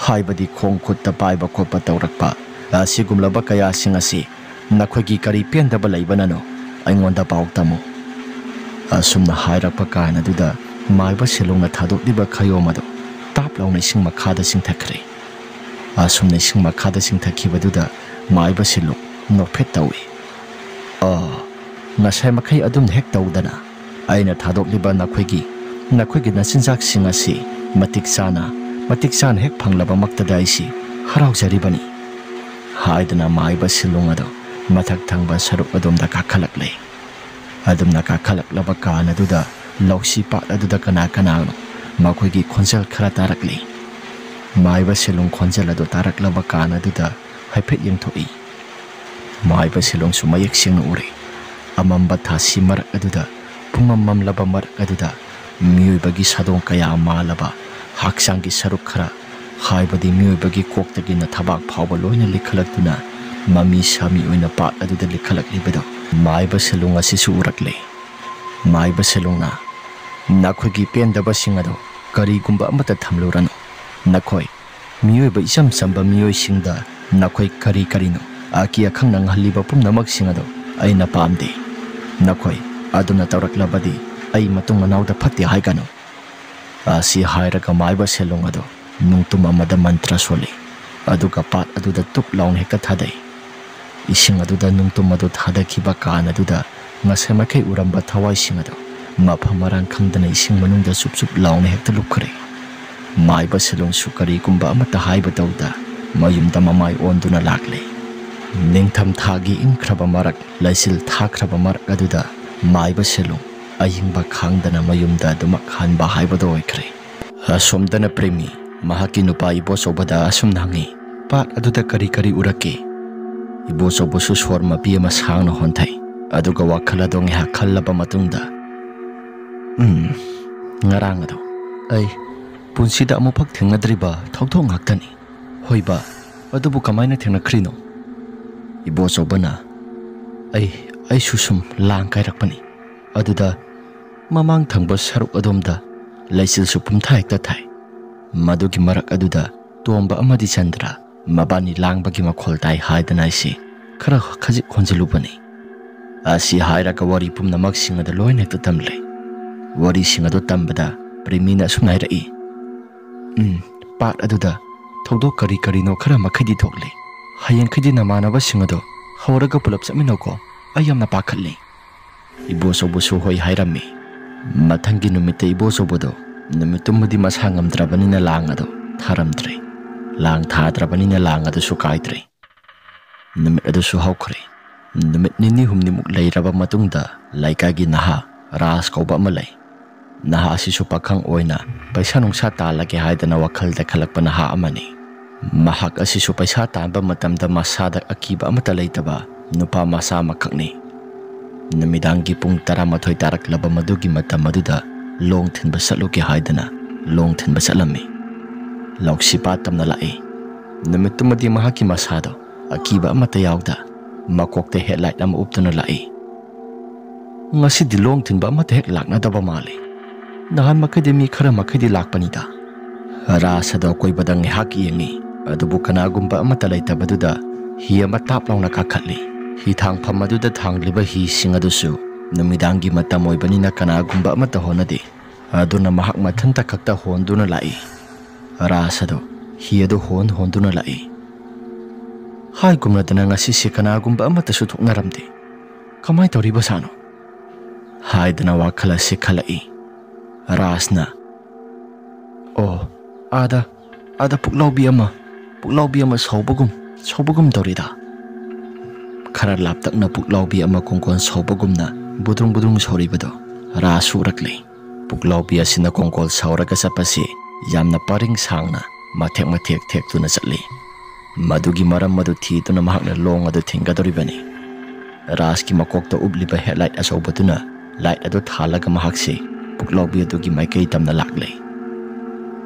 ꯍꯥꯏꯕꯗꯤ ꯈꯣꯡ ꯈꯨꯠꯇ ꯄꯥꯏꯕ ꯈꯣꯠꯄ ꯇꯧꯔꯛꯄ, ꯑꯁꯤꯒꯨꯝꯂꯕ ꯀꯌꯥꯁꯤꯡ ꯑꯁꯤ ꯅꯈꯣꯏꯒꯤ ꯀꯔꯤ ꯄꯦꯟꯗꯕ ꯂꯩꯕꯅꯅꯣ? ꯑꯩꯉꯣꯟꯗ ꯄꯥꯎ ꯇꯝꯃꯨ"꯫ ꯑꯁꯨꯝꯅ ꯍꯥꯏꯔꯛꯄ ꯀꯥꯟ ꯑꯗꯨꯗ ꯃꯥꯏꯕ ꯁꯦꯂꯨꯡꯅ ꯊꯥꯗꯣꯛꯂꯤꯕ ꯈꯌꯣꯝ ꯑꯗꯨ ꯇꯥꯞ ꯂꯥꯎꯅ ꯏꯁꯤꯡ ꯃꯈꯥꯗ ꯆꯤꯡꯊꯈ꯭ꯔꯦ꯫ ꯑꯁꯨꯝꯅ ꯏꯁꯤꯡ ꯃꯈꯥꯗ ꯆꯤꯡꯊꯈꯤꯕꯗꯨꯗ ꯃꯥꯏꯕ ꯁꯦꯂꯨꯡ ꯅꯣꯛꯐꯦꯠ ꯇꯧꯏ꯫ "ꯑꯥ, ꯉꯁꯥꯏ ꯃꯈꯩ ꯑꯗꯨꯝꯅ ꯍꯦꯛ ꯇꯧꯗꯅ ꯑꯩꯅ ꯊꯥꯗꯣꯛꯂꯤꯕ ꯅꯈꯣꯏꯒꯤ, ꯅꯈꯣꯏꯒꯤ ꯅꯆꯤꯟꯖꯥꯛꯁꯤꯡ ꯑꯁꯤ ꯃꯇꯤꯛ ꯆꯥꯅ, ꯃꯇꯤꯛ ꯆꯥꯅ ꯍꯦꯛ ꯐꯪꯂꯕꯃꯛꯇꯗ ꯑꯩꯁꯤ ꯍꯔꯥꯎꯖꯔꯤꯕꯅꯤ" ꯍꯥꯏꯗꯅ ꯃꯥꯏꯕ ꯁꯤꯂꯣꯡ ꯑꯗꯨ ꯃꯊꯛ ꯊꯪꯕ ꯁꯔꯨꯛ ꯑꯗꯣꯝꯗ ꯀꯥꯈꯠꯂꯛꯂꯦ꯫ ꯑꯗꯨꯝꯅ ꯀꯥꯈꯠꯂꯛꯂꯕ ꯀꯥꯟ ꯑꯗꯨꯗ ꯂꯧꯁꯤ ꯄꯥꯠ ꯑꯗꯨꯗ ꯀꯅꯥ ꯀꯅꯥꯅꯣ ꯃꯈꯣꯏꯒꯤ ꯈꯣꯟꯖꯦꯜ ꯈꯔ ꯇꯥꯔꯛꯂꯤ꯫ ꯃꯥꯏꯕ ꯁꯤꯂꯣꯡ ꯈꯣꯟꯖꯦꯜ ꯑꯗꯨ ꯇꯥꯔꯛꯂꯕ ꯀꯥꯟ ꯑꯗꯨꯗ ꯍꯥꯏꯐꯦꯠ ꯌꯦꯡꯊꯣꯛꯏ꯫ ꯃꯥꯏꯕ ꯁꯤꯂꯣꯡꯁꯨ ꯃꯌꯦꯛ ꯁꯦꯡꯅ ꯎꯔꯦ꯫ ꯑꯃꯝꯕ ꯊꯥꯁꯤ ꯃꯔꯛ ꯑꯗꯨꯗ, ꯄꯨꯡꯃꯝ ꯃꯝꯂꯕ ꯃꯔꯛ ꯑꯗꯨꯗ, ꯃꯤꯑꯣꯏꯕꯒꯤ ꯁꯥꯗꯣꯡ ꯀꯌꯥ ꯃꯥꯜꯂꯕ ꯍꯛꯆꯥꯡꯒꯤ ꯁꯔꯨꯛ ꯈꯔ, ꯍꯥꯏꯕꯗꯤ ꯃꯤꯑꯣꯏꯕꯒꯤ ꯀꯣꯛꯇꯒꯤꯅ ꯊꯕꯥꯛ ꯐꯥꯎꯕ ꯂꯣꯏꯅ ꯂꯤꯈꯠꯂꯛꯇꯨꯅ ꯃꯃꯤ ꯁꯥꯃꯤ ꯑꯣꯏꯅ ꯄꯥꯠ ꯑꯗꯨꯗ ꯂꯤꯈꯠꯂꯛꯂꯤꯕꯗꯨ ꯃꯥꯏꯕ ꯁꯦꯂꯨꯡ ꯑꯁꯤꯁꯨ ꯎꯔꯛꯂꯦ꯫ ꯃꯥꯏꯕ ꯁꯦꯂꯨꯡꯅ, "ꯅꯈꯣꯏꯒꯤ ꯄꯦꯟꯗꯕꯁꯤꯡ ꯑꯗꯨ ꯀꯔꯤꯒꯨꯝꯕ ꯑꯃꯠꯇ ꯊꯝꯂꯨꯔꯅꯨ꯫ ꯅꯈꯣꯏ ꯃꯤꯑꯣꯏꯕ ꯏꯆꯝ ꯆꯝꯕ ꯃꯤꯑꯣꯏꯁꯤꯡꯗ ꯅꯈꯣꯏ ꯀꯔꯤ ꯀꯔꯤꯅꯣ ꯑꯀꯤ ꯑꯈꯪ ꯅꯪꯍꯜꯂꯤꯕ ꯄꯨꯝꯅꯃꯛꯁꯤꯡ ꯑꯗꯨ ꯑꯩꯅ ꯄꯥꯝꯗꯦ꯫ ꯅꯈꯣꯏ ꯑꯗꯨꯅ ꯇꯧꯔꯛꯂꯕꯗꯤ ꯑꯩ ꯃꯇꯨꯡ ꯃꯅꯥꯎꯗ ꯐꯠꯇꯦ ꯍꯥꯏꯒꯅꯨ"꯫ ꯑꯁꯤ ꯍꯥꯏꯔꯒ ꯃꯥꯏꯕ ꯁꯦꯂꯨꯡ ꯑꯗꯨ ꯅꯨꯡꯇꯨꯝ ꯑꯃꯗ ꯃꯟꯇ꯭ꯔ ꯁꯣꯜꯂꯤ꯫ ꯑꯗꯨꯒ ꯄꯥꯠ ꯑꯗꯨꯗ ꯇꯨꯞ ꯂꯥꯎꯅ ꯍꯦꯛꯇ ꯊꯥꯗꯩ꯫ ꯏꯁꯤꯡ ꯑꯗꯨꯗ ꯅꯨꯡꯇꯨꯝ ꯑꯗꯨ ꯊꯥꯗꯈꯤꯕ ꯀꯥꯟ ꯑꯗꯨꯗ ꯉꯁꯥꯏ ꯃꯈꯩ ꯎꯔꯝꯕ ꯊꯋꯥꯏꯁꯤꯡ ꯑꯗꯨ ꯃꯐꯝ ꯃꯔꯥꯡ ꯈꯪꯗꯅ ꯏꯁꯤꯡ ꯃꯅꯨꯡꯗ ꯆꯨꯞ ꯆꯨꯞ ꯂꯥꯎꯅ ꯍꯦꯛꯇ ꯂꯨꯞꯈ꯭ꯔꯦ꯫ ꯃꯥꯏꯕ ꯁꯦꯂꯨꯡꯁꯨ ꯀꯔꯤꯒꯨꯝꯕ ꯑꯃꯠꯇ ꯍꯥꯏꯕ ꯇꯧꯗ ꯃꯌꯨꯝꯗ ꯃꯃꯥꯏ ꯑꯣꯟꯗꯨꯅ ꯂꯥꯛꯂꯦ꯫ ꯅꯤꯡꯊꯝ ꯊꯥꯒꯤ ꯏꯪꯈ꯭ꯔꯕ ꯃꯔꯛ, ꯂꯩꯆꯤꯜ ꯊꯥꯈ꯭ꯔꯕ ꯃꯔꯛ ꯑꯗꯨꯗ ꯃꯥꯏꯕ ꯁꯦꯂꯨꯡ ꯑꯌꯤꯡꯕ ꯈꯪꯗꯅ ꯃꯌꯨꯝꯗ ꯑꯗꯨꯃꯛ ꯍꯟꯕ ꯍꯥꯏꯕꯗꯨ ꯑꯣꯏꯈ꯭ꯔꯦ꯫ ꯑꯁꯣꯝꯗꯅ ꯄ꯭ꯔꯦꯃꯤ ꯃꯍꯥꯛꯀꯤ ꯅꯨꯄꯥ ꯏꯕꯣꯆꯧꯕꯗ ꯑꯁꯨꯝꯅ ꯍꯪꯉꯤ, "ꯄꯥꯠ ꯑꯗꯨꯗ ꯀꯔꯤ ꯀꯔꯤ ꯎꯔꯛꯀꯦ?" ꯏꯕꯣꯆꯧꯕꯁꯨ ꯁꯣꯔ ꯃꯄꯤ ꯑꯃ ꯁꯥꯡꯅ ꯍꯣꯟꯊꯩ, ꯑꯗꯨꯒ ꯋꯥꯈꯜ ꯑꯗꯣ ꯉꯥꯏꯍꯥꯛ ꯈꯜꯂꯕ ꯃꯇꯨꯡꯗ, "ꯎꯝ, ꯉꯔꯥꯡ ꯑꯗꯣ ꯑꯩ ꯄꯨꯟꯁꯤꯗ ꯑꯃꯨꯛꯐꯥꯎ ꯊꯦꯡꯅꯗ꯭ꯔꯤꯕ ꯊꯧꯗꯣꯛ ꯉꯥꯛꯇꯅꯤ꯫ ꯍꯣꯏꯕ, ꯑꯗꯨꯕꯨ ꯀꯃꯥꯏꯅ ꯊꯦꯡꯅꯈ꯭ꯔꯤꯅꯣ?" ꯏꯕꯣꯆꯧꯕꯅ, "ꯑꯩ, ꯑꯩꯁꯨ ꯁꯨꯝ ꯂꯥꯡ ꯀꯥꯏꯔꯛꯄꯅꯤ꯫ ꯑꯗꯨꯗ ꯃꯃꯥꯡ ꯊꯪꯕ ꯁꯔꯨꯛ ꯑꯗꯣꯝꯗ ꯂꯩꯆꯤꯜꯁꯨ ꯄꯨꯝꯊꯥ ꯍꯦꯛꯇ ꯊꯥꯏ꯫ ꯃꯗꯨꯒꯤ ꯃꯔꯛ ꯑꯗꯨꯗ ꯇꯣꯝꯕ ꯑꯃꯗꯤ ꯆꯟꯗ꯭ꯔ ꯃꯕꯥꯅꯤ ꯂꯥꯡꯕꯒꯤ ꯃꯈꯣꯜ ꯇꯥꯏ ꯍꯥꯏꯗꯅ ꯑꯩꯁꯦ ꯈꯔ ꯈꯖꯤꯛ ꯍꯣꯟꯖꯤꯜꯂꯨꯕꯅꯤ꯫" ꯑꯁꯤ ꯍꯥꯏꯔꯒ ꯋꯥꯔꯤ ꯄꯨꯝꯅꯃꯛꯁꯤꯡ ꯑꯗꯨ ꯂꯣꯏꯅ ꯍꯦꯛꯇ ꯇꯝꯂꯦ꯫ ꯋꯥꯔꯤꯁꯤꯡ ꯑꯗꯨ ꯇꯝꯕꯗ ꯄ꯭ꯔꯦꯃꯤꯅ ꯑꯁꯨꯝꯅ ꯍꯥꯏꯔꯛꯏ, "ꯎꯝ, ꯄꯥꯠ ꯑꯗꯨꯗ ꯊꯧꯗꯣꯛ ꯀꯔꯤ ꯀꯔꯤꯅꯣ ꯈꯔ ꯃꯈꯩꯗꯤ ꯊꯣꯛꯂꯤ꯫ ꯍꯌꯦꯡꯈꯩꯗꯤ ꯅꯃꯥꯟꯅꯕꯁꯤꯡ ꯑꯗꯣ ꯍꯧꯔꯒ ꯄꯨꯂꯞ ꯆꯠꯃꯤꯟꯅꯧꯀꯣ꯫ ꯑꯩ ꯌꯥꯝꯅ ꯄꯥꯈꯠꯂꯤ꯫" ꯏꯕꯣꯆꯧꯕꯁꯨ ꯍꯣꯏ ꯍꯥꯏꯔꯝꯃꯤ꯫ ꯃꯊꯪꯒꯤ ꯅꯨꯃꯤꯠꯇ ꯏꯕꯣꯆꯧꯕꯗꯣ ꯅꯨꯃꯤꯠꯇꯨꯃꯗꯤ ꯃꯁꯥ ꯉꯝꯗ꯭ꯔꯕꯅꯤꯅ ꯂꯥꯡ ꯑꯗꯣ ꯊꯥꯔꯝꯗ꯭ꯔꯦ꯫ ꯂꯥꯡ ꯊꯥꯗ꯭ꯔꯕꯅꯤꯅ ꯂꯥꯡ ꯑꯗꯨꯁꯨ ꯀꯥꯏꯗ꯭ꯔꯦ꯫ ꯅꯨꯃꯤꯠ ꯑꯗꯨꯁꯨ ꯍꯧꯈ꯭ꯔꯦ꯫ ꯅꯨꯃꯤꯠ ꯅꯤꯅꯤ ꯍꯨꯝꯅꯤꯃꯨꯛ ꯂꯩꯔꯕ ꯃꯇꯨꯡꯗ ꯂꯩꯀꯥꯏꯒꯤ ꯅꯍꯥ ꯔꯥꯖ ꯀꯧꯕ ꯑꯃ ꯂꯩ꯫ ꯅꯍꯥ ꯑꯁꯤꯁꯨ ꯄꯥꯈꯪ ꯑꯣꯏꯅ ꯄꯩꯁꯥ ꯅꯨꯡꯁꯥ ꯇꯥꯜꯂꯒꯦ ꯍꯥꯏꯗꯅ ꯋꯥꯈꯜꯗ ꯈꯜꯂꯛꯄ ꯅꯍꯥ ꯑꯃꯅꯤ꯫ ꯃꯍꯥꯛ ꯑꯁꯤꯁꯨ ꯄꯩꯁꯥ ꯇꯥꯟꯕ ꯃꯇꯝꯗ ꯃꯁꯥꯗ ꯑꯀꯤꯕ ꯑꯃꯠꯇ ꯂꯩꯇꯕ ꯅꯨꯄꯥ ꯃꯆꯥ ꯑꯃꯈꯛꯅꯤ꯫ ꯅꯨꯃꯤꯗꯥꯡꯒꯤ ꯄꯨꯡ ꯇꯔꯥꯃꯥꯊꯣꯏ ꯇꯥꯔꯛꯂꯕ ꯃꯗꯨꯒꯤ ꯃꯇꯝ ꯑꯗꯨꯗ ꯂꯣꯡ ꯊꯤꯟꯕ ꯆꯠꯂꯨꯒꯦ ꯍꯥꯏꯗꯅ ꯂꯣꯡ ꯊꯤꯟꯕ ꯆꯠꯂꯝꯃꯤ꯫ ꯂꯧꯁꯤꯄꯥꯠ ꯇꯝꯅ ꯂꯥꯛꯏ꯫ ꯅꯨꯃꯤꯠꯇꯨꯃꯗꯤ ꯃꯍꯥꯛꯀꯤ ꯃꯁꯥꯗꯣ ꯑꯀꯤꯕ ꯑꯃꯠꯇ ꯌꯥꯎꯗ ꯃꯀꯣꯛꯇ ꯍꯦꯗꯂꯥꯏꯠ ꯑꯃ ꯎꯞꯇꯨꯅ ꯂꯥꯛꯏ꯫ "ꯉꯁꯤꯗꯤ ꯂꯣꯡ ꯊꯤꯟꯕ ꯑꯃꯠꯇ ꯍꯦꯛ ꯂꯥꯛꯅꯗꯕ ꯃꯥꯜꯂꯤ꯫ ꯅꯍꯥꯟ ꯃꯈꯩꯗꯤ ꯃꯤ ꯈꯔ ꯃꯈꯩꯗꯤ ꯂꯥꯛꯄꯅꯤꯗ꯫" ꯔꯥꯖ ꯑꯗꯣ ꯑꯀꯣꯏꯕꯗ ꯉꯥꯏꯍꯥꯛ ꯌꯦꯡꯉꯤ, ꯑꯗꯨꯕꯨ ꯀꯅꯥꯒꯨꯝꯕ ꯑꯃꯠꯇ ꯂꯩꯇꯕꯗꯨꯗ ꯍꯤ ꯑꯃ ꯇꯥꯞ ꯂꯥꯎꯅ ꯀꯥꯈꯠꯂꯤ꯫ ꯍꯤ ꯊꯥꯡꯐꯝ ꯑꯗꯨꯗ ꯊꯥꯡꯂꯤꯕ ꯍꯤꯁꯤꯡ ꯑꯗꯨꯁꯨ ꯅꯨꯃꯤꯗꯥꯡꯒꯤ ꯃꯇꯝ ꯑꯣꯏꯕꯅꯤꯅ ꯀꯅꯥꯒꯨꯝꯕ ꯑꯃꯠꯇ ꯍꯣꯟꯅꯗꯦ꯫ ꯑꯗꯨꯅ ꯃꯍꯥꯛ ꯃꯊꯟꯇ ꯈꯛꯇ ꯍꯣꯟꯗꯨꯅ ꯂꯥꯛꯏ꯫ ꯔꯥꯖ ꯑꯗꯨ ꯍꯤ ꯑꯗꯨ ꯍꯣꯟ ꯍꯣꯟꯗꯨꯅ ꯂꯥꯛꯏ꯫ "ꯍꯥꯏꯒꯨꯝꯅꯗꯅ ꯉꯁꯤꯁꯦ ꯀꯅꯥꯒꯨꯝꯕ ꯑꯃꯠꯇꯁꯨ ꯊꯣꯛꯅꯔꯝꯗꯦ꯫ ꯀꯃꯥꯏ ꯇꯧꯔꯤꯕ ꯁꯥꯅꯣ?" ꯍꯥꯏꯗꯅ ꯋꯥꯈꯜ ꯑꯁꯤ ꯈꯜꯂꯛꯏ꯫ ꯔꯥꯖꯅ, "ꯑꯣ, ꯑꯥꯗ, ꯑꯥꯗ ꯄꯨꯛꯂꯥꯎꯕꯤ ꯑꯃ, ꯄꯨꯛꯂꯥꯎꯕꯤ ꯑꯃ ꯁꯧꯕꯒꯨꯝ, ꯁꯧꯕꯒꯨꯝ ꯇꯧꯔꯤꯗ꯫" ꯈꯔ ꯂꯥꯞꯇꯛꯅ ꯄꯨꯛꯂꯥꯎꯕꯤ ꯑꯃ ꯀꯣꯡꯒꯣꯟ ꯁꯧꯕꯒꯨꯝꯅ ꯕꯨꯗ꯭ꯔꯨꯡ ꯕꯨꯗ꯭ꯔꯨꯡ ꯁꯧꯔꯤꯕꯗꯣ ꯔꯥꯖꯁꯨ ꯎꯔꯛꯂꯦ꯫ ꯄꯨꯛꯂꯥꯎꯕꯤ ꯑꯁꯤꯅ ꯀꯣꯡꯒꯣꯜ ꯁꯧꯔꯒ ꯆꯠꯄꯁꯤ ꯌꯥꯝꯅ ꯄꯔꯤꯡ ꯁꯥꯡꯅ ꯃꯊꯦꯛ ꯃꯊꯦꯛ ꯊꯦꯛꯇꯨꯅ ꯆꯠꯂꯤ꯫ ꯃꯗꯨꯒꯤ ꯃꯔꯝ ꯑꯗꯨ ꯊꯤꯗꯨꯅ ꯃꯍꯥꯛꯅ ꯂꯣꯡ ꯑꯗꯨ ꯊꯤꯡꯒꯗꯧꯔꯤꯕꯅꯤ꯫ ꯔꯥꯖꯀꯤ ꯃꯀꯣꯛꯇ ꯎꯞꯂꯤꯕ ꯍꯦꯗꯂꯥꯏꯠ ꯑꯆꯧꯕꯗꯨꯅ ꯂꯥꯏꯠ ꯑꯗꯨ ꯊꯥꯜꯂꯒ ꯃꯍꯥꯛꯁꯤ ꯄꯨꯛꯂꯥꯎꯕꯤ ꯑꯗꯨꯒꯤ ꯃꯥꯏꯀꯩ ꯇꯝꯅ ꯂꯥꯛꯂꯦ꯫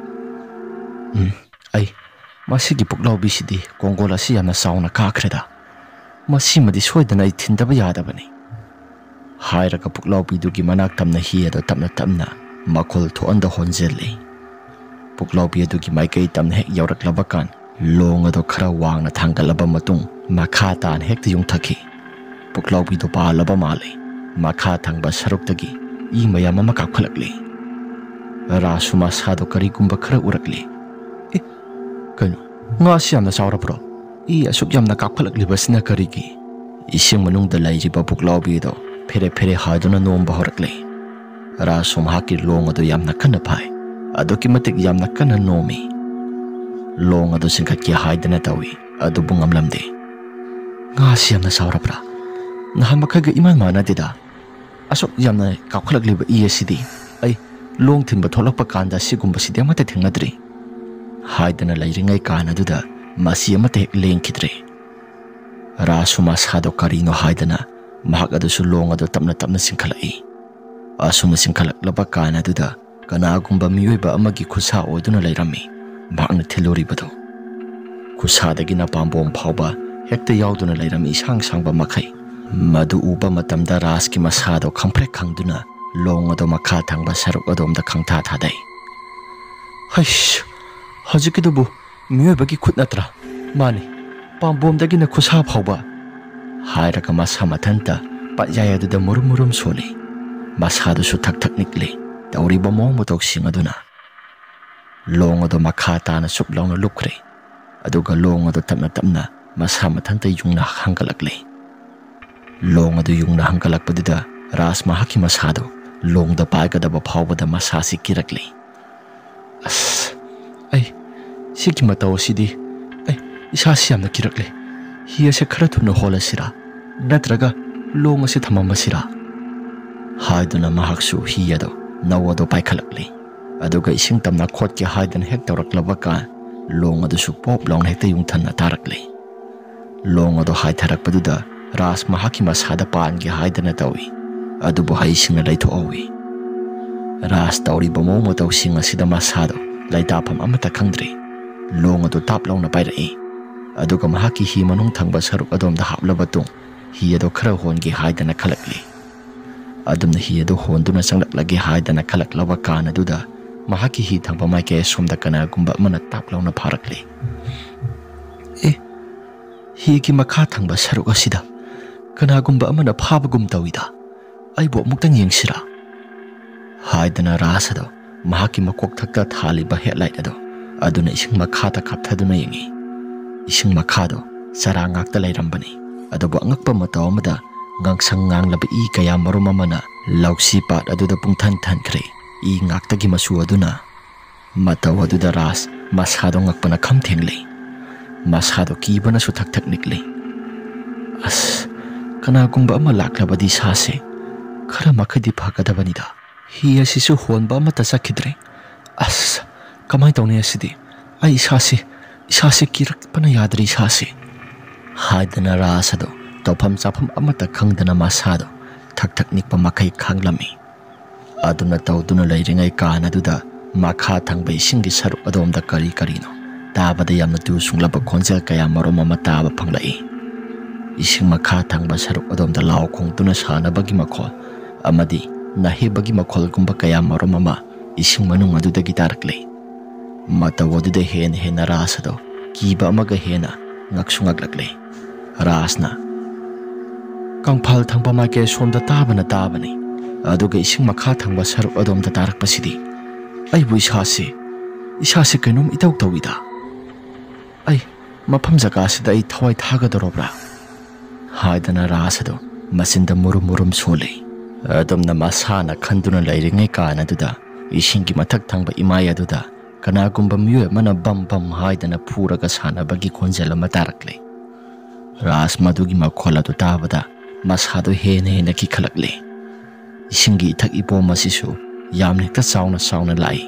"ꯎꯝ, ꯑꯩ, ꯃꯁꯤꯒꯤ ꯄꯨꯛꯂꯥꯎꯕꯤꯁꯤꯗꯤ ꯀꯣꯡꯒꯣꯜ ꯑꯁꯤ ꯌꯥꯝꯅ ꯆꯥꯎꯅ ꯀꯥꯈ꯭ꯔꯦꯗ꯫ ꯃꯁꯤꯃꯗꯤ ꯁꯣꯏꯗꯅ ꯑꯩ ꯊꯤꯟꯗꯕ ꯌꯥꯗꯕꯅꯤ," ꯍꯥꯏꯔꯒ ꯄꯨꯛꯂꯥꯎꯕꯤꯗꯨꯒꯤ ꯃꯅꯥꯛ ꯇꯝꯅ ꯍꯤ ꯑꯗꯨ ꯇꯞꯅ ꯇꯞꯅ ꯃꯈꯣꯜ ꯊꯣꯛꯍꯟꯗ ꯍꯣꯟꯖꯤꯜꯂꯤ꯫ ꯄꯨꯛꯂꯥꯎꯕꯤ ꯑꯗꯨꯒꯤ ꯃꯥꯏꯀꯩ ꯇꯝꯅ ꯍꯦꯛ ꯌꯧꯔꯛꯂꯕ ꯀꯥꯟ, ꯂꯣꯡ ꯑꯗꯨ ꯈꯔ ꯋꯥꯡꯅ ꯊꯥꯡꯒꯠꯂꯕ ꯃꯇꯨꯡ, ꯃꯈꯥ ꯇꯥꯅ ꯍꯦꯛꯇ ꯌꯨꯡꯊꯈꯤ꯫ ꯄꯨꯛꯂꯥꯎꯕꯤꯗꯨ ꯄꯥꯜꯂꯕ ꯃꯥꯜꯂꯤ꯫ ꯃꯈꯥ ꯊꯪꯕ ꯁꯔꯨꯛꯇꯒꯤ ꯏ ꯃꯌꯥꯝ ꯑꯃ ꯀꯥꯞꯈꯠꯂꯛꯂꯤ꯫ ꯔꯥꯁꯨ ꯃꯁꯥꯗꯣ ꯀꯔꯤꯒꯨꯝꯕ ꯈꯔ ꯎꯔꯛꯂꯤ꯫ "ꯑꯦ, ꯀꯩꯅꯣ? ꯉꯥꯁꯤ ꯌꯥꯝꯅ ꯆꯥꯎꯔꯕ꯭ꯔꯣ? ꯏ ꯑꯁꯨꯛ ꯌꯥꯝꯅ ꯀꯥꯞꯈꯠꯂꯛꯂꯤꯕꯁꯤꯅ ꯀꯔꯤꯒꯤ?" ꯏꯁꯤꯡ ꯃꯅꯨꯡꯗ ꯂꯩꯔꯤꯕ ꯄꯨꯛꯂꯥꯎꯕꯤꯗꯣ ꯐꯦꯔꯦ ꯐꯦꯔꯦ ꯍꯥꯏꯗꯨꯅ ꯅꯣꯝꯕ ꯍꯧꯔꯛꯂꯦ꯫ ꯔꯥꯁꯨ ꯃꯍꯥꯛꯀꯤ ꯂꯣꯡ ꯑꯗꯨ ꯌꯥꯝꯅ ꯀꯟꯅ ꯐꯥꯏ꯫ ꯑꯗꯨꯛꯀꯤ ꯃꯇꯤꯛ ꯌꯥꯝꯅ ꯀꯟꯅ ꯅꯣꯝꯃꯤ꯫ ꯂꯣꯡ ꯑꯗꯨ ꯆꯤꯡꯈꯠꯀꯦ ꯍꯥꯏꯗꯅ ꯇꯧꯏ, ꯑꯗꯨꯕꯨ ꯉꯝꯂꯝꯗꯦ꯫ "ꯉꯥꯁꯤ ꯌꯥꯝꯅ ꯆꯥꯎꯔꯕ꯭ꯔꯥ? ꯅꯍꯥꯟ ꯃꯈꯩꯒ ꯏꯃꯥꯟ ꯃꯥꯟꯅꯗꯦꯗ꯫ ꯑꯁꯨꯛ ꯌꯥꯝꯅ ꯀꯥꯞꯈꯠꯂꯛꯂꯤꯕ ꯏ ꯑꯁꯤꯗꯤ ꯑꯩ ꯂꯣꯡ ꯊꯤꯟꯕ ꯊꯣꯛꯂꯛꯄ ꯀꯥꯟꯗ ꯑꯁꯤꯒꯨꯝꯕꯁꯤꯗꯤ ꯑꯃꯠꯇ ꯊꯦꯡꯅꯗ꯭ꯔꯤ," ꯍꯥꯏꯗꯅ ꯂꯩꯔꯤꯉꯩ ꯀꯥꯟ ꯑꯗꯨꯗ ꯃꯁꯤ ꯑꯃꯠꯇ ꯍꯦꯛ ꯂꯦꯡꯈꯤꯗ꯭ꯔꯦ꯫ ꯔꯥꯁꯨ ꯃꯁꯥꯗꯣ ꯀꯔꯤꯅꯣ ꯍꯥꯏꯗꯅ ꯃꯍꯥꯛ ꯑꯗꯨꯁꯨ ꯂꯣꯡ ꯑꯗꯨ ꯇꯞꯅ ꯇꯞꯅ ꯆꯤꯡꯈꯠꯂꯛꯏ꯫ ꯑꯁꯨꯝꯅ ꯆꯤꯡꯈꯠꯂꯛꯂꯕ ꯀꯥꯟ ꯑꯗꯨꯗ ꯀꯅꯥꯒꯨꯝꯕ ꯃꯤꯑꯣꯏꯕ ꯑꯃꯒꯤ ꯈꯨꯠꯁꯥ ꯑꯣꯏꯗꯨꯅ ꯂꯩꯔꯝꯃꯤ꯫ ꯃꯍꯥꯛꯅ ꯊꯤꯜꯂꯨꯔꯤꯕꯗꯨ ꯈꯨꯠꯁꯥꯗꯒꯤꯅ ꯄꯥꯝꯕꯣꯝ ꯐꯥꯎꯕ ꯍꯦꯛꯇ ꯌꯥꯎꯗꯨꯅ ꯂꯩꯔꯝꯃꯤ, ꯏꯁꯥꯡ ꯁꯥꯡꯕ ꯃꯈꯩ꯫ ꯃꯗꯨ ꯎꯕ ꯃꯇꯝꯗ ꯔꯥꯖꯀꯤ ꯃꯁꯥꯗꯣ ꯈꯪꯐ꯭ꯔꯦꯛ ꯈꯪꯗꯨꯅ ꯂꯣꯡ ꯑꯗꯨ ꯃꯈꯥ ꯊꯪꯕ ꯁꯔꯨꯛ ꯑꯗꯣꯝꯗ ꯈꯪꯊꯥ ꯊꯥꯗꯩ꯫ "ꯍꯩꯁ, ꯍꯧꯖꯤꯛꯀꯤꯗꯨꯕꯨ ꯃꯤꯑꯣꯏꯕꯒꯤ ꯈꯨꯠ ꯅꯠꯇ꯭ꯔꯥ? ꯃꯥꯅꯤ, ꯄꯥꯝꯕꯣꯝꯗꯒꯤꯅ ꯈꯨꯠꯁꯥ ꯐꯥꯎꯕ," ꯍꯥꯏꯔꯒ ꯃꯁꯥ ꯃꯊꯟꯇ ꯄꯥꯠꯌꯥꯏ ꯑꯗꯨꯗ ꯃꯨꯔꯨꯝ ꯃꯨꯔꯨꯝ ꯁꯣꯜꯂꯤ꯫ ꯃꯁꯥꯗꯨꯁꯨ ꯊꯛ ꯊꯛ ꯅꯤꯛꯂꯤ꯫ ꯇꯧꯔꯤꯕ ꯃꯑꯣꯡ ꯃꯇꯧꯁꯤꯡ ꯑꯗꯨꯅ ꯂꯣꯡ ꯑꯗꯨ ꯃꯈꯥ ꯇꯥꯅ ꯆꯨꯞ ꯂꯥꯎꯅ ꯂꯨꯞꯈ꯭ꯔꯦ꯫ ꯑꯗꯨꯒ ꯂꯣꯡ ꯑꯗꯨ ꯇꯞꯅ ꯇꯞꯅ ꯃꯁꯥ ꯃꯊꯟꯇ ꯌꯨꯡꯅ ꯍꯟꯒꯠꯂꯛꯂꯦ꯫ ꯂꯣꯡ ꯑꯗꯨ ꯌꯨꯡꯅ ꯍꯟꯒꯠꯂꯛꯄꯗꯨꯗ ꯔꯥꯖ ꯃꯍꯥꯛꯀꯤ ꯃꯁꯥꯗꯣ ꯂꯣꯡꯗ ꯄꯥꯏꯒꯗꯕ ꯐꯥꯎꯕꯗ ꯃꯁꯥꯁꯤ ꯀꯤꯔꯛꯂꯦ꯫ "ꯑꯁ, ꯑꯩ ꯁꯤꯒꯤ ꯃꯇꯧ ꯑꯁꯤꯗꯤ, ꯑꯩ ꯏꯁꯥꯁꯤ ꯌꯥꯝꯅ ꯀꯤꯔꯛꯂꯦ꯫ ꯍꯤ ꯑꯁꯦ ꯈꯔ ꯊꯨꯅ ꯍꯣꯜꯂꯁꯤꯔꯥ? ꯅꯠꯇ꯭ꯔꯒ ꯂꯣꯡ ꯑꯁꯦ ꯊꯝꯃꯝꯃꯁꯤꯔꯥ?" ꯍꯥꯏꯗꯨꯅ ꯃꯍꯥꯛꯁꯨ ꯍꯤ ꯑꯗꯣ, ꯅꯧ ꯑꯗꯣ ꯄꯥꯏꯈꯠꯂꯛꯂꯦ꯫ ꯑꯗꯨꯒ ꯏꯁꯤꯡ ꯇꯝꯅ ꯈꯣꯠꯀꯦ ꯍꯥꯏꯗꯅ ꯍꯦꯛ ꯇꯧꯔꯛꯂꯕ ꯀꯥꯟ, ꯂꯣꯡ ꯑꯗꯨꯁꯨ ꯄꯣꯞ ꯂꯥꯎꯅ ꯍꯦꯛꯇ ꯌꯨꯡꯊꯟꯅ ꯇꯥꯔꯛꯂꯦ꯫ ꯂꯣꯡ ꯑꯗꯨ ꯍꯥꯏꯊꯔꯛꯄꯗꯨꯗ ꯔꯥꯖ ꯃꯍꯥꯛꯀꯤ ꯃꯁꯥꯗ ꯄꯥꯟꯒꯦ ꯍꯥꯏꯗꯅ ꯇꯧꯏ꯫ ꯑꯗꯨꯕꯨ ꯍꯩꯁꯤꯡꯅ ꯂꯩꯊꯣꯛꯍꯧꯏ꯫ ꯔꯥꯖ ꯇꯧꯔꯤꯕ ꯃꯑꯣꯡ ꯃꯇꯧꯁꯤꯡ ꯑꯁꯤꯗ ꯃꯁꯥꯗꯣ ꯂꯩꯇꯥꯐꯝ ꯑꯃꯠꯇ ꯈꯪꯗ꯭ꯔꯦ꯫ ꯂꯣꯡ ꯑꯗꯨ ꯇꯥꯞ ꯂꯥꯎꯅ ꯄꯥꯏꯔꯛꯏ꯫ ꯑꯗꯨꯒ ꯃꯍꯥꯛꯀꯤ ꯍꯤ ꯃꯅꯨꯡ ꯊꯪꯕ ꯁꯔꯨꯛ ꯑꯗꯣꯝꯗ ꯍꯥꯞꯂꯕ ꯇꯨꯡ, ꯍꯤ ꯑꯗꯨ ꯈꯔ ꯍꯣꯟꯒꯦ ꯍꯥꯏꯗꯅ ꯈꯜꯂꯛꯂꯤ꯫ ꯑꯗꯨꯝꯅ ꯍꯤ ꯑꯗꯨ ꯍꯣꯟꯗꯨꯅ ꯆꯪꯂꯛꯂꯒꯦ ꯍꯥꯏꯗꯅ ꯈꯜꯂꯛꯂꯕ ꯀꯥꯟ ꯑꯗꯨꯗ, ꯃꯍꯥꯛꯀꯤ ꯍꯤ ꯊꯪꯕ ꯃꯥꯏꯀꯩ ꯑꯁꯣꯝꯗ ꯀꯅꯥꯒꯨꯝꯕ ꯑꯃꯅ ꯇꯥꯞ ꯂꯥꯎꯅ ꯐꯥꯔꯛꯂꯤ꯫ "ꯑꯦ, ꯍꯤꯒꯤ ꯃꯈꯥ ꯊꯪꯕ ꯁꯔꯨꯛ ꯑꯁꯤꯗ ꯀꯅꯥꯒꯨꯝꯕ ꯑꯃꯅ ꯐꯥꯕꯒꯨꯝ ꯇꯧꯏꯗ꯫ ꯑꯩꯕꯨ ꯑꯃꯨꯛꯇꯪ ꯌꯦꯡꯁꯤꯔꯥ?" ꯍꯥꯏꯗꯅ ꯔꯥꯖ ꯑꯗꯣ ꯃꯍꯥꯛꯀꯤ ꯃꯀꯣꯛ ꯊꯛꯇ ꯊꯥꯜꯂꯤꯕ ꯍꯦꯗꯂꯥꯏꯠ ꯑꯗꯣ ꯑꯗꯨꯅ ꯏꯁꯤꯡ ꯃꯈꯥꯗ ꯀꯥꯞꯊꯗꯨꯅ ꯌꯦꯡꯉꯤ꯫ ꯏꯁꯤꯡ ꯃꯈꯥꯗꯣ ꯆꯔꯥ ꯉꯥꯛꯇ ꯂꯩꯔꯝꯕꯅꯤ꯫ ꯑꯗꯨꯕꯨ ꯑꯉꯛꯄ ꯃꯇꯧ ꯑꯃꯗ ꯉꯥꯡꯁꯪ ꯉꯥꯡꯂꯕ ꯏ ꯀꯌꯥ ꯃꯔꯨꯝ ꯑꯃꯅ ꯂꯧꯁꯤ ꯄꯥꯠ ꯑꯗꯨꯗ ꯄꯨꯡꯊꯟ ꯊꯟꯈ꯭ꯔꯦ꯫ ꯏ ꯉꯥꯛꯇꯒꯤ ꯃꯆꯨ ꯑꯗꯨꯅ ꯃꯇꯧ ꯑꯗꯨꯗ ꯔꯥꯖ ꯃꯁꯥꯗꯣ ꯉꯛꯄꯅ ꯈꯝ ꯊꯦꯡꯂꯤ꯫ ꯃꯁꯥꯗꯣ ꯀꯤꯕꯅꯁꯨ ꯊꯛ ꯊꯛ ꯅꯤꯛꯂꯤ꯫ "ꯑꯁ, ꯀꯅꯥꯒꯨꯝꯕ ꯑꯃ ꯂꯥꯛꯂꯕꯗꯤ ꯏꯁꯥꯁꯦ ꯈꯔ ꯃꯈꯩꯗꯤ ꯐꯒꯗꯕꯅꯤꯗ꯫ ꯍꯤ ꯑꯁꯤꯁꯨ ꯍꯣꯟꯕ ꯑꯃꯠꯇ ꯆꯠꯈꯤꯗ꯭ꯔꯦ꯫ ꯑꯁ, ꯀꯃꯥꯏꯅ ꯇꯧꯅꯤ ꯑꯁꯤꯗꯤ? ꯑꯩ ꯏꯁꯥꯁꯦ, ꯏꯁꯥꯁꯦ ꯀꯤꯔꯛꯄꯅ ꯌꯥꯗ꯭ꯔꯦ ꯏꯁꯥꯁꯦ", ꯍꯥꯏꯗꯅ ꯔꯥꯖ ꯑꯗꯣ ꯇꯧꯐꯝ ꯆꯥꯐꯝ ꯑꯃꯠꯇ ꯈꯪꯗꯅ ꯃꯁꯥꯗꯣ ꯊꯛ ꯊꯛ ꯅꯤꯛꯄ ꯃꯈꯩ ꯈꯥꯡꯂꯝꯃꯤ꯫ ꯑꯗꯨꯅ ꯇꯧꯗꯨꯅ ꯂꯩꯔꯤꯉꯩ ꯀꯥꯟ ꯑꯗꯨꯗ ꯃꯈꯥ ꯊꯪꯕ ꯏꯁꯤꯡꯒꯤ ꯁꯔꯨꯛ ꯑꯗꯣꯝꯗ ꯀꯔꯤ ꯀꯔꯤꯅꯣ ꯇꯥꯕꯗ ꯌꯥꯝꯅ ꯇꯨ ꯁꯨꯡꯂꯕ ꯈꯣꯟꯖꯦꯜ ꯀꯌꯥ ꯃꯔꯨꯝ ꯑꯃ ꯇꯥꯕ ꯐꯪꯂꯛꯏ꯫ ꯏꯁꯤꯡ ꯃꯈꯥ ꯊꯪꯕ ꯁꯔꯨꯛ ꯑꯗꯣꯝꯗ ꯂꯥꯎ ꯈꯣꯡꯗꯨꯅ ꯁꯥꯟꯅꯕꯒꯤ ꯃꯈꯣꯜ ꯑꯃꯗꯤ ꯅꯥꯍꯦꯕꯒꯤ ꯃꯈꯣꯜꯒꯨꯝꯕ ꯀꯌꯥ ꯃꯔꯨꯝ ꯑꯃ ꯏꯁꯤꯡ ꯃꯅꯨꯡ ꯑꯗꯨꯗꯒꯤ ꯇꯥꯔꯛꯂꯤ꯫ ꯃꯇꯧ ꯑꯗꯨꯗ ꯍꯦꯟꯅ ꯍꯦꯟꯅ ꯔꯥꯖ ꯑꯗꯣ ꯀꯤꯕ ꯑꯃꯒ ꯍꯦꯟꯅ ꯉꯛꯁꯨ ꯉꯛꯂꯛꯂꯤ꯫ ꯔꯥꯖꯅ, "ꯀꯪꯐꯥꯜ ꯊꯪꯕ ꯃꯥꯏꯀꯩ ꯁꯣꯝꯗ ꯇꯥꯕꯅ ꯇꯥꯕꯅꯤ, ꯑꯗꯨꯒ ꯏꯁꯤꯡ ꯃꯈꯥ ꯊꯪꯕ ꯁꯔꯨꯛ ꯑꯗꯣꯝꯗ ꯇꯥꯔꯛꯄꯁꯤꯗꯤ ꯑꯩꯕꯨ ꯏꯁꯥꯁꯤ ꯏꯁꯥꯁꯦ ꯀꯩꯅꯣꯝ ꯏꯇꯧ ꯇꯧꯏꯗ꯫ ꯑꯩ ꯃꯐꯝ ꯖꯒꯥꯁꯤꯗ ꯑꯩ ꯊꯋꯥꯏ ꯊꯥꯒꯗꯧꯔꯕ꯭ꯔꯥ?" ꯍꯥꯏꯗꯅ ꯔꯥꯖ ꯑꯗꯣ ꯃꯆꯤꯟꯗ ꯃꯨꯔꯨꯝ ꯃꯨꯔꯨꯝ ꯁꯣꯜꯂꯤ꯫ ꯑꯗꯨꯝꯅ ꯃꯁꯥꯅ ꯈꯟꯗꯨꯅ ꯂꯩꯔꯤꯉꯩ ꯀꯥꯟ ꯑꯗꯨꯗ ꯏꯁꯤꯡꯒꯤ ꯃꯊꯛ ꯊꯪꯕ ꯏꯃꯥꯏ ꯑꯗꯨꯗ ꯀꯅꯥꯒꯨꯝꯕ ꯃꯤꯑꯣꯏ ꯑꯃꯅ ꯕꯝ ꯕꯝ ꯍꯥꯏꯗꯅ ꯐꯨꯔꯒ ꯁꯥꯟꯅꯕꯒꯤ ꯈꯣꯟꯖꯦꯜ ꯑꯃ ꯇꯥꯔꯛꯂꯦ꯫ ꯔꯥꯖ ꯃꯗꯨꯒꯤ ꯃꯈꯣꯜ ꯑꯗꯨ ꯇꯥꯕꯗ ꯃꯁꯥꯗꯣ ꯍꯦꯟꯅ ꯍꯦꯟꯅ ꯀꯤꯈꯠꯂꯛꯂꯦ꯫ ꯏꯁꯤꯡꯒꯤ ꯏꯊꯛ ꯏꯄꯣꯝ ꯑꯁꯤꯁꯨ ꯌꯥꯝꯅ ꯍꯦꯛꯇ ꯆꯥꯎꯅ ꯆꯥꯎꯅ ꯂꯥꯛꯏ꯫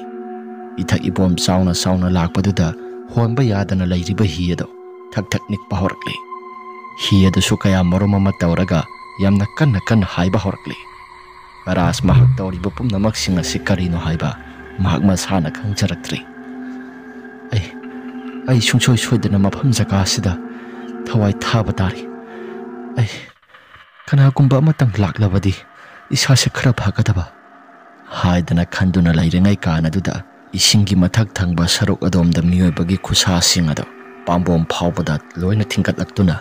ꯏꯊꯛ ꯏꯄꯣꯝ ꯆꯥꯎꯅ ꯆꯥꯎꯅ ꯂꯥꯛꯄꯗꯨꯗ ꯍꯣꯟꯕ ꯌꯥꯗꯅ ꯂꯩꯔꯤꯕ ꯍꯤ ꯑꯗꯨ ꯊꯛ ꯊꯛ ꯅꯤꯛꯄ ꯍꯧꯔꯛꯂꯦ꯫ ꯍꯤ ꯑꯗꯨꯁꯨ ꯀꯌꯥ ꯃꯔꯨꯝ ꯑꯃ ꯇꯧꯔꯒ ꯌꯥꯝꯅ ꯀꯟꯅ ꯀꯟꯅ ꯍꯥꯏꯕ ꯍꯧꯔꯛꯂꯦ꯫ ꯔꯥꯖ ꯃꯍꯥꯛ ꯇꯧꯔꯤꯕ ꯄꯨꯝꯅꯃꯛꯁꯤꯡ ꯑꯁꯤ ꯀꯔꯤꯅꯣ ꯍꯥꯏꯕ ꯃꯍꯥꯛ ꯃꯁꯥꯅ ꯈꯪꯖꯔꯛꯇ꯭ꯔꯦ꯫ "ꯑꯩ, ꯑꯩ ꯁꯨꯡꯁꯣꯏ ꯁꯣꯏꯗꯅ ꯃꯐꯝ ꯖꯒꯥ ꯑꯁꯤꯗ ꯊꯋꯥꯏ ꯊꯥꯕ ꯇꯥꯔꯦ꯫ ꯑꯩ, ꯀꯅꯥꯒꯨꯝꯕ ꯑꯃꯇꯪ ꯂꯥꯛꯂꯕꯗꯤ ꯏꯁꯥꯁꯦ ꯈꯔ ꯐꯒꯗꯕ" ꯍꯥꯏꯗꯅ ꯈꯟꯗꯨꯅ ꯂꯩꯔꯤꯉꯩ ꯀꯥꯟ ꯑꯗꯨꯗ ꯏꯁꯤꯡꯒꯤ ꯃꯊꯛ ꯊꯪꯕ ꯁꯔꯨꯛ ꯑꯗꯣꯝꯗ ꯃꯤꯑꯣꯏꯕꯒꯤ ꯈꯨꯠꯁꯥꯁꯤꯡ ꯑꯗꯨ ꯄꯥꯝꯕꯣꯝ ꯐꯥꯎꯕꯗ ꯂꯣꯏꯅ ꯊꯤꯡꯒꯠꯂꯛꯇꯨꯅ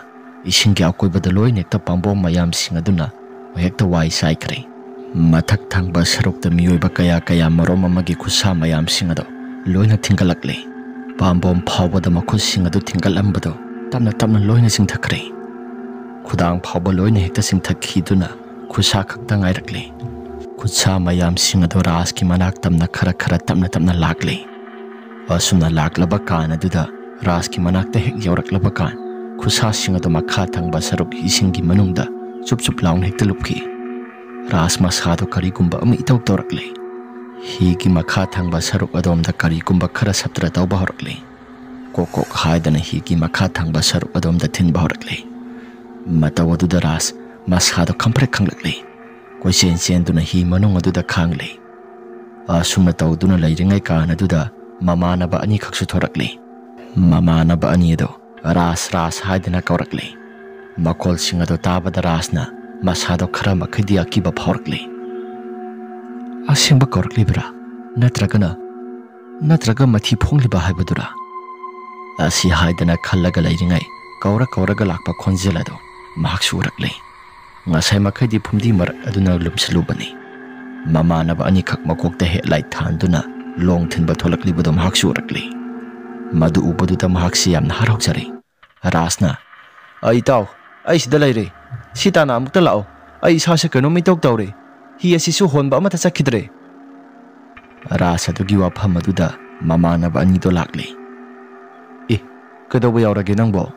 ꯏꯁꯤꯡꯒꯤ ꯑꯀꯣꯏꯕꯗ ꯂꯣꯏꯅ ꯍꯦꯛꯇ ꯄꯥꯝꯕꯣꯝ ꯃꯌꯥꯝꯁꯤꯡ ꯑꯗꯨꯅ ꯍꯦꯛꯇ ꯋꯥꯏ ꯆꯥꯏꯈ꯭ꯔꯦ꯫ ꯃꯊꯛ ꯊꯪꯕ ꯁꯔꯨꯛꯇ ꯃꯤꯑꯣꯏꯕ ꯀꯌꯥ ꯀꯌꯥ ꯃꯔꯨꯝ ꯑꯃꯒꯤ ꯈꯨꯠꯁꯥ ꯃꯌꯥꯝꯁꯤꯡ ꯑꯗꯨ ꯂꯣꯏꯅ ꯊꯤꯡꯒꯠꯂꯛꯂꯦ꯫ ꯄꯥꯝꯕꯣꯝ ꯐꯥꯎꯕꯗ ꯃꯈꯨꯠꯁꯤꯡ ꯑꯗꯨ ꯊꯤꯡꯒꯠꯂꯝꯕꯗꯨ ꯇꯞꯅ ꯇꯞꯅ ꯂꯣꯏꯅ ꯆꯤꯡꯊꯈ꯭ꯔꯦ꯫ ꯈꯨꯗꯥꯡ ꯐꯥꯎꯕ ꯂꯣꯏꯅ ꯍꯦꯛꯇ ꯆꯤꯡꯊꯈꯤꯗꯨꯅ ꯈꯨꯠꯁꯥ ꯈꯛꯇ ꯉꯥꯏꯔꯛꯂꯦ꯫ ꯈꯨꯠꯁꯥ ꯃꯌꯥꯝꯁꯤꯡ ꯑꯗꯨ ꯔꯥꯖꯀꯤ ꯃꯅꯥꯛ ꯇꯝꯅ ꯈꯔ ꯈꯔ ꯇꯞꯅ ꯇꯞꯅ ꯂꯥꯛꯂꯦ꯫ ꯑꯁꯨꯝꯅ ꯂꯥꯛꯂꯕ ꯀꯥꯟ ꯑꯗꯨꯗ ꯔꯥꯖꯀꯤ ꯃꯅꯥꯛꯇ ꯍꯦꯛ ꯌꯧꯔꯛꯂꯕ ꯀꯥꯟ ꯈꯨꯠꯁꯥꯁꯤꯡ ꯑꯗꯨ ꯃꯈꯥ ꯊꯪꯕ ꯁꯔꯨꯛ ꯏꯁꯤꯡꯒꯤ ꯃꯅꯨꯡꯗ ꯆꯨꯞ ꯆꯨꯞ ꯂꯥꯎꯅ ꯍꯦꯛꯇ ꯂꯨꯞꯈꯤ꯫ ꯔꯥꯖ ꯃꯁꯥꯗꯣ ꯀꯔꯤꯒꯨꯝꯕ ꯑꯃ ꯏꯇꯧ ꯇꯧꯔꯛꯂꯦ꯫ ꯍꯤꯒꯤ ꯃꯈꯥ ꯊꯪꯕ ꯁꯔꯨꯛ ꯑꯗꯣꯝꯗ ꯀꯔꯤꯒꯨꯝꯕ ꯈꯔ ꯁꯞꯇ꯭ꯔ ꯇꯧꯕ ꯍꯧꯔꯛꯂꯦ꯫ ꯀꯣꯛ ꯀꯣꯛ ꯍꯥꯏꯗꯅ ꯍꯤꯒꯤ ꯃꯈꯥ ꯊꯪꯕ ꯁꯔꯨꯛ ꯑꯗꯣꯝꯗ ꯊꯤꯟꯕ ꯍꯧꯔꯛꯂꯦ꯫ ꯃꯇꯧ ꯑꯗꯨꯗ ꯔꯥꯖ ꯃꯁꯥꯗꯣ ꯈꯪꯄ꯭ꯔꯦꯛ ꯈꯪꯂꯛꯂꯦ꯫ ꯀꯣꯏꯆꯦꯟ ꯆꯦꯟꯗꯨꯅ ꯍꯤ ꯃꯅꯨꯡ ꯑꯗꯨꯗ ꯈꯥꯡꯂꯦ꯫ ꯑꯁꯨꯝꯅ ꯇꯧꯗꯨꯅ ꯂꯩꯔꯤꯉꯩ ꯀꯥꯟ ꯑꯗꯨꯗ ꯃꯃꯥꯟꯅꯕ ꯑꯅꯤꯈꯛꯁꯨ ꯊꯣꯔꯛꯂꯦ꯫ ꯃꯃꯥꯟꯅꯕ ꯑꯅꯤ ꯑꯗꯣ ꯔꯥꯖ, ꯔꯥꯖ ꯍꯥꯏꯗꯅ ꯀꯧꯔꯛꯂꯦ꯫ ꯃꯈꯣꯜꯁꯤꯡ ꯑꯗꯣ ꯇꯥꯕꯗ ꯔꯥꯖꯅ ꯃꯁꯥꯗꯣ ꯈꯔ ꯃꯈꯩꯗꯤ ꯑꯀꯤꯕ ꯐꯥꯎꯔꯛꯂꯦ꯫ "ꯑꯁꯦꯡꯕ ꯀꯧꯔꯛꯂꯤꯕ꯭ꯔꯥ? ꯅꯠꯇ꯭ꯔꯒꯅ, ꯅꯠꯇ꯭ꯔꯒ ꯃꯊꯤ ꯐꯣꯡꯂꯤꯕ ꯍꯥꯏꯕꯗꯨꯔꯥ?" ꯑꯁꯤ ꯍꯥꯏꯗꯅ ꯈꯜꯂꯒ ꯂꯩꯔꯤꯉꯩ ꯀꯧꯔ ꯀꯧꯔꯒ ꯂꯥꯛꯄ ꯈꯣꯟꯖꯦꯜ ꯑꯗꯨ ꯃꯍꯥꯛꯁꯨ ꯎꯔꯛꯂꯦ꯫ ꯉꯁꯥꯏ ꯃꯈꯩꯗꯤ ꯐꯨꯝꯗꯤ ꯃꯔꯛ ꯑꯗꯨꯅ ꯂꯨꯝꯁꯜꯂꯨꯕꯅꯤ꯫ ꯃꯃꯥꯟꯅꯕ ꯑꯅꯤꯈꯛ ꯃꯀꯣꯛꯇ ꯍꯦꯠꯂꯥꯏꯠ ꯊꯥꯟꯗꯨꯅ ꯂꯣꯡ ꯊꯤꯟꯕ ꯊꯣꯛꯂꯛꯂꯤꯕꯗꯨ ꯃꯍꯥꯛꯁꯨ ꯎꯔꯛꯂꯤ꯫ ꯃꯗꯨ ꯎꯕꯗꯨꯗ ꯃꯍꯥꯛꯁꯤ ꯌꯥꯝꯅ ꯍꯔꯥꯎꯖꯔꯦ꯫ ꯔꯥꯖꯅ, "ꯑꯩ ꯏꯇꯥꯎ, ꯑꯩ ꯁꯤꯗ ꯂꯩꯔꯦ꯫ ꯁꯤ ꯇꯥꯟꯅ ꯑꯃꯨꯛꯇ ꯂꯥꯛꯑꯣ꯫ ꯑꯩ ꯏꯁꯥꯁꯦ ꯀꯩꯅꯣꯝ ꯏꯇꯧ ꯇꯧꯔꯦ꯫ ꯍꯤ ꯑꯁꯤꯁꯨ ꯍꯣꯟꯕ ꯑꯃꯠꯇ ꯆꯠꯈꯤꯗ꯭ꯔꯦ꯫" ꯔꯥꯖ ꯑꯗꯨꯒꯤ ꯋꯥꯐꯝ ꯑꯗꯨꯗ ꯃꯃꯥꯟꯅꯕ ꯑꯅꯤꯗꯣ ꯂꯥꯛꯂꯦ꯫ "ꯑꯦ, ꯀꯩꯗꯧꯕ ꯌꯥꯎꯔꯒꯦ ꯅꯪꯕꯣ?"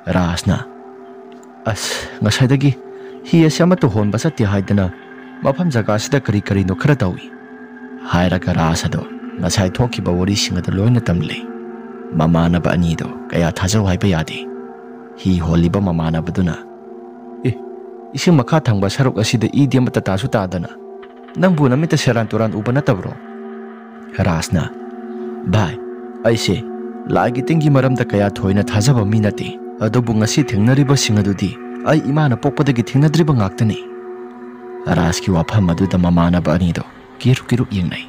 ꯔꯥꯖꯅ, "ꯑꯁ, ꯉꯁꯥꯏꯗꯒꯤ ꯍꯤ ꯑꯁꯤ ꯑꯃꯠꯇ ꯍꯣꯟꯕ ꯆꯠꯇꯦ ꯍꯥꯏꯗꯅ ꯃꯐꯝ ꯖꯒꯥꯁꯤꯗ ꯀꯔꯤ ꯀꯔꯤꯅꯣ ꯈꯔ ꯇꯧꯏ" ꯍꯥꯏꯔꯒ ꯔꯥꯖ ꯑꯗꯣ ꯉꯁꯥꯏ ꯊꯣꯛꯈꯤꯕ ꯋꯥꯔꯤꯁꯤꯡ ꯑꯗꯨ ꯂꯣꯏꯅ ꯇꯝꯂꯦ꯫ ꯃꯃꯥꯟꯅꯕ ꯑꯅꯤꯗꯣ ꯀꯌꯥ ꯊꯥꯖꯧ ꯍꯥꯏꯕ ꯌꯥꯗꯦ꯫ ꯍꯤ ꯍꯣꯜꯂꯤꯕ ꯃꯃꯥꯟꯅꯕꯗꯨꯅ, "ꯑꯦ, ꯏꯁꯤꯡ ꯃꯈꯥ ꯊꯪꯕ ꯁꯔꯨꯛ ꯑꯁꯤꯗ ꯏꯗꯤ ꯑꯃꯠꯇ ꯇꯥꯁꯨ ꯇꯥꯗꯅ ꯅꯪꯕꯨ ꯅꯃꯤꯠꯇ ꯁꯦꯔꯥꯟ ꯇꯨꯔꯥꯟ ꯎꯕ ꯅꯠꯇꯕ꯭ꯔꯣ?" ꯔꯥꯖꯅ, "ꯚꯥꯏ, ꯑꯩꯁꯦ ꯂꯥꯏꯒꯤ ꯇꯤꯟꯒꯤ ꯃꯔꯝꯗ ꯀꯌꯥ ꯊꯣꯏꯅ ꯊꯥꯖꯕ ꯃꯤ ꯅꯠꯇꯦ, ꯑꯗꯨꯕꯨ ꯉꯁꯤ ꯊꯦꯡꯅꯔꯤꯕꯁꯤꯡ ꯑꯗꯨꯗꯤ ꯑꯩ ꯏꯃꯥꯅ ꯄꯣꯛꯄꯗꯒꯤ ꯊꯦꯡꯅꯗ꯭ꯔꯤꯕ ꯉꯥꯛꯇꯅꯤ꯫" ꯔꯥꯖꯀꯤ ꯋꯥꯐꯝ ꯑꯗꯨꯗ ꯃꯃꯥꯟꯅꯕ ꯑꯅꯤꯗꯣ ꯀꯤꯔꯨꯛ ꯀꯤꯔꯨꯛ ꯌꯦꯡꯅꯩ꯫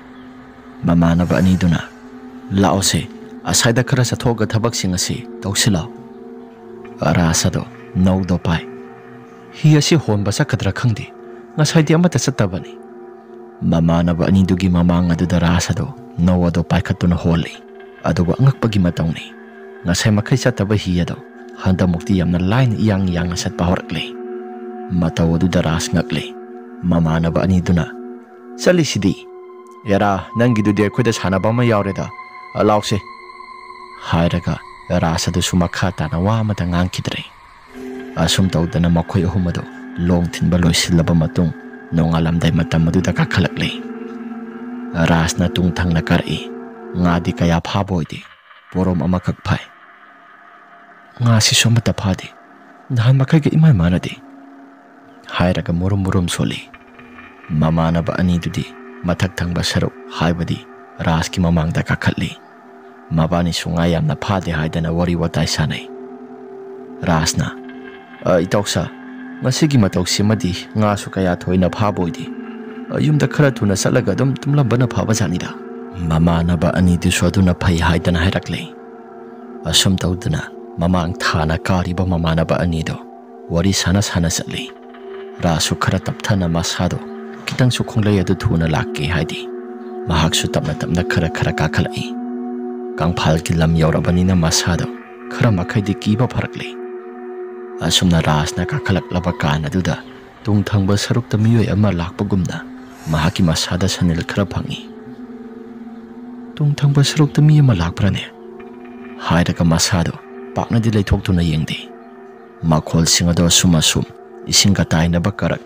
ꯃꯃꯥꯟꯅꯕ ꯑꯅꯤꯗꯨꯅ, "ꯂꯥꯛꯑꯣꯁꯦ, ꯑꯁꯥꯏꯗ ꯈꯔ ꯆꯠꯊꯣꯛꯑꯒ ꯊꯕꯛꯁꯤꯡ ꯑꯁꯤ ꯇꯧꯁꯤꯜꯂꯣ꯫" ꯔꯥꯖ ꯑꯗꯣ ꯅꯧꯗꯣ ꯄꯥꯏ꯫ "ꯍꯤ ꯑꯁꯤ ꯍꯣꯟꯕ ꯆꯠꯀꯗ꯭ꯔꯥ ꯈꯪꯗꯦ, ꯉꯁꯥꯏꯗꯤ ꯑꯃꯠꯇ ꯆꯠꯇꯕꯅꯤ꯫" ꯃꯃꯥꯟꯅꯕ ꯑꯅꯤꯗꯨꯒꯤ ꯃꯃꯥꯡ ꯑꯗꯨꯗ ꯔꯥꯖ ꯑꯗꯣ ꯅꯧ ꯑꯗꯣ ꯄꯥꯏꯈꯠꯇꯨꯅ ꯍꯣꯜꯂꯤ꯫ ꯑꯗꯨꯕꯨ ꯑꯉꯛꯄꯒꯤ ꯃꯇꯧꯅꯤ, ꯉꯁꯥꯏ ꯃꯈꯩ ꯆꯠꯇꯕ ꯍꯤ ꯑꯗꯣ ꯍꯟꯗꯛꯃꯨꯛꯇꯤ ꯌꯥꯝꯅ ꯂꯥꯏꯅ ꯏꯌꯥꯡ ꯌꯥꯡꯅ ꯆꯠꯄ ꯍꯧꯔꯛꯂꯦ꯫ ꯃꯇꯧ ꯑꯗꯨꯗ ꯔꯥꯖ ꯉꯛꯂꯦ꯫ ꯃꯃꯥꯟꯅꯕ ꯑꯅꯤꯗꯨꯅ, "ꯆꯠꯂꯤꯁꯤꯗꯤ?" "ꯑꯦꯔꯥ, ꯅꯪꯒꯤꯗꯨꯗꯤ ꯑꯩꯈꯣꯏꯗ ꯁꯥꯟꯅꯕ ꯑꯃ ꯌꯥꯎꯔꯦꯗ, ꯂꯥꯎꯁꯦ," ꯍꯥꯏꯔꯒ ꯔꯥꯖ ꯑꯗꯨꯁꯨ ꯃꯈꯥ ꯇꯥꯅ ꯋꯥ ꯑꯃꯇ ꯉꯥꯡꯈꯤꯗ꯭ꯔꯦ꯫ ꯑꯁꯨꯝ ꯇꯧꯗꯅ ꯃꯈꯣꯏ ꯑꯍꯨꯝ ꯑꯗꯨ ꯂꯣꯡ ꯊꯤꯟꯕ ꯂꯣꯏꯁꯤꯜꯂꯕ ꯃꯇꯨꯡ ꯅꯣꯡꯉꯥꯜꯂꯝꯗꯥꯏ ꯃꯇꯝ ꯑꯗꯨꯗ ꯀꯥꯈꯠꯂꯛꯂꯦ꯫ ꯔꯥꯖꯅ ꯇꯨꯡ ꯊꯪꯅ ꯀꯥꯔꯛꯏ꯫ ꯉꯥꯗꯤ ꯀꯌꯥ ꯐꯥꯕ ꯑꯣꯏꯗꯦ, ꯄꯣꯔꯣꯝ ꯑꯃꯈꯛ ꯐꯥꯏ꯫ "ꯉꯥꯁꯤꯁꯨ ꯑꯃꯠꯇ ꯐꯥꯗꯦ, ꯅꯍꯥꯟ ꯃꯈꯩꯒ ꯏꯃꯥꯟ ꯃꯥꯟꯅꯗꯦ," ꯍꯥꯏꯔꯒ ꯃꯨꯔꯨꯝ ꯃꯨꯔꯨꯝ ꯁꯣꯜꯂꯤ꯫ ꯃꯃꯥꯟꯅꯕ ꯑꯅꯤꯗꯨꯗꯤ ꯃꯊꯛ ꯊꯪꯕ ꯁꯔꯨꯛ, ꯍꯥꯏꯕꯗꯤ ꯔꯥꯖꯀꯤ ꯃꯃꯥꯡꯗ ꯀꯥꯈꯠꯂꯤ꯫ ꯃꯕꯥꯅꯤꯁꯨ ꯉꯥ ꯌꯥꯝꯅ ꯐꯥꯗꯦ ꯍꯥꯏꯗꯅ ꯋꯥꯔꯤ ꯋꯥꯇꯥꯏ ꯁꯥꯟꯅꯩ꯫ ꯔꯥꯖꯅ, "ꯑ, ꯏꯇꯥꯎꯁꯥ, ꯉꯁꯤꯒꯤ ꯃꯇꯧꯁꯤꯃꯗꯤ ꯉꯥꯁꯨ ꯀꯌꯥ ꯊꯣꯏꯅ ꯐꯥꯕ ꯑꯣꯏꯗꯦ꯫ ꯑ, ꯌꯨꯝꯗ ꯈꯔ ꯊꯨꯅ ꯆꯠꯂꯒ ꯑꯗꯨꯝ ꯇꯨꯝꯂꯝꯕꯅ ꯐꯕ ꯖꯥꯠꯅꯤꯗ꯫" ꯃꯃꯥꯟꯅꯕ ꯑꯅꯤꯗꯨꯁꯨ ꯑꯗꯨꯅ ꯐꯩ ꯍꯥꯏꯗꯅ ꯍꯥꯏꯔꯛꯂꯦ꯫ ꯑꯁꯨꯝ ꯇꯧꯗꯨꯅ ꯃꯃꯥꯡ ꯊꯥꯅ ꯀꯥꯔꯤꯕ ꯃꯃꯥꯟꯅꯕ ꯑꯅꯤꯗꯣ ꯋꯥꯔꯤ ꯁꯥꯟꯅ ꯁꯥꯟꯅ ꯆꯠꯂꯤ꯫ ꯔꯥꯖꯁꯨ ꯈꯔ ꯇꯞꯊꯅ ꯃꯁꯥꯗꯣ ꯈꯤꯇꯪꯁꯨ ꯈꯣꯡꯂꯩ ꯑꯗꯨ ꯊꯨꯅ ꯂꯥꯛꯀꯦ ꯍꯥꯏꯗꯤ ꯃꯍꯥꯛꯁꯨ ꯇꯞꯅ ꯇꯞꯅ ꯈꯔ ꯈꯔ ꯀꯥꯈꯠꯂꯛꯏ꯫ ꯀꯪꯐꯥꯜꯒꯤ ꯂꯝ ꯌꯧꯔꯕꯅꯤꯅ ꯃꯁꯥꯗꯣ ꯈꯔ ꯃꯈꯩꯗꯤ ꯀꯤꯕ ꯐꯔꯛꯂꯦ꯫ ꯑꯁꯨꯝꯅ ꯔꯥꯖꯅ ꯀꯥꯈꯠꯂꯛꯂꯕ ꯀꯥꯟ ꯑꯗꯨꯗ ꯇꯨꯡ ꯊꯪꯕ ꯁꯔꯨꯛꯇ ꯃꯤꯑꯣꯏ ꯑꯃ ꯂꯥꯛꯄꯒꯨꯝꯅ ꯃꯍꯥꯛꯀꯤ ꯃꯁꯥꯗ ꯁꯅꯤꯜ ꯈꯔ ꯐꯪꯏ꯫ "ꯇꯨꯡ ꯊꯪꯕ ꯁꯔꯨꯛꯇ ꯃꯤ ꯑꯃ ꯂꯥꯛꯄ꯭ꯔꯅꯦ?" ꯍꯥꯏꯔꯒ ꯃꯁꯥꯗꯣ ꯄꯥꯛꯅꯗꯤ ꯂꯩꯊꯣꯛꯇꯨꯅ ꯌꯦꯡꯗꯦ꯫ ꯃꯈꯣꯜꯁꯤꯡ ꯑꯗꯣ ꯑꯁꯨꯝ ꯑꯁꯨꯝ ꯏꯁꯤꯡꯒ ꯇꯥꯏꯅꯕ ꯀꯔꯛ,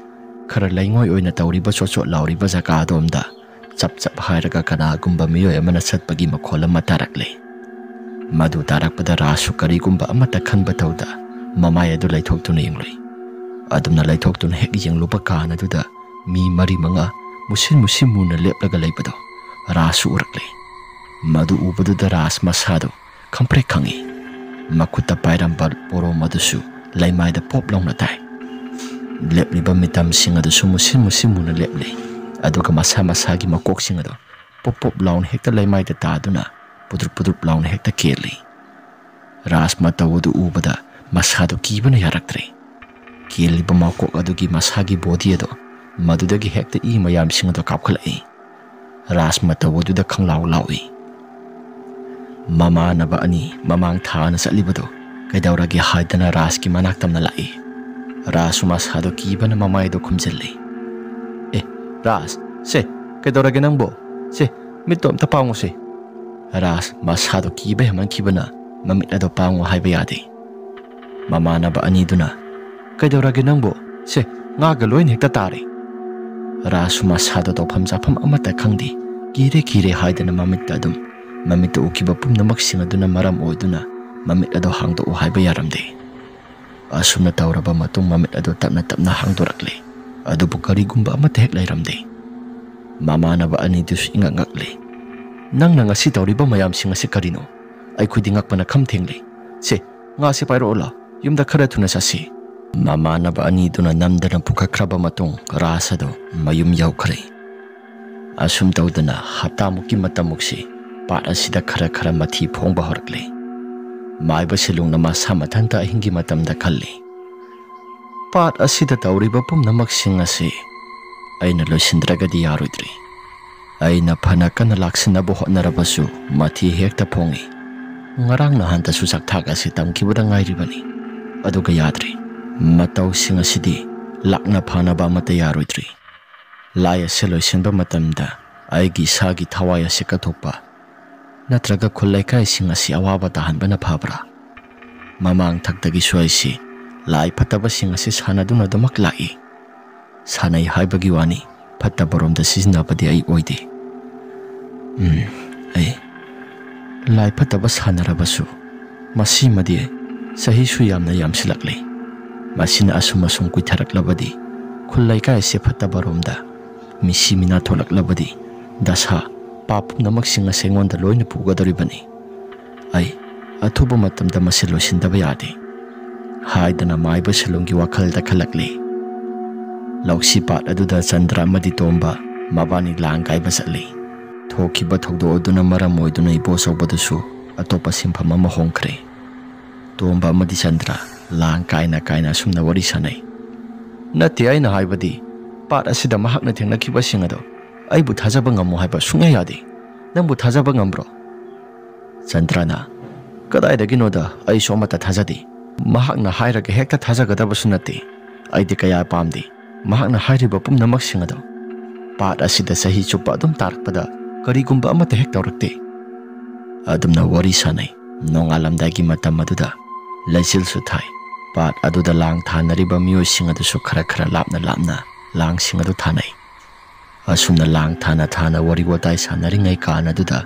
ꯈꯔ ꯂꯩꯉꯣꯏ ꯑꯣꯏꯅ ꯇꯧꯔꯤꯕ ꯆꯣꯠ ꯆꯣꯠ ꯂꯥꯎꯔꯤꯕ ꯖꯒꯥ ꯑꯗꯣꯝꯗ ꯆꯞ ꯆꯞ ꯍꯥꯏꯔꯒ ꯀꯅꯥꯒꯨꯝꯕ ꯃꯤꯑꯣꯏ ꯑꯃꯅ ꯆꯠꯄꯒꯤ ꯃꯈꯣꯜ ꯑꯃ ꯇꯥꯔꯛꯂꯦ꯫ ꯃꯗꯨ ꯇꯥꯔꯛꯄꯗ ꯔꯥꯖꯁꯨ ꯀꯔꯤꯒꯨꯝꯕ ꯑꯃꯠꯇ ꯈꯟꯕ ꯇꯧꯗ ꯃꯃꯥꯏ ꯑꯗꯨ ꯂꯩꯊꯣꯛꯇꯨꯅ ꯌꯦꯡꯂꯨꯏ꯫ ꯑꯗꯨꯝꯅ ꯂꯩꯊꯣꯛꯇꯨꯅ ꯍꯦꯛ ꯌꯦꯡꯂꯨꯕ ꯀꯥꯟ ꯑꯗꯨꯗ ꯃꯤ ꯃꯔꯤ ꯃꯉꯥ ꯃꯨꯁꯤꯟ ꯃꯨꯁꯤꯟ ꯃꯨꯅ ꯂꯦꯞꯂꯒ ꯂꯩꯕꯗꯣ ꯔꯥꯖꯁꯨ ꯎꯔꯛꯂꯦ꯫ ꯃꯗꯨ ꯎꯕꯗꯨꯗ ꯔꯥꯖ ꯃꯁꯥꯗꯣ ꯈꯪꯄ꯭ꯔꯦꯛ ꯈꯪꯉꯤ꯫ ꯃꯈꯨꯠꯇ ꯄꯥꯏꯔꯝꯕ ꯄꯣꯔꯣꯝ ꯑꯗꯨꯁꯨ ꯂꯩꯃꯥꯏꯗ ꯄꯣꯞ ꯂꯥꯎꯅ ꯇꯥꯏ꯫ ꯂꯦꯞꯂꯤꯕ ꯃꯤꯇꯝꯁꯤꯡ ꯑꯗꯨꯁꯨ ꯃꯨꯁꯤꯟ ꯃꯨꯁꯤꯟ ꯃꯨꯅ ꯂꯦꯞꯂꯤ꯫ ꯑꯗꯨꯒ ꯃꯁꯥ ꯃꯁꯥꯒꯤ ꯃꯀꯣꯛꯁꯤꯡ ꯑꯗꯨ ꯄꯣꯞ ꯄꯣꯞ ꯂꯥꯎꯅ ꯍꯦꯛꯇ ꯂꯩꯃꯥꯏꯗ ꯇꯥꯗꯨꯅ ꯄꯨꯗ꯭ꯔꯨꯞ ꯄꯨꯗ꯭ꯔꯨꯞ ꯂꯥꯎꯅ ꯍꯦꯛꯇ ꯀꯦꯜꯂꯤ꯫ ꯔꯥꯖ ꯃꯇꯧ ꯑꯗꯨ ꯎꯕꯗ ꯃꯁꯥꯗꯨ ꯀꯤꯕꯅ ꯌꯥꯔꯛꯇ꯭ꯔꯦ꯫ ꯀꯦꯜꯂꯤꯕ ꯃꯀꯣꯛ ꯑꯗꯨꯒꯤ ꯃꯁꯥꯒꯤ ꯕꯣꯗꯤ ꯑꯗꯣ ꯃꯗꯨꯗꯒꯤ ꯍꯦꯛꯇ ꯏ ꯃꯌꯥꯝꯁꯤꯡ ꯑꯗꯣ ꯀꯥꯞꯈꯠꯂꯛꯏ꯫ ꯔꯥꯖ ꯃꯇꯧ ꯑꯗꯨꯗ ꯈꯪꯂꯥꯎ ꯂꯥꯎꯏ꯫ ꯃꯃꯥꯟꯅꯕ ꯑꯅꯤ ꯃꯃꯥꯡ ꯊꯥꯅ ꯆꯠꯂꯤꯕꯗꯨ ꯀꯩꯗꯧꯔꯒꯦ ꯍꯥꯏꯗꯅ ꯔꯥꯖꯀꯤ ꯃꯅꯥꯛ ꯇꯝꯅ ꯂꯥꯛꯏ꯫ ꯔꯥꯖꯁꯨ ꯃꯁꯥꯗꯣ ꯀꯤꯕꯅ ꯃꯃꯥꯏꯗꯣ ꯈꯨꯝꯖꯤꯜꯂꯤ꯫ "ꯑꯦ, ꯔꯥꯖ, ꯁꯦ, ꯀꯩꯗꯧꯔꯒꯦ ꯅꯪꯕꯣ? ꯁꯦ, ꯃꯤꯠꯇꯣ ꯑꯝꯇ ꯄꯥꯡꯉꯨꯁꯦ꯫" ꯔꯥꯖ ꯃꯁꯥꯗꯣ ꯀꯤꯕ ꯍꯦꯟꯃꯟꯈꯤꯕꯅ ꯃꯃꯤꯠ ꯑꯗꯣ ꯄꯥꯡꯉꯨ ꯍꯥꯏꯕ ꯌꯥꯗꯦ꯫ ꯃꯃꯥꯟꯅꯕ ꯑꯅꯤꯗꯨꯅ, "ꯀꯩꯗꯧꯔꯒꯦ ꯅꯪꯕꯨ? ꯁꯦ, ꯉꯥꯒ ꯂꯣꯏꯅ ꯍꯦꯛꯇ ꯇꯥꯔꯦ꯫" ꯔꯥꯖꯁꯨ ꯃꯁꯥꯗꯣ ꯇꯧꯐꯝ ꯆꯥꯐꯝ ꯑꯃꯠꯇ ꯈꯪꯗꯦ꯫ "ꯀꯤꯔꯦ, ꯀꯤꯔꯦ" ꯍꯥꯏꯗꯅ ꯃꯃꯤꯠꯇ ꯑꯗꯨꯝ, ꯃꯃꯤꯠꯇ ꯎꯈꯤꯕ ꯄꯨꯝꯅꯃꯛꯁꯤꯡ ꯑꯗꯨꯅ ꯃꯔꯝ ꯑꯣꯏꯗꯨꯅ ꯃꯃꯤꯠ ꯑꯗꯣ ꯍꯥꯡꯗꯣꯛꯎ ꯍꯥꯏꯕ ꯌꯥꯔꯝꯗꯦ꯫ ꯑꯁꯨꯝꯅ ꯇꯧꯔꯕ ꯃꯇꯨꯡ ꯃꯃꯤꯠ ꯑꯗꯨ ꯇꯞꯅ ꯇꯞꯅ ꯍꯥꯡꯗꯣꯔꯛꯂꯦ꯫ ꯑꯗꯨꯕꯨ ꯀꯔꯤꯒꯨꯝꯕ ꯑꯃꯠꯇ ꯍꯦꯛ ꯂꯩꯔꯝꯗꯦ꯫ ꯃꯃꯥꯟꯅꯕ ꯑꯅꯤꯗꯨꯁꯨ ꯏꯉꯛ ꯉꯛꯂꯦ꯫ "ꯅꯪꯅ ꯉꯁꯤ ꯇꯧꯔꯤꯕ ꯃꯌꯥꯝꯁꯤꯡ ꯑꯁꯤ ꯀꯔꯤꯅꯣ? ꯑꯩꯈꯣꯏꯗꯤ ꯉꯛꯄꯅ ꯈꯝ ꯊꯦꯡꯂꯦ꯫ ꯁꯦ, ꯉꯥꯁꯦ ꯄꯥꯏꯔꯛꯑꯣꯂꯥ, ꯌꯨꯝꯗ ꯈꯔ ꯊꯨꯅ ꯆꯠꯁꯤ꯫" ꯃꯃꯥꯟꯅꯕ ꯑꯅꯤꯗꯨꯅ ꯅꯝꯗꯅ ꯄꯨꯈꯠꯈ꯭ꯔꯕ ꯃꯇꯨꯡ ꯔꯥꯖ ꯑꯗꯨ ꯃꯌꯨꯝ ꯌꯧꯈ꯭ꯔꯦ꯫ ꯑꯁꯨꯝ ꯇꯧꯗꯅ ꯍꯞꯇꯥꯃꯨꯛꯀꯤ ꯃꯇꯝꯃꯨꯛꯁꯤ ꯄꯥꯠ ꯑꯁꯤꯗ ꯈꯔ ꯈꯔ ꯃꯊꯤ ꯐꯣꯡꯕ ꯍꯧꯔꯛꯂꯦ꯫ ꯃꯥꯏꯕ ꯁꯤꯂꯨꯡꯅ ꯃꯁꯥ ꯃꯊꯟꯇ ꯑꯍꯤꯡꯒꯤ ꯃꯇꯝꯗ ꯈꯜꯂꯤ, "ꯄꯥꯠ ꯑꯁꯤꯗ ꯇꯧꯔꯤꯕ ꯄꯨꯝꯅꯃꯛꯁꯤꯡ ꯑꯁꯤ ꯑꯩꯅ ꯂꯣꯏꯁꯤꯟꯗ꯭ꯔꯒꯗꯤ ꯌꯥꯔꯣꯏꯗ꯭ꯔꯤ꯫ ꯑꯩꯅ ꯐꯅ ꯀꯟꯅ ꯂꯥꯛꯁꯤꯟꯅꯕ ꯍꯣꯠꯅꯔꯕꯁꯨ ꯃꯊꯤ ꯍꯦꯛꯇ ꯐꯣꯡꯏ꯫ ꯉꯔꯥꯡ ꯅꯍꯥꯟꯇꯁꯨ ꯆꯥꯛꯊꯥꯛ ꯑꯁꯤ ꯇꯝꯈꯤꯕꯗ ꯉꯥꯏꯔꯤꯕꯅꯤ, ꯑꯗꯨꯒ ꯌꯥꯗ꯭ꯔꯤ꯫ ꯃꯇꯧꯁꯤꯡ ꯑꯁꯤꯗꯤ ꯂꯥꯛꯅ ꯐꯥꯅꯕ ꯑꯃꯠꯇ ꯌꯥꯔꯣꯏꯗ꯭ꯔꯤ꯫ ꯂꯥꯏ ꯑꯁꯤ ꯂꯣꯏꯁꯤꯟꯕ ꯃꯇꯝꯗ ꯑꯩꯒꯤ ꯏꯁꯥꯒꯤ ꯊꯋꯥꯏ ꯑꯁꯤ ꯀꯠꯊꯣꯛꯄ ꯅꯠꯇ꯭ꯔꯒ ꯈꯨꯜ ꯂꯩꯀꯥꯏꯁꯤꯡ ꯑꯁꯤ ꯑꯋꯥꯕ ꯇꯥꯍꯟꯕꯅ ꯐꯕ꯭ꯔꯥ? ꯃꯃꯥꯡ ꯊꯛꯇꯒꯤꯁꯨ ꯑꯩꯁꯤ ꯂꯥꯏ ꯐꯠꯇꯕꯁꯤꯡ ꯑꯁꯤ ꯁꯥꯟꯅꯗꯨꯅ ꯑꯗꯨꯃꯛ ꯂꯥꯛꯏ꯫ ꯁꯥꯟꯅꯩ ꯍꯥꯏꯕꯒꯤ ꯋꯥꯅꯤ, ꯐꯠꯇꯕꯔꯣꯝꯗ ꯁꯤꯖꯤꯟꯅꯕꯗꯤ ꯑꯩ ꯑꯣꯏꯗꯦ꯫ ꯎꯝ, ꯑꯩ ꯂꯥꯏ ꯐꯠꯇꯕ ꯁꯥꯟꯅꯔꯕꯁꯨ ꯃꯁꯤꯃꯗꯤ ꯆꯍꯤꯁꯨ ꯌꯥꯝꯅ ꯌꯥꯝꯁꯤꯜꯂꯛꯂꯦ꯫ ꯃꯁꯤꯅ ꯑꯁꯨꯝ ꯑꯁꯨꯝ ꯀꯨꯏꯊꯔꯛꯂꯕꯗꯤ ꯈꯨꯜ ꯂꯩꯀꯥꯏ ꯑꯁꯤ ꯐꯠꯇꯕꯔꯣꯝꯗ ꯃꯤꯁꯤ ꯃꯤꯅꯥ ꯊꯣꯛꯂꯛꯂꯕꯗꯤ ꯗꯁꯥ ꯄꯥꯞ ꯄꯨꯝꯅꯃꯛꯁꯤꯡ ꯑꯁꯤ ꯑꯩꯉꯣꯟꯗ ꯂꯣꯏꯅ ꯄꯨꯒꯗꯧꯔꯤꯕꯅꯤ꯫ ꯑꯩ ꯑꯊꯨꯕ ꯃꯇꯝꯗ ꯃꯁꯤ ꯂꯣꯏꯁꯤꯟꯗꯕ ꯌꯥꯗꯦ ꯍꯥꯏꯗꯅ ꯃꯥꯏꯕ ꯁꯦꯂꯨꯡꯒꯤ ꯋꯥꯈꯜꯗ ꯈꯜꯂꯛꯂꯤ꯫ ꯂꯧꯁꯤ ꯄꯥꯠ ꯑꯗꯨꯗ ꯆꯟꯗ꯭ꯔ ꯑꯃꯗꯤ ꯇꯣꯝꯕ ꯃꯕꯥꯅꯤ ꯂꯥꯡ ꯀꯥꯏꯕ ꯆꯠꯂꯤ꯫ ꯊꯣꯛꯈꯤꯕ ꯊꯧꯗꯣꯛ ꯑꯗꯨꯅ ꯃꯔꯝ ꯑꯣꯏꯗꯨꯅ ꯏꯕꯣꯆꯧꯕꯗꯨꯁꯨ ꯑꯇꯣꯞꯄ ꯁꯤꯟꯐꯝ ꯑꯃ ꯍꯣꯡꯈ꯭ꯔꯦ꯫ ꯇꯣꯝꯕ ꯑꯃꯗꯤ ꯆꯟꯗ꯭ꯔ ꯂꯥꯡ ꯀꯥꯏꯅ ꯀꯥꯏꯅ ꯑꯁꯨꯝꯅ ꯋꯥꯔꯤ ꯁꯥꯟꯅꯩ꯫ "ꯅꯠꯇꯦ, ꯑꯩꯅ ꯍꯥꯏꯕꯗꯤ ꯄꯥꯠ ꯑꯁꯤꯗ ꯃꯍꯥꯛꯅ ꯊꯦꯡꯅꯈꯤꯕꯁꯤꯡ ꯑꯗꯣ ꯑꯩꯕꯨ ꯊꯥꯖꯕ ꯉꯝꯃꯣ ꯍꯥꯏꯕ ꯁꯨꯡꯌꯥ ꯌꯥꯗꯦ꯫ ꯅꯪꯕꯨ ꯊꯥꯖꯕ ꯉꯝꯕ꯭ꯔꯣ?" ꯆꯟꯗ꯭ꯔꯅ, "ꯀꯗꯥꯏꯗꯒꯤꯅꯣꯗ, ꯑꯩꯁꯨ ꯑꯃꯠꯇ ꯊꯥꯖꯗꯦ꯫ ꯃꯍꯥꯛꯅ ꯍꯥꯏꯔꯒ ꯍꯦꯛꯇ ꯊꯥꯖꯒꯗꯕꯁꯨ ꯅꯠꯇꯦ꯫ ꯑꯩꯗꯤ ꯀꯌꯥ ꯄꯥꯝꯗꯦ ꯃꯍꯥꯛꯅ ꯍꯥꯏꯔꯤꯕ ꯄꯨꯝꯅꯃꯛꯁꯤꯡ ꯑꯗꯣ꯫ ꯄꯥꯠ ꯑꯁꯤꯗ ꯆꯍꯤ ꯆꯨꯞꯄ ꯑꯗꯨꯝ ꯇꯥꯔꯛꯄꯗ ꯀꯔꯤꯒꯨꯝꯕ ꯑꯃꯠꯇ ꯍꯦꯛ ꯇꯧꯔꯛꯇꯦ꯫" ꯑꯗꯨꯝꯅ ꯋꯥꯔꯤ ꯁꯥꯟꯅꯩ꯫ ꯅꯣꯡꯉꯥꯜꯂꯝꯗꯥꯏꯒꯤ ꯃꯇꯝ ꯑꯗꯨꯗ ꯂꯩꯆꯤꯜꯁꯨ ꯊꯥꯏ꯫ ꯄꯥꯠ ꯑꯗꯨꯗ ꯂꯥꯡ ꯊꯥꯅꯔꯤꯕ ꯃꯤꯑꯣꯏꯁꯤꯡ ꯑꯗꯨꯁꯨ ꯈꯔ ꯈꯔ ꯂꯥꯞꯅ ꯂꯥꯞꯅ ꯂꯥꯡꯁꯤꯡ ꯑꯗꯨ ꯊꯥꯅꯩ꯫ ꯑꯁꯨꯝꯅ ꯂꯥꯡ ꯊꯥꯅ ꯊꯥꯅ ꯋꯥꯔꯤ ꯋꯥꯇꯥꯏ ꯁꯥꯟꯅꯔꯤꯉꯩ ꯀꯥꯟ ꯑꯗꯨꯗ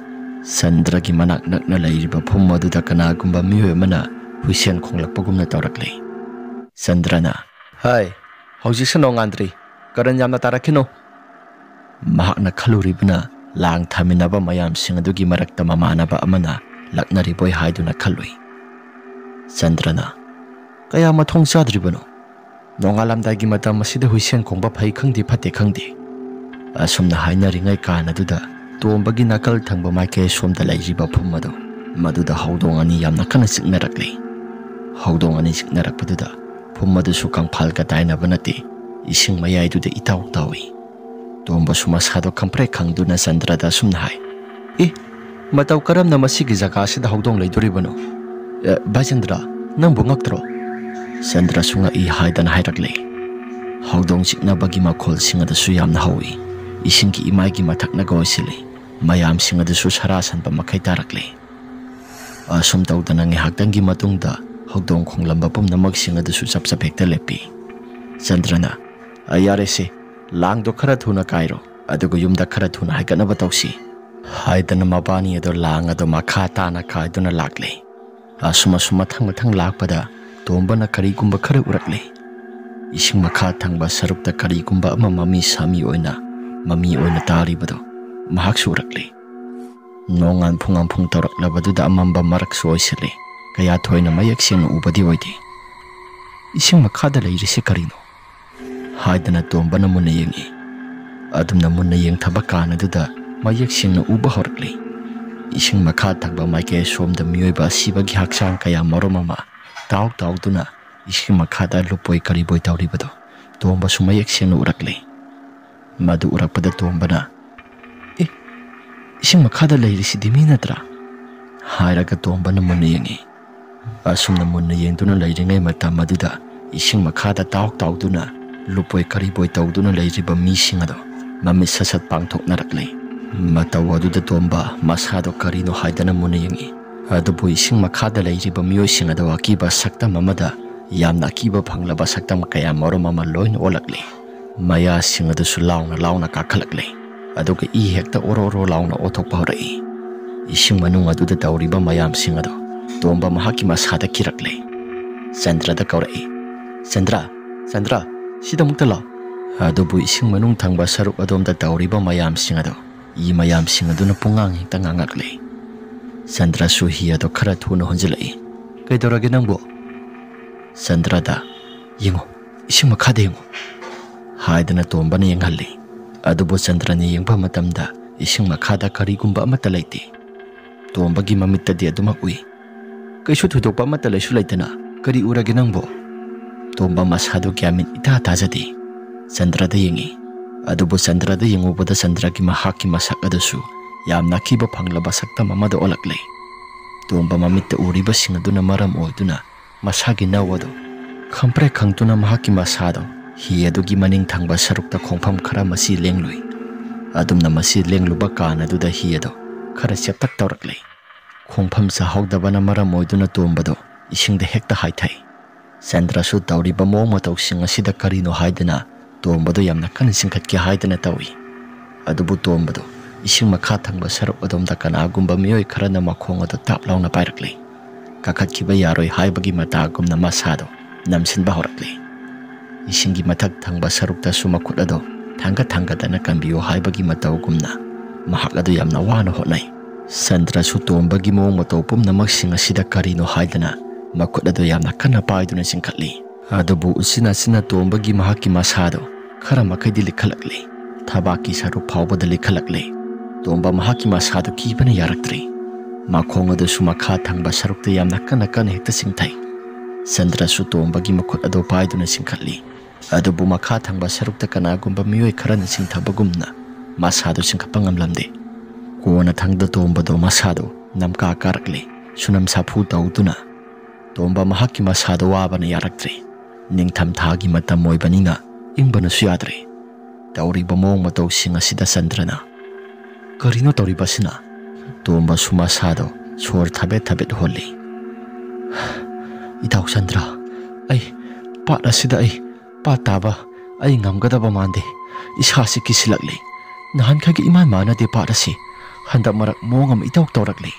ꯆꯟꯗ꯭ꯔꯒꯤ ꯃꯅꯥꯛ ꯅꯛꯅ ꯂꯩꯔꯤꯕ ꯐꯨꯝ ꯑꯗꯨꯗ ꯀꯅꯥꯒꯨꯝꯕ ꯃꯤꯑꯣꯏ ꯑꯃꯅ ꯍꯨꯏꯁꯦꯟ ꯈꯣꯡꯂꯛꯄꯒꯨꯝꯅ ꯇꯧꯔꯛꯂꯦ꯫ ꯆꯟꯗ꯭ꯔꯅ, "ꯍꯥꯏ, ꯍꯧꯖꯤꯛꯁꯨ ꯅꯣꯡꯉꯥꯟꯗ꯭ꯔꯤ, ꯀꯔꯟ ꯌꯥꯝꯅ ꯇꯥꯔꯛꯈꯤꯅꯣ꯫" ꯃꯍꯥꯛꯅ ꯈꯜꯂꯨꯔꯤꯕꯅ ꯂꯥꯡ ꯊꯥꯃꯤꯟꯅꯕ ꯃꯌꯥꯝꯁꯤꯡ ꯑꯗꯨꯒꯤ ꯃꯔꯛꯇ ꯃꯃꯥꯟꯅꯕ ꯑꯃꯅ ꯂꯛꯅꯔꯤꯕꯣꯏ ꯍꯥꯏꯗꯨꯅ ꯈꯜꯂꯨꯏ꯫ ꯆꯟꯗ꯭ꯔꯅ, "ꯀꯌꯥ ꯃꯊꯣꯡ ꯆꯥꯗ꯭ꯔꯤꯕꯅꯣ? ꯅꯣꯡꯉꯥꯜꯂꯝꯗꯥꯏꯒꯤ ꯃꯇꯝ ꯑꯁꯤꯗ ꯍꯨꯏꯁꯦꯟ ꯈꯣꯡꯕ ꯐꯩ ꯈꯪꯗꯦ ꯐꯠꯇꯦ ꯈꯪꯗꯦ꯫" ꯑꯁꯨꯝꯅ ꯍꯥꯏꯅꯔꯤꯉꯩ ꯀꯥꯟ ꯑꯗꯨꯗ ꯇꯣꯝꯕꯒꯤ ꯅꯥꯀꯜ ꯊꯪꯕ ꯃꯥꯏꯀꯩ ꯁꯣꯝꯗ ꯂꯩꯔꯤꯕ ꯐꯨꯝ ꯑꯗꯨ, ꯃꯗꯨꯗ ꯍꯧꯗꯣꯡ ꯑꯅꯤ ꯌꯥꯝꯅ ꯀꯟꯅ ꯆꯤꯛꯅꯔꯛꯂꯤ꯫ ꯍꯧꯗꯣꯡ ꯑꯅꯤ ꯆꯤꯛꯅꯔꯛꯄꯗꯨꯗ ꯐꯨꯝ ꯑꯗꯨꯁꯨ ꯀꯪꯐꯥꯜꯒ ꯇꯥꯏꯅꯕ ꯅꯠꯇꯦ, ꯏꯁꯤꯡ ꯃꯌꯥꯏꯗꯨꯗ ꯏꯇꯥꯎ ꯇꯥꯎꯏ꯫ ꯇꯣꯝꯕꯁꯨ ꯃꯁꯥꯗꯣ ꯈꯪꯄ꯭ꯔꯦꯛ ꯈꯪꯗꯨꯅ ꯆꯟꯗ꯭ꯔꯗ ꯑꯁꯨꯝꯅ ꯍꯥꯏ, "ꯑꯦ, ꯃꯇꯧ ꯀꯔꯝꯅ ꯃꯁꯤꯒꯤ ꯖꯒꯥꯁꯤꯗ ꯍꯧꯗꯣꯡ ꯂꯩꯗꯣꯔꯤꯕꯅꯣ? ꯑꯦ, ꯚꯥꯏ ꯆꯟꯗ꯭ꯔ, ꯅꯪꯕꯨ ꯉꯛꯇ꯭ꯔꯣ?" ꯆꯟꯗ꯭ꯔꯁꯨ ꯉꯛꯏ ꯍꯥꯏꯗꯅ ꯍꯥꯏꯔꯛꯂꯦ꯫ ꯍꯧꯗꯣꯡ ꯆꯤꯛꯅꯕꯒꯤ ꯃꯈꯣꯜꯁꯤꯡ ꯑꯗꯨꯁꯨ ꯌꯥꯝꯅ ꯍꯧꯏ꯫ ꯏꯁꯤꯡꯒꯤ ꯏꯃꯥꯏꯒꯤ ꯃꯊꯛꯅꯒ ꯑꯣꯏꯁꯤꯜꯂꯤ꯫ ꯃꯌꯥꯝꯁꯤꯡ ꯑꯗꯨꯁꯨ ꯁꯔꯥ ꯁꯟꯕ ꯃꯈꯩ ꯇꯥꯔꯛꯂꯦ꯫ ꯑꯁꯨꯝ ꯇꯧꯗꯅ ꯉꯥꯏꯍꯥꯛꯇꯪꯒꯤ ꯃꯇꯨꯡꯗ ꯍꯧꯗꯣꯡ ꯈꯣꯡꯂꯝꯕ ꯄꯨꯝꯅꯃꯛꯁꯤꯡ ꯑꯗꯨꯁꯨ ꯆꯞ ꯆꯞ ꯍꯦꯛꯇ ꯂꯦꯞꯄꯤ꯫ ꯆꯟꯗ꯭ꯔꯅ, "ꯑ, ꯌꯥꯔꯦꯁꯦ, ꯂꯥꯡꯗꯣ ꯈꯔ ꯊꯨꯅ ꯀꯥꯏꯔꯣ, ꯑꯗꯨꯒ ꯌꯨꯝꯗ ꯈꯔ ꯊꯨꯅ ꯍꯥꯏꯒꯠꯅꯕ ꯇꯧꯁꯤ" ꯍꯥꯏꯗꯅ ꯃꯕꯥꯅꯤ ꯑꯗꯣ ꯂꯥꯡ ꯑꯗꯣ ꯃꯈꯥ ꯇꯥꯅ ꯀꯥꯏꯗꯨꯅ ꯂꯥꯛꯂꯦ꯫ ꯑꯁꯨꯝ ꯑꯁꯨꯝ ꯃꯊꯪ ꯃꯊꯪ ꯂꯥꯛꯄꯗ ꯇꯣꯝꯕꯅ ꯀꯔꯤꯒꯨꯝꯕ ꯈꯔ ꯎꯔꯛꯂꯦ꯫ ꯏꯁꯤꯡ ꯃꯈꯥ ꯊꯪꯕ ꯁꯔꯨꯛꯇ ꯀꯔꯤꯒꯨꯝꯕ ꯑꯃ ꯃꯃꯤ ꯁꯥꯃꯤ ꯑꯣꯏꯅ, ꯃꯃꯤ ꯑꯣꯏꯅ ꯇꯥꯔꯤꯕꯗꯣ ꯃꯍꯥꯛꯁꯨ ꯎꯔꯛꯂꯦ꯫ ꯅꯣꯡꯉꯥꯟ ꯐꯨꯡꯉꯥꯟꯐꯨꯡ ꯇꯧꯔꯛꯂꯕꯗꯨꯗ ꯑꯃꯝꯕ ꯃꯔꯛꯁꯨ ꯑꯣꯏꯁꯤꯜꯂꯦ꯫ ꯀꯌꯥ ꯊꯣꯏꯅ ꯃꯌꯦꯛ ꯁꯦꯡꯅ ꯎꯕꯗꯤ ꯑꯣꯏꯗꯦ꯫ "ꯏꯁꯤꯡ ꯃꯈꯥꯗ ꯂꯩꯔꯤꯁꯦ ꯀꯔꯤꯅꯣ?" ꯍꯥꯏꯗꯅ ꯇꯣꯝꯕꯅ ꯃꯨꯟꯅ ꯌꯦꯡꯉꯤ꯫ ꯑꯗꯨꯝꯅ ꯃꯨꯟꯅ ꯌꯦꯡꯊꯕ ꯀꯥꯟ ꯑꯗꯨꯗ ꯃꯌꯦꯛ ꯁꯦꯡꯅ ꯎꯕ ꯍꯧꯔꯛꯂꯤ꯫ ꯏꯁꯤꯡ ꯃꯈꯥ ꯊꯪꯕ ꯃꯥꯏꯀꯩ ꯑꯁꯣꯝꯗ ꯃꯤꯑꯣꯏꯕ ꯑꯁꯤꯕꯒꯤ ꯍꯛꯆꯥꯡ ꯀꯌꯥ ꯃꯔꯨꯝ ꯑꯃ ꯇꯥꯎ ꯇꯥꯎꯗꯨꯅ ꯏꯁꯤꯡ ꯃꯈꯥꯗ ꯂꯨꯞꯄꯣꯏ ꯀꯔꯤꯕꯣꯏ ꯇꯧꯔꯤꯕꯗꯣ ꯇꯣꯝꯕꯁꯨ ꯃꯌꯦꯛ ꯁꯦꯡꯅ ꯎꯔꯛꯂꯤ꯫ ꯃꯗꯨ ꯎꯔꯛꯄꯗ ꯇꯣꯝꯕꯅ, "ꯑꯦ, ꯏꯁꯤꯡ ꯃꯈꯥꯗ ꯂꯩꯔꯤꯁꯤꯗꯤ ꯃꯤ ꯅꯠꯇ꯭ꯔꯥ?" ꯍꯥꯏꯔꯒ ꯇꯣꯝꯕꯅ ꯃꯨꯟꯅ ꯌꯦꯡꯉꯤ꯫ ꯑꯁꯨꯝꯅ ꯃꯨꯟꯅ ꯌꯦꯡꯗꯨꯅ ꯂꯩꯔꯤꯉꯩ ꯃꯇꯝ ꯑꯗꯨꯗ ꯏꯁꯤꯡ ꯃꯈꯥꯗ ꯇꯥꯎ ꯇꯥꯎꯗꯨꯅ ꯂꯨꯞꯄꯣꯏ ꯀꯔꯤꯕꯣꯏ ꯇꯧꯗꯨꯅ ꯂꯩꯔꯤꯕ ꯃꯤꯁꯤꯡ ꯑꯗꯣ ꯃꯃꯤꯠ ꯁꯠ ꯁꯠ ꯄꯥꯡꯊꯣꯛꯅꯔꯛꯂꯦ꯫ ꯃꯇꯧ ꯑꯗꯨꯗ ꯇꯣꯝꯕ ꯃꯁꯥꯗꯣ ꯀꯔꯤꯅꯣ ꯍꯥꯏꯗꯅ ꯃꯨꯟꯅ ꯌꯦꯡꯉꯤ꯫ ꯑꯗꯨꯕꯨ ꯏꯁꯤꯡ ꯃꯈꯥꯗ ꯂꯩꯔꯤꯕ ꯃꯤꯑꯣꯏꯁꯤꯡ ꯑꯗꯣ ꯑꯀꯤꯕ ꯁꯛꯇꯝ ꯑꯃꯗ ꯌꯥꯝꯅ ꯑꯀꯤꯕ ꯐꯪꯂꯕ ꯁꯛꯇꯝ ꯀꯌꯥ ꯃꯔꯨꯝ ꯑꯃ ꯂꯣꯏꯅ ꯑꯣꯜꯂꯛꯂꯦ꯫ ꯃꯌꯥꯁꯤꯡ ꯑꯗꯨꯁꯨ ꯂꯥꯎꯅ ꯂꯥꯎꯅ ꯀꯥꯈꯠꯂꯛꯂꯦ꯫ ꯑꯗꯨꯒ ꯏ ꯍꯦꯛꯇ ꯑꯣꯔꯣ ꯑꯣꯔꯣ ꯂꯥꯎꯅ ꯑꯣꯊꯣꯛꯄ ꯍꯧꯔꯛꯏ꯫ ꯏꯁꯤꯡ ꯃꯅꯨꯡ ꯑꯗꯨꯗ ꯇꯧꯔꯤꯕ ꯃꯌꯥꯝꯁꯤꯡ ꯑꯗꯣ ꯇꯣꯝꯕ ꯃꯍꯥꯛꯀꯤ ꯃꯁꯥꯗ ꯀꯤꯔꯛꯂꯦ꯫ ꯆꯟꯗ꯭ꯔꯗ ꯀꯧꯔꯛꯏ, "ꯆꯟꯗ꯭ꯔ, ꯆꯟꯗ꯭ꯔ, ꯁꯤꯗ ꯑꯃꯨꯛꯇ ꯂꯥꯛꯑꯣ"꯫ ꯑꯗꯨꯕꯨ ꯏꯁꯤꯡ ꯃꯅꯨꯡ ꯊꯪꯕ ꯁꯔꯨꯛ ꯑꯗꯣꯝꯗ ꯇꯧꯔꯤꯕ ꯃꯌꯥꯝꯁꯤꯡ ꯑꯗꯣ ꯏ ꯃꯌꯥꯝꯁꯤꯡ ꯑꯗꯨꯅ ꯄꯨꯡꯉꯥꯡ ꯍꯦꯛꯇ ꯉꯥꯡꯉꯛꯂꯦ꯫ ꯆꯟꯗ꯭ꯔꯁꯨ ꯍꯤ ꯑꯗꯣ ꯈꯔ ꯊꯨꯅ ꯍꯣꯟꯖꯤꯜꯂꯛꯏ꯫ "ꯀꯩꯗꯧꯔꯒꯦ ꯅꯪꯕꯨ?" ꯆꯟꯗ꯭ꯔꯗ, "ꯌꯦꯡꯉꯣ, ꯏꯁꯤꯡ ꯃꯈꯥꯗ ꯌꯦꯡꯉꯣ" ꯍꯥꯏꯗꯅ ꯇꯣꯝꯕꯅ ꯌꯦꯡꯍꯜꯂꯤ꯫ ꯑꯗꯨꯕꯨ ꯆꯟꯗ꯭ꯔꯅ ꯌꯦꯡꯕ ꯃꯇꯝꯗ ꯏꯁꯤꯡ ꯃꯈꯥꯗ ꯀꯔꯤꯒꯨꯝꯕ ꯑꯃꯠꯇ ꯂꯩꯇꯦ꯫ ꯇꯣꯝꯕꯒꯤ ꯃꯃꯤꯠꯇꯗꯤ ꯑꯗꯨꯃꯛ ꯎꯏ꯫ "ꯀꯩꯁꯨ ꯊꯣꯏꯗꯣꯛꯄ ꯑꯃꯠꯇ ꯂꯩꯁꯨ ꯂꯩꯇꯅ ꯀꯔꯤ ꯎꯔꯒꯦ ꯅꯪꯕꯨ?" ꯇꯣꯝꯕ ꯃꯁꯥꯗꯨ ꯒ꯭ꯌꯥꯟ ꯃꯦꯟ ꯏꯇꯥ ꯇꯥꯖꯗꯦ꯫ ꯆꯟꯗ꯭ꯔꯗ ꯌꯦꯡꯉꯤ꯫ ꯑꯗꯨꯕꯨ ꯆꯟꯗ꯭ꯔꯗ ꯌꯦꯡꯉꯨꯕꯗ ꯆꯟꯗ꯭ꯔꯒꯤ ꯃꯍꯥꯛꯀꯤ ꯃꯁꯛ ꯑꯗꯨꯁꯨ ꯌꯥꯝꯅ ꯑꯀꯤꯕ ꯐꯪꯂꯕ ꯁꯛꯇꯝ ꯑꯃꯗ ꯑꯣꯜꯂꯛꯂꯦ꯫ ꯇꯣꯝꯕ ꯃꯃꯤꯠꯇ ꯎꯔꯤꯕꯁꯤꯡ ꯑꯗꯨꯅ ꯃꯔꯝ ꯑꯣꯏꯗꯨꯅ ꯃꯁꯥꯒꯤ ꯅꯧ ꯑꯗꯨ ꯈꯪꯄ꯭ꯔꯦꯛ ꯈꯪꯗꯨꯅ ꯃꯍꯥꯛꯀꯤ ꯃꯁꯥꯗꯣ ꯍꯤ ꯑꯗꯨꯒꯤ ꯃꯅꯤꯡ ꯊꯪꯕ ꯁꯔꯨꯛꯇ ꯈꯣꯡꯐꯝ ꯈꯔ ꯃꯆꯤ ꯂꯦꯡꯂꯨꯏ꯫ ꯑꯗꯨꯝꯅ ꯃꯆꯤ ꯂꯦꯡꯂꯨꯕ ꯀꯥꯟ ꯑꯗꯨꯗ ꯍꯤ ꯑꯗꯨ ꯈꯔ ꯆꯦꯞꯇꯛ ꯇꯧꯔꯛꯂꯦ꯫ ꯈꯣꯡꯐꯝ ꯆꯥꯍꯧꯗꯕꯅ ꯃꯔꯝ ꯑꯣꯏꯗꯨꯅ ꯇꯣꯝꯕꯗꯣ ꯏꯁꯤꯡꯗ ꯍꯦꯛꯇ ꯍꯥꯏꯊꯩ꯫ ꯆꯟꯗ꯭ꯔꯁꯨ ꯇꯧꯔꯤꯕ ꯃꯑꯣꯡ ꯃꯇꯧꯁꯤꯡ ꯑꯁꯤꯗ ꯀꯔꯤꯅꯣ ꯍꯥꯏꯗꯅ ꯇꯣꯝꯕꯗꯣ ꯌꯥꯝꯅ ꯀꯟꯅ ꯆꯤꯡꯈꯠꯀꯦ ꯍꯥꯏꯗꯅ ꯇꯧꯏ꯫ ꯑꯗꯨꯕꯨ ꯇꯣꯝꯕꯗꯣ ꯏꯁꯤꯡ ꯃꯈꯥ ꯊꯪꯕ ꯁꯔꯨꯛ ꯑꯗꯣꯝꯗ ꯀꯅꯥꯒꯨꯝꯕ ꯃꯤꯑꯣꯏ ꯈꯔꯅ ꯃꯈꯣꯡ ꯑꯗꯨ ꯇꯥꯞ ꯂꯥꯎꯅ ꯄꯥꯏꯔꯛꯂꯦ꯫ ꯀꯥꯈꯠꯈꯤꯕ ꯌꯥꯔꯣꯏ ꯍꯥꯏꯕꯒꯤ ꯃꯇꯥꯒꯨꯝꯅ ꯃꯁꯥꯗꯣ ꯅꯝꯁꯤꯟꯕ ꯍꯧꯔꯛꯂꯦ꯫ ꯏꯁꯤꯡꯒꯤ ꯃꯊꯛ ꯊꯪꯕ ꯁꯔꯨꯛꯇꯁꯨ ꯃꯈꯨꯠ ꯑꯗꯣ ꯊꯥꯡꯒꯠ ꯊꯥꯡꯒꯠꯇꯅ ꯀꯟꯕꯤꯌꯨ ꯍꯥꯏꯕꯒꯤ ꯃꯇꯧꯒꯨꯝꯅ ꯃꯍꯥꯛ ꯑꯗꯨ ꯌꯥꯝꯅ ꯋꯥꯅ ꯍꯣꯠꯅꯩ꯫ ꯆꯟꯗ꯭ꯔꯁꯨ ꯇꯣꯝꯕꯒꯤ ꯃꯑꯣꯡ ꯃꯇꯧ ꯄꯨꯝꯅꯃꯛꯁꯤꯡ ꯑꯁꯤꯗ ꯀꯔꯤꯅꯣ ꯍꯥꯏꯗꯅ ꯃꯈꯨꯠ ꯑꯗꯨ ꯌꯥꯝꯅ ꯀꯟꯅ ꯄꯥꯏꯗꯨꯅ ꯆꯤꯡꯈꯠꯂꯤ꯫ ꯑꯗꯨꯕꯨ ꯎꯆꯤꯟ ꯅꯥꯆꯤꯟꯅ ꯇꯣꯝꯕꯒꯤ ꯃꯍꯥꯛꯀꯤ ꯃꯁꯥꯗꯣ ꯈꯔ ꯃꯈꯩꯗꯤ ꯂꯤꯈꯠꯂꯛꯂꯦ꯫ ꯊꯕꯥꯛꯀꯤ ꯁꯔꯨꯛ ꯐꯥꯎꯕꯗ ꯂꯤꯈꯠꯂꯛꯂꯦ꯫ ꯇꯣꯝꯕ ꯃꯍꯥꯛꯀꯤ ꯃꯁꯥꯗꯨ ꯀꯤꯕꯅ ꯌꯥꯔꯛꯇ꯭ꯔꯦ꯫ ꯃꯈꯣꯡ ꯑꯗꯨꯁꯨ ꯃꯈꯥ ꯊꯪꯕ ꯁꯔꯨꯛꯇ ꯌꯥꯝꯅ ꯀꯟꯅ ꯀꯟꯅ ꯍꯦꯛꯇ ꯆꯤꯡꯊꯩ꯫ ꯆꯟꯗ꯭ꯔꯁꯨ ꯇꯣꯝꯕꯒꯤ ꯃꯈꯨꯠ ꯑꯗꯨ ꯄꯥꯏꯗꯨꯅ ꯆꯤꯡꯈꯠꯂꯤ꯫ ꯑꯗꯨꯕꯨ ꯃꯈꯥ ꯊꯪꯕ ꯁꯔꯨꯛꯇ ꯀꯅꯥꯒꯨꯝꯕ ꯃꯤꯑꯣꯏ ꯈꯔꯅ ꯆꯤꯡꯊꯕꯒꯨꯝꯅ ꯃꯁꯥꯗꯨ ꯆꯤꯡꯈꯠꯄ ꯉꯝꯂꯝꯗꯦ꯫ ꯀꯣꯟꯅꯊꯪꯗ ꯇꯣꯝꯕꯗꯣ ꯃꯁꯥꯗꯨ ꯅꯝꯀꯥ ꯀꯥꯔꯛꯂꯦ꯫ ꯁꯨꯅꯝ ꯁꯥꯐꯨ ꯇꯧꯗꯨꯅ ꯇꯣꯝꯕ ꯃꯍꯥꯛꯀꯤ ꯃꯁꯥꯗ ꯋꯥꯕꯅ ꯌꯥꯔꯛꯇ꯭ꯔꯦ꯫ ꯅꯤꯡꯊꯝ ꯊꯥꯒꯤ ꯃꯇꯝ ꯑꯣꯏꯕꯅꯤꯅ ꯏꯪꯕꯅꯁꯨ ꯌꯥꯗ꯭ꯔꯦ꯫ ꯇꯧꯔꯤꯕ ꯃꯑꯣꯡ ꯃꯇꯧꯁꯤꯡ ꯑꯁꯤꯗ ꯆꯟꯗ꯭ꯔꯅ, "ꯀꯔꯤꯅꯣ ꯇꯧꯔꯤꯕꯁꯤꯅ?" ꯇꯣꯝꯕꯁꯨ ꯃꯁꯥꯗꯣ ꯁꯣꯔ ꯊꯕꯦꯠ ꯊꯕꯦꯠ ꯍꯣꯜꯂꯤ꯫ "ꯏꯇꯥꯎ ꯆꯟꯗ꯭ꯔ, ꯑꯩ ꯄꯥꯠ ꯑꯁꯤꯗ ꯑꯩ ꯄꯥꯠ ꯇꯥꯕ ꯑꯩ ꯉꯝꯒꯗꯕ ꯃꯥꯟꯗꯦ꯫ ꯏꯁꯥꯁꯤ ꯀꯤꯁꯤꯜꯂꯛꯂꯦ꯫ ꯅꯍꯥꯟꯈꯩꯒ ꯏꯃꯥꯟ ꯃꯥꯟꯅꯗꯦ ꯄꯥꯠ ꯑꯁꯤ꯫ ꯍꯟꯗꯛ ꯃꯔꯛ ꯃꯑꯣꯡ ꯑꯃ ꯏꯇꯧ ꯇꯧꯔꯛꯂꯦ꯫"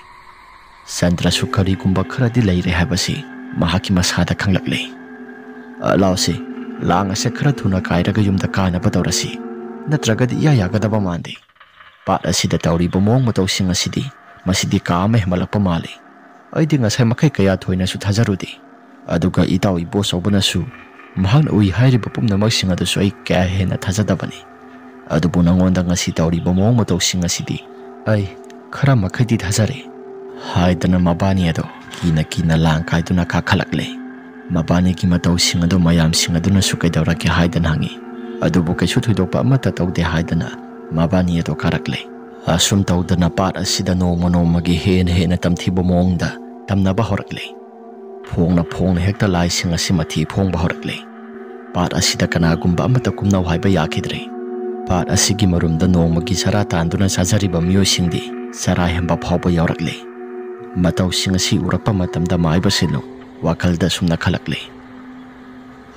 ꯆꯟꯗ꯭ꯔꯁꯨ ꯀꯔꯤꯒꯨꯝꯕ ꯈꯔꯗꯤ ꯂꯩꯔꯦ ꯍꯥꯏꯕꯁꯤ ꯃꯍꯥꯛꯀꯤ ꯃꯁꯥꯗ ꯈꯪꯂꯛꯂꯦ꯫ "ꯑ, ꯂꯥꯎꯁꯤ, ꯂꯥꯡ ꯑꯁꯦ ꯈꯔ ꯊꯨꯅ ꯀꯥꯏꯔꯒ ꯌꯨꯝꯗ ꯀꯥꯅꯕ ꯇꯧꯔꯁꯤ, ꯅꯠꯇ꯭ꯔꯒꯗꯤ ꯏꯌꯥ ꯌꯥꯒꯗꯕ ꯃꯥꯟꯗꯦ꯫ ꯄꯥꯠ ꯑꯁꯤꯗ ꯇꯧꯔꯤꯕ ꯃꯑꯣꯡ ꯃꯇꯧꯁꯤꯡ ꯑꯁꯤꯗꯤ ꯃꯁꯤꯗꯤ ꯀꯥ ꯑꯃ ꯍꯦꯟꯃꯠꯂꯛꯄ ꯃꯥꯜꯂꯤ꯫ ꯑꯩꯗꯤ ꯉꯁꯥꯏ ꯃꯈꯩ ꯀꯌꯥ ꯊꯣꯏꯅꯁꯨ ꯊꯥꯖꯔꯨꯗꯦ꯫ ꯑꯗꯨꯒ ꯏꯇꯥꯎ ꯏꯕꯣꯆꯧꯕꯅꯁꯨ ꯃꯍꯥꯛꯅ ꯎꯏ ꯍꯥꯏꯔꯤꯕ ꯄꯨꯝꯅꯃꯛꯁꯤꯡ ꯑꯗꯨꯁꯨ ꯑꯩ ꯀꯌꯥ ꯍꯦꯟꯅ ꯊꯥꯖꯗꯕꯅꯤ꯫ ꯑꯗꯨꯕꯨ ꯅꯉꯣꯟꯗ ꯉꯁꯤ ꯇꯧꯔꯤꯕ ꯃꯑꯣꯡ ꯃꯇꯧꯁꯤꯡ ꯑꯁꯤꯗꯤ ꯑꯩ ꯈꯔ ꯃꯈꯩꯗꯤ ꯊꯥꯖꯔꯦ," ꯍꯥꯏꯗꯅ ꯃꯕꯥꯅꯤ ꯑꯗꯣ ꯀꯤꯅ ꯀꯤꯅ ꯂꯥꯡ ꯀꯥꯏꯗꯨꯅ ꯀꯥꯈꯠꯂꯛꯂꯦ꯫ ꯃꯕꯥꯅꯤꯒꯤ ꯃꯇꯧꯁꯤꯡ ꯑꯗꯨ ꯃꯌꯥꯝꯁꯤꯡ ꯑꯗꯨꯅꯁꯨ ꯀꯩꯗꯧꯔꯒꯦ ꯍꯥꯏꯗꯅ ꯍꯪꯉꯤ꯫ ꯑꯗꯨꯕꯨ ꯀꯩꯁꯨ ꯊꯣꯏꯗꯣꯛꯄ ꯑꯃꯠꯇ ꯇꯧꯗꯦ ꯍꯥꯏꯗꯅ ꯃꯕꯥꯅꯤ ꯑꯗꯨ ꯀꯥꯔꯛꯂꯦ꯫ ꯑꯁꯨꯝ ꯇꯧꯗꯅ ꯄꯥꯠ ꯑꯁꯤꯗ ꯅꯣꯡꯃ ꯅꯣꯡꯃꯒꯤ ꯍꯦꯟꯅ ꯍꯦꯟꯅ ꯇꯝꯊꯤꯕ ꯃꯑꯣꯡꯗ ꯇꯝꯅꯕ ꯍꯧꯔꯛꯂꯦ꯫ ꯐꯣꯡꯅ ꯐꯣꯡꯅ ꯍꯦꯛꯇ ꯂꯥꯏꯁꯤꯡ ꯑꯁꯤ ꯃꯊꯤ ꯐꯣꯡꯕ ꯍꯧꯔꯛꯂꯦ꯫ ꯄꯥꯠ ꯑꯁꯤꯗ ꯀꯅꯥꯒꯨꯝꯕ ꯑꯃꯠꯇ ꯀꯨꯝꯅꯧ ꯍꯥꯏꯕ ꯌꯥꯈꯤꯗ꯭ꯔꯦ꯫ ꯄꯥꯠ ꯑꯁꯤꯒꯤ ꯃꯔꯨꯝꯗ ꯅꯣꯡꯃꯒꯤ ꯆꯔꯥ ꯇꯥꯟꯗꯨꯅ ꯆꯥꯖꯔꯤꯕ ꯃꯤꯑꯣꯏꯁꯤꯡꯗꯤ ꯆꯔꯥ ꯍꯦꯟꯕ ꯐꯥꯎꯕ ꯌꯥꯎꯔꯛꯂꯦ꯫ ꯃꯇꯧꯁꯤꯡ ꯑꯁꯤ ꯎꯔꯛꯄ ꯃꯇꯝꯗ ꯃꯥꯏꯕ ꯁꯦꯂꯨ ꯋꯥꯈꯜꯗ ꯁꯨꯝꯅ ꯈꯜꯂꯛꯂꯦ,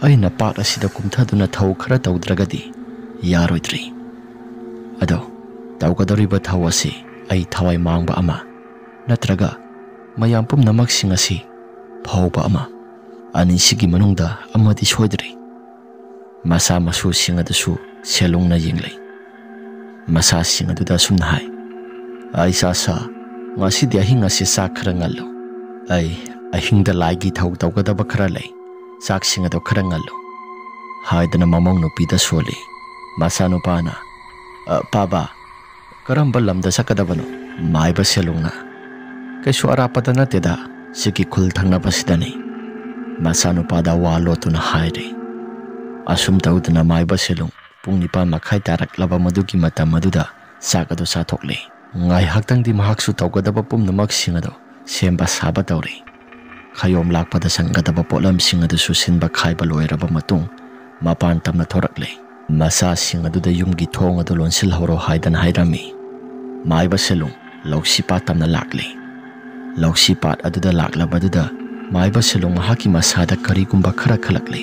"ꯑꯩꯅ ꯄꯥꯠ ꯑꯁꯤꯗ ꯀꯨꯝꯊꯗꯨꯅ ꯊꯧ ꯈꯔ ꯇꯧꯗ꯭ꯔꯒꯗꯤ ꯌꯥꯔꯣꯏꯗ꯭ꯔꯤ꯫ ꯑꯗꯣ ꯇꯧꯒꯗꯧꯔꯤꯕ ꯊꯧ ꯑꯁꯤ ꯑꯩ ꯊꯋꯥꯏ ꯃꯥꯡꯕ ꯑꯃ ꯅꯠꯇ꯭ꯔꯒ ꯃꯌꯥꯝ ꯄꯨꯝꯅꯃꯛꯁꯤꯡ ꯑꯁꯤ ꯐꯥꯎꯕ ꯑꯃ, ꯑꯅꯤꯁꯤꯒꯤ ꯃꯅꯨꯡꯗ ꯑꯃꯗꯤ ꯁꯣꯏꯗ꯭ꯔꯤ꯫" ꯃꯆꯥ ꯃꯁꯨꯁꯤꯡ ꯑꯗꯨꯁꯨ ꯁꯦꯂꯨꯡꯅ ꯌꯦꯡꯂꯩ꯫ ꯃꯆꯥꯁꯤꯡ ꯑꯗꯨꯗ ꯑꯁꯨꯝꯅ ꯍꯥꯏ, "ꯑꯩ ꯆꯥꯁꯥ, ꯉꯁꯤꯗꯤ ꯑꯍꯤꯡ ꯑꯁꯤ ꯆꯥꯛ ꯈꯔ ꯉꯜꯂꯨ꯫ ꯑꯩ ꯑꯍꯤꯡꯗ ꯂꯥꯏꯒꯤ ꯊꯧ ꯇꯧꯒꯗꯕ ꯈꯔ ꯂꯩ꯫ ꯆꯥꯛꯁꯤꯡ ꯑꯗꯨ ꯈꯔ ꯉꯜꯂꯨ," ꯍꯥꯏꯗꯅ ꯃꯃꯧ ꯅꯨꯄꯤꯗ ꯁꯣꯜꯂꯤ꯫ ꯃꯆꯥꯅꯨꯄꯥꯅ, "ꯑ, ꯄꯥꯕ, ꯀꯔꯝꯕ ꯂꯝꯗ ꯆꯠꯀꯗꯕꯅꯣ?" ꯃꯥꯏꯕ ꯁꯦꯂꯨꯡꯅ, "ꯀꯩꯁꯨ ꯑꯔꯥꯞꯄꯗ ꯅꯠꯇꯦꯗ, ꯁꯤꯒꯤ ꯈꯨꯜ ꯊꯪꯅꯕꯁꯤꯗꯅꯤ꯫" ꯃꯆꯥꯅꯨꯄꯥꯗ ꯋꯥ ꯂꯣꯠꯇꯨꯅ ꯍꯥꯏꯔꯦ꯫ ꯑꯁꯨꯝ ꯇꯧꯗꯅ ꯃꯥꯏꯕ ꯁꯦꯂꯨꯡ ꯄꯨꯡ ꯅꯤꯄꯥꯟ ꯃꯈꯥꯏ ꯇꯥꯔꯛꯂꯕ ꯃꯗꯨꯒꯤ ꯃꯇꯝ ꯑꯗꯨꯗ ꯆꯥꯛ ꯑꯗꯨ ꯆꯥꯊꯣꯛꯂꯦ꯫ ꯉꯥꯏꯍꯥꯛꯇꯪꯗꯤ ꯃꯍꯥꯛꯁꯨ ꯇꯧꯒꯗꯕ ꯄꯨꯝꯅꯃꯛꯁꯤꯡ ꯑꯗꯨ ꯁꯦꯝꯕ ꯁꯥꯕ ꯇꯧꯔꯤ꯫ ꯈꯌꯣꯝ ꯂꯥꯛꯄꯗ ꯆꯪꯒꯗꯕ ꯄꯣꯠꯂꯝꯁꯤꯡ ꯑꯗꯨꯁꯨ ꯁꯤꯟꯕ ꯈꯥꯏꯕ ꯂꯣꯏꯔꯕ ꯃꯇꯨꯡ ꯃꯄꯥꯟ ꯇꯝꯅ ꯊꯣꯔꯛꯂꯦ꯫ ꯃꯆꯥꯁꯤꯡ ꯑꯗꯨꯗ ꯌꯨꯝꯒꯤ ꯊꯣꯡ ꯑꯗꯨ ꯂꯣꯟꯁꯤꯜꯍꯧꯔꯣ ꯍꯥꯏꯗꯅ ꯍꯥꯏꯔꯝꯃꯤ꯫ ꯃꯥꯏꯕ ꯁꯦꯂꯨꯡ ꯂꯧꯁꯤ ꯄꯥꯠ ꯇꯝꯅ ꯂꯥꯛꯂꯦ꯫ ꯂꯧꯁꯤ ꯄꯥꯠ ꯑꯗꯨꯗ ꯂꯥꯛꯂꯕꯗꯨꯗ ꯃꯥꯏꯕ ꯁꯦꯂꯨꯡ ꯃꯍꯥꯛꯀꯤ ꯃꯁꯥꯗ ꯀꯔꯤꯒꯨꯝꯕ ꯈꯔ ꯈꯜꯂꯛꯂꯦ꯫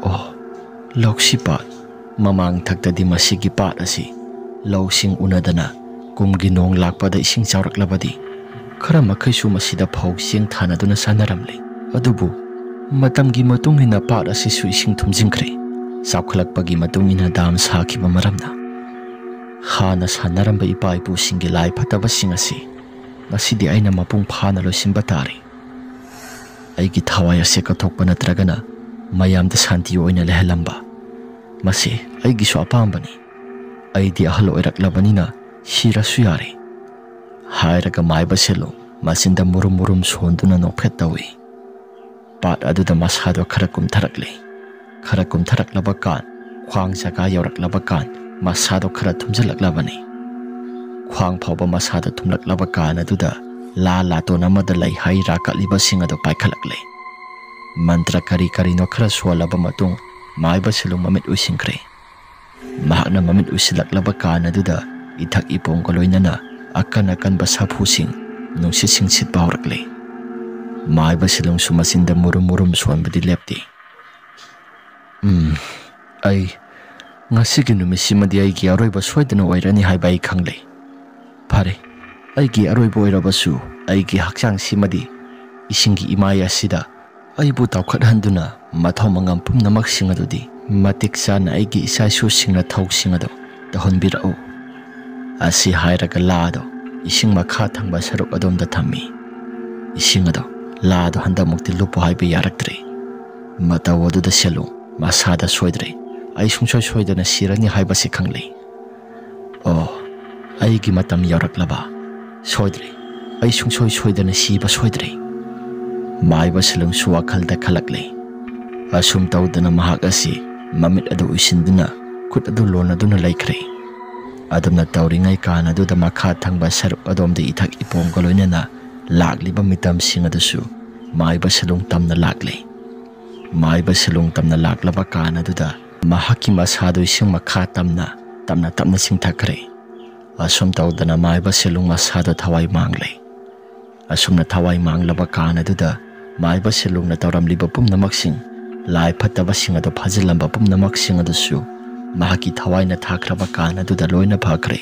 "ꯑꯣ, ꯂꯧꯁꯤ ꯄꯥꯠ, ꯃꯃꯥꯡ ꯊꯛꯇꯗꯤ ꯃꯁꯤꯒꯤ ꯄꯥꯠ ꯑꯁꯤ ꯂꯧꯁꯤꯡ ꯎꯅꯗꯅ ꯀꯨꯝꯒꯤ ꯅꯣꯡ ꯂꯥꯛꯄꯗ ꯏꯁꯤꯡ ꯆꯥꯎꯔꯛꯂꯕꯗꯤ ꯈꯔ ꯃꯈꯩꯁꯨ ꯃꯁꯤꯗ ꯐꯧ ꯆꯦꯡ ꯊꯥꯅꯗꯨꯅ ꯆꯥꯅꯔꯝꯂꯦ꯫ ꯑꯗꯨꯕꯨ ꯃꯇꯝꯒꯤ ꯃꯇꯨꯡ ꯏꯟꯅ ꯄꯥꯠ ꯑꯁꯤꯁꯨ ꯏꯁꯤꯡ ꯊꯨꯝꯖꯤꯟꯈ꯭ꯔꯦ꯫ ꯆꯥꯎꯈꯠꯂꯛꯄꯒꯤ ꯃꯇꯨꯡ ꯏꯟꯅ ꯗꯥꯝ ꯁꯥꯈꯤꯕ ꯃꯔꯝꯅ ꯍꯥꯟꯅ ꯁꯥꯟꯅꯔꯝꯕ ꯏꯄꯥ ꯏꯄꯨꯁꯤꯡꯒꯤ ꯂꯥꯏ ꯐꯠꯇꯕꯁꯤꯡ ꯑꯁꯤ ꯉꯁꯤꯗꯤ ꯑꯩꯅ ꯃꯄꯨꯡ ꯐꯥꯅ ꯂꯣꯏꯁꯤꯟꯕ ꯇꯥꯔꯦ꯫ ꯑꯩꯒꯤ ꯊꯋꯥꯏ ꯑꯁꯦ ꯀꯠꯊꯣꯛꯄ ꯅꯠꯇ꯭ꯔꯒꯅ ꯃꯌꯥꯝꯗ ꯁꯥꯟꯇꯤ ꯑꯣꯏꯅ ꯂꯩꯍꯜꯂꯝꯕ, ꯃꯁꯤ ꯑꯩꯒꯤꯁꯨ ꯑꯄꯥꯝꯕꯅꯤ꯫ ꯑꯩꯗꯤ ꯑꯍꯜ ꯑꯣꯏꯔꯛꯂꯕꯅꯤꯅ ꯁꯤꯔꯁꯨ ꯌꯥꯔꯦ," ꯍꯥꯏꯔꯒ ꯃꯥꯏꯕ ꯁꯦꯂꯨꯡ ꯃꯆꯤꯟꯗ ꯃꯨꯔꯨꯝ ꯃꯨꯔꯨꯝ ꯁꯣꯟꯗꯨꯅ ꯅꯣꯛꯐꯦꯠ ꯇꯧꯏ꯫ ꯄꯥꯠ ꯑꯗꯨꯗ ꯃꯁꯥꯗꯣ ꯈꯔ ꯀꯨꯝꯊꯔꯛꯂꯦ꯫ ꯈꯔ ꯀꯨꯝꯊꯔꯛꯂꯕ ꯀꯥꯟ, ꯈ꯭ꯋꯥꯡ ꯖꯒꯥ ꯌꯧꯔꯛꯂꯕ ꯀꯥꯟ, ꯃꯁꯥꯗꯣ ꯈꯔ ꯊꯨꯝꯖꯤꯜꯂꯛꯂꯕꯅꯤ꯫ ꯈ꯭ꯋꯥꯡ ꯐꯥꯎꯕ ꯃꯁꯥꯗ ꯊꯨꯝꯂꯛꯂꯕ ꯀꯥꯟ ꯑꯗꯨꯗ ꯂꯥ ꯂꯥꯇꯣꯟ ꯑꯃꯗ ꯂꯩ ꯍꯩ ꯔꯥ ꯀꯠꯂꯤꯕꯁꯤꯡ ꯑꯗꯨ ꯄꯥꯏꯈꯠꯂꯛꯂꯦ꯫ ꯃꯟꯇ꯭ꯔ ꯀꯔꯤ ꯀꯔꯤꯅꯣ ꯈꯔ ꯁꯣꯜꯂꯕ ꯃꯇꯨꯡ, ꯃꯥꯏꯕ ꯁꯤꯂꯨꯡ ꯃꯃꯤꯠ ꯎꯏꯁꯤꯟꯈ꯭ꯔꯦ꯫ ꯃꯍꯥꯛꯅ ꯃꯃꯤꯠ ꯎꯏꯁꯤꯜꯂꯛꯂꯕ ꯀꯥꯟ ꯑꯗꯨꯗ ꯏꯊꯛ ꯏꯄꯣꯝꯒ ꯂꯣꯏꯅꯅ ꯑꯀꯟ ꯑꯀꯟꯕ ꯁꯥꯐꯨꯁꯤꯡ, ꯅꯨꯡꯁꯤꯠꯁꯤꯡ ꯁꯤꯠꯄ ꯍꯧꯔꯛꯂꯦ꯫ ꯃꯥꯏꯕ ꯁꯤꯂꯨꯡꯁꯨ ꯃꯆꯤꯟꯗ ꯃꯨꯔꯨꯝ ꯃꯨꯔꯨꯝ ꯁꯣꯟꯕꯗꯤ ꯂꯦꯞꯇꯦ꯫ "ꯎꯝ, ꯑꯩ, ꯉꯁꯤꯒꯤ ꯅꯨꯃꯤꯠꯁꯤꯃꯗꯤ ꯑꯩꯒꯤ ꯑꯔꯣꯏꯕ ꯁꯣꯏꯗꯅ ꯑꯣꯏꯔꯅꯤ ꯍꯥꯏꯕ ꯑꯩ ꯈꯪꯂꯦ꯫ ꯐꯔꯦ, ꯑꯩꯒꯤ ꯑꯔꯣꯏꯕ ꯑꯣꯏꯔꯕꯁꯨ ꯑꯩꯒꯤ ꯍꯛꯆꯥꯡꯁꯤꯃꯗꯤ ꯏꯁꯤꯡꯒꯤ ꯏꯃꯥꯏ ꯑꯁꯤꯗ ꯑꯩꯕꯨ ꯇꯥꯎꯈꯠꯍꯟꯗꯨꯅ ꯃꯊꯧ ꯃꯉꯝ ꯄꯨꯝꯅꯃꯛꯁꯤꯡ ꯑꯗꯨꯗꯤ ꯃꯇꯤꯛ ꯆꯥꯅ ꯑꯩꯒꯤ ꯏꯆꯥ ꯏꯁꯨꯁꯤꯡꯅ ꯊꯧꯁꯤꯡ ꯑꯗꯨ ꯇꯧꯍꯟꯕꯤꯔꯛꯎ" ꯑꯁꯤ ꯍꯥꯏꯔꯒ ꯂꯥ ꯑꯗꯨ ꯏꯁꯤꯡ ꯃꯈꯥ ꯊꯪꯕ ꯁꯔꯨꯛ ꯑꯗꯣꯝꯗ ꯊꯝꯃꯤ꯫ ꯏꯁꯤꯡ ꯑꯗꯨ ꯂꯥ ꯑꯗꯨ ꯍꯟꯗꯛꯃꯨꯛꯇꯤ ꯂꯨꯞꯄꯨ ꯍꯥꯏꯕ ꯌꯥꯔꯛꯇ꯭ꯔꯦ꯫ ꯃꯇꯧ ꯑꯗꯨꯗ ꯁꯦꯂꯨ ꯃꯁꯥꯗ ꯁꯣꯏꯗ꯭ꯔꯦ꯫ ꯑꯩ ꯁꯨꯡꯁꯣꯏ ꯁꯣꯏꯗꯅ ꯁꯤꯔꯅꯤ ꯍꯥꯏꯕꯁꯤ ꯈꯪꯂꯦ꯫ ꯑꯣ, ꯑꯩꯒꯤ ꯃꯇꯝ ꯌꯧꯔꯛꯂꯕ꯫ ꯁꯣꯏꯗ꯭ꯔꯦ꯫ ꯑꯩ ꯁꯨꯡꯁꯣꯏ ꯁꯣꯏꯗꯅ ꯁꯤꯕ ꯁꯣꯏꯗ꯭ꯔꯦ꯫ ꯃꯥꯏꯕ ꯁꯤꯂꯨꯡꯁꯨ ꯋꯥꯈꯜꯗ ꯈꯜꯂꯛꯂꯦ꯫ ꯑꯁꯨꯝ ꯇꯧꯗꯅ ꯃꯍꯥꯛ ꯑꯁꯤ ꯃꯃꯤꯠ ꯑꯗꯨ ꯎꯏꯁꯤꯟꯗꯨꯅ ꯈꯨꯠ ꯑꯗꯨ ꯂꯣꯟꯅꯗꯨꯅ ꯂꯩꯈ꯭ꯔꯦ꯫ ꯑꯗꯨꯝꯅ ꯇꯧꯔꯤꯉꯩ ꯀꯥꯟ ꯑꯗꯨꯗ ꯃꯈꯥ ꯊꯪꯕ ꯁꯔꯨꯛ ꯑꯗꯣꯝꯗ ꯏꯊꯛ ꯏꯄꯣꯝꯒ ꯂꯣꯏꯅꯅ ꯂꯥꯛꯂꯤꯕ ꯃꯤꯇꯝꯁꯤꯡ ꯑꯗꯨꯁꯨ ꯃꯥꯏꯕ ꯁꯤꯂꯨꯡ ꯇꯝꯅ ꯂꯥꯛꯂꯦ꯫ ꯃꯥꯏꯕ ꯁꯤꯂꯨꯡ ꯇꯝꯅ ꯂꯥꯛꯂꯕ ꯀꯥꯟ ꯑꯗꯨꯗ ꯃꯍꯥꯛꯀꯤ ꯃꯁꯥꯗꯨ ꯏꯁꯤꯡ ꯃꯈꯥ ꯇꯝꯅ, ꯇꯞꯅ ꯇꯞꯅ ꯆꯤꯡꯊꯈ꯭ꯔꯦ꯫ ꯑꯁꯨꯝ ꯇꯧꯗꯅ ꯃꯥꯏꯕ ꯁꯤꯂꯨꯡ ꯃꯁꯥꯗꯨ ꯊꯋꯥꯏ ꯃꯥꯡꯂꯦ꯫ ꯑꯁꯨꯝꯅ ꯊꯋꯥꯏ ꯃꯥꯡꯂꯕ ꯀꯥꯟ ꯑꯗꯨꯗ ꯃꯥꯏꯕ ꯁꯤꯂꯨꯡꯅ ꯇꯧꯔꯝꯂꯤꯕ ꯄꯨꯝꯅꯃꯛꯁꯤꯡ, ꯂꯥꯏ ꯐꯠꯇꯕꯁꯤꯡ ꯑꯗꯨ ꯐꯥꯖꯤꯜꯂꯝꯕ ꯄꯨꯝꯅꯃꯛꯁꯤꯡ ꯑꯗꯨꯁꯨ ꯃꯍꯥꯛꯀꯤ ꯊꯋꯥꯏꯅ ꯊꯥꯈ꯭ꯔꯕ ꯀꯥꯟ ꯑꯗꯨꯗ ꯂꯣꯏꯅ ꯐꯈ꯭ꯔꯦ꯫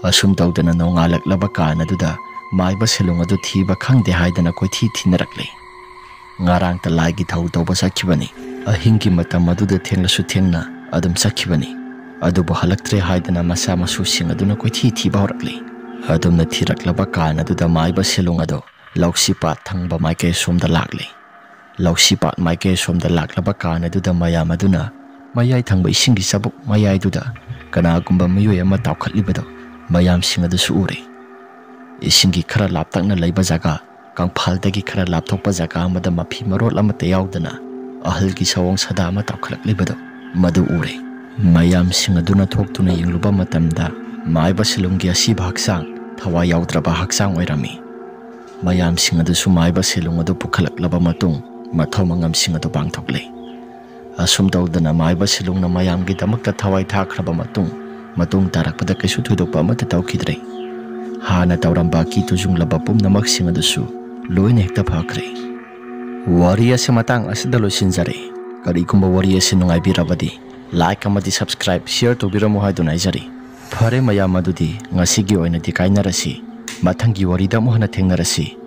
ꯑꯁꯨꯝ ꯇꯧꯗꯅ ꯅꯣꯡꯉꯥꯜꯂꯛꯂꯕ ꯀꯥꯟ ꯑꯗꯨꯗ ꯃꯥꯏꯕ ꯁꯤꯂꯨꯡ ꯑꯗꯨ ꯊꯤꯕ ꯈꯪꯗꯦ ꯍꯥꯏꯗꯅ ꯀꯣꯏꯊꯤ ꯊꯤꯅꯔꯛꯂꯦ꯫ ꯉꯔꯥꯡꯇ ꯂꯥꯏꯒꯤ ꯊꯧ ꯇꯧꯕ ꯆꯠꯈꯤꯕꯅꯤ꯫ ꯑꯍꯤꯡꯒꯤ ꯃꯇꯝ ꯑꯗꯨꯗ ꯊꯦꯡꯂꯁꯨ ꯊꯦꯡꯅ ꯑꯗꯨꯝ ꯆꯠꯈꯤꯕꯅꯤ꯫ ꯑꯗꯨꯕꯨ ꯍꯜꯂꯛꯇ꯭ꯔꯦ ꯍꯥꯏꯗꯅ ꯃꯆꯥ ꯃꯁꯨꯁꯤꯡ ꯑꯗꯨꯅ ꯀꯣꯏꯊꯤ ꯊꯤꯕ ꯍꯧꯔꯛꯂꯤ꯫ ꯑꯗꯨꯝꯅ ꯊꯤꯔꯛꯂꯕ ꯀꯥꯟ ꯑꯗꯨꯗ ꯃꯥꯏꯕ ꯁꯤꯂꯨꯡ ꯑꯗꯨ ꯂꯧꯁꯤꯄꯥꯠ ꯊꯪꯕ ꯃꯥꯏꯀꯩ ꯁꯣꯝꯗ ꯂꯥꯛꯂꯤ꯫ ꯂꯧꯁꯤꯄꯥꯠ ꯃꯥꯏꯀꯩ ꯁꯣꯝꯗ ꯂꯥꯛꯂꯕ ꯀꯥꯟ ꯑꯗꯨꯗ ꯃꯌꯥꯝ ꯑꯗꯨꯅ ꯃꯌꯥꯏ ꯊꯪꯕ ꯏꯁꯤꯡꯒꯤ ꯆꯥꯕꯨꯛ ꯃꯌꯥꯏꯗꯨꯗ ꯀꯅꯥꯒꯨꯝꯕ ꯃꯤꯑꯣꯏ ꯑꯃ ꯇꯥꯎꯈꯠꯂꯤꯕꯗꯨ ꯃꯌꯥꯝꯁꯤꯡ ꯑꯗꯨꯁꯨ ꯎꯔꯦ꯫ ꯏꯁꯤꯡꯒꯤ ꯈꯔ ꯂꯥꯞꯇꯛꯅ ꯂꯩꯕ ꯖꯒꯥ, ꯀꯪꯐꯥꯜꯗꯒꯤ ꯈꯔ ꯂꯥꯞꯊꯣꯛꯄ ꯖꯒꯥ ꯑꯃꯗ ꯃꯐꯤ ꯃꯔꯣꯜ ꯑꯃꯠꯇ ꯌꯥꯎꯗꯅ ꯑꯍꯜꯒꯤ ꯁꯑꯣꯡ ꯁꯥꯗꯥ ꯑꯃ ꯇꯧꯈꯠꯂꯛꯂꯤꯕꯗꯨ ꯃꯗꯨ ꯎꯔꯦ꯫ ꯃꯌꯥꯝꯁꯤꯡ ꯑꯗꯨꯅ ꯊꯣꯛꯇꯨꯅ ꯌꯦꯡꯂꯨꯕ ꯃꯇꯝꯗ ꯃꯥꯏꯕ ꯁꯤꯂꯨꯡꯒꯤ ꯑꯁꯤꯕ ꯍꯛꯆꯥꯡ ꯊꯋꯥꯏ ꯌꯥꯎꯗ꯭ꯔꯕ ꯍꯛꯆꯥꯡ ꯑꯣꯏꯔꯝꯃꯤ꯫ ꯃꯌꯥꯝꯁꯤꯡ ꯑꯗꯨꯁꯨ ꯃꯥꯏꯕ ꯁꯤꯂꯨꯡ ꯑꯗꯨ ꯄꯨꯈꯠꯂꯛꯂꯕ ꯃꯇꯨꯡ ꯃꯊꯧ ꯃꯉꯝꯁꯤꯡ ꯑꯗꯨ ꯄꯥꯡꯊꯣꯛꯂꯦ꯫ ꯑꯁꯨꯝ ꯇꯧꯗꯅ ꯃꯥꯏꯕ ꯁꯤꯂꯨꯡꯅ ꯃꯌꯥꯝꯒꯤꯗꯃꯛꯇ ꯊꯋꯥꯏ ꯊꯥꯈ꯭ꯔꯕ ꯃꯇꯨꯡ ꯃꯇꯨꯡ ꯇꯥꯔꯛꯄꯗ ꯀꯩꯁꯨ ꯊꯣꯏꯗꯣꯛꯄ ꯑꯃꯠꯇ ꯇꯧꯈꯤꯗ꯭ꯔꯦ꯫ ꯍꯥꯟꯅ ꯇꯧꯔꯝꯕ ꯑꯀꯤ ꯇꯨꯖꯨꯡꯂꯕ ꯄꯨꯝꯅꯃꯛꯁꯤꯡ ꯑꯗꯨꯁꯨ ꯂꯣꯏꯅ ꯍꯦꯛꯇ ꯐꯈ꯭ꯔꯦ꯫ ꯋꯥꯔꯤ ꯑꯁꯤ ꯃꯇꯥꯡ ꯑꯁꯤꯗ ꯂꯣꯏꯁꯤꯟꯖꯔꯦ꯫ ꯀꯔꯤꯒꯨꯝꯕ ꯋꯥꯔꯤ ꯑꯁꯤ ꯅꯨꯡꯉꯥꯏꯕꯤꯔꯕꯗꯤ like ꯑꯃꯗꯤ subscribe, share ꯇꯧꯕꯤꯔꯝꯃꯨ ꯍꯥꯏꯗꯨꯅ ꯍꯥꯏꯖꯔꯤ꯫ ꯐꯔꯦ ꯃꯌꯥꯝ, ꯑꯗꯨꯗꯤ ꯉꯁꯤꯒꯤ ꯑꯣꯏꯅꯗꯤ ꯀꯥꯏꯅꯔꯁꯤ꯫ ꯃꯊꯪꯒꯤ ꯋꯥꯔꯤꯗ ꯑꯃꯨꯛ ꯍꯟꯅ ꯊꯦꯡꯅꯔꯁꯤ꯫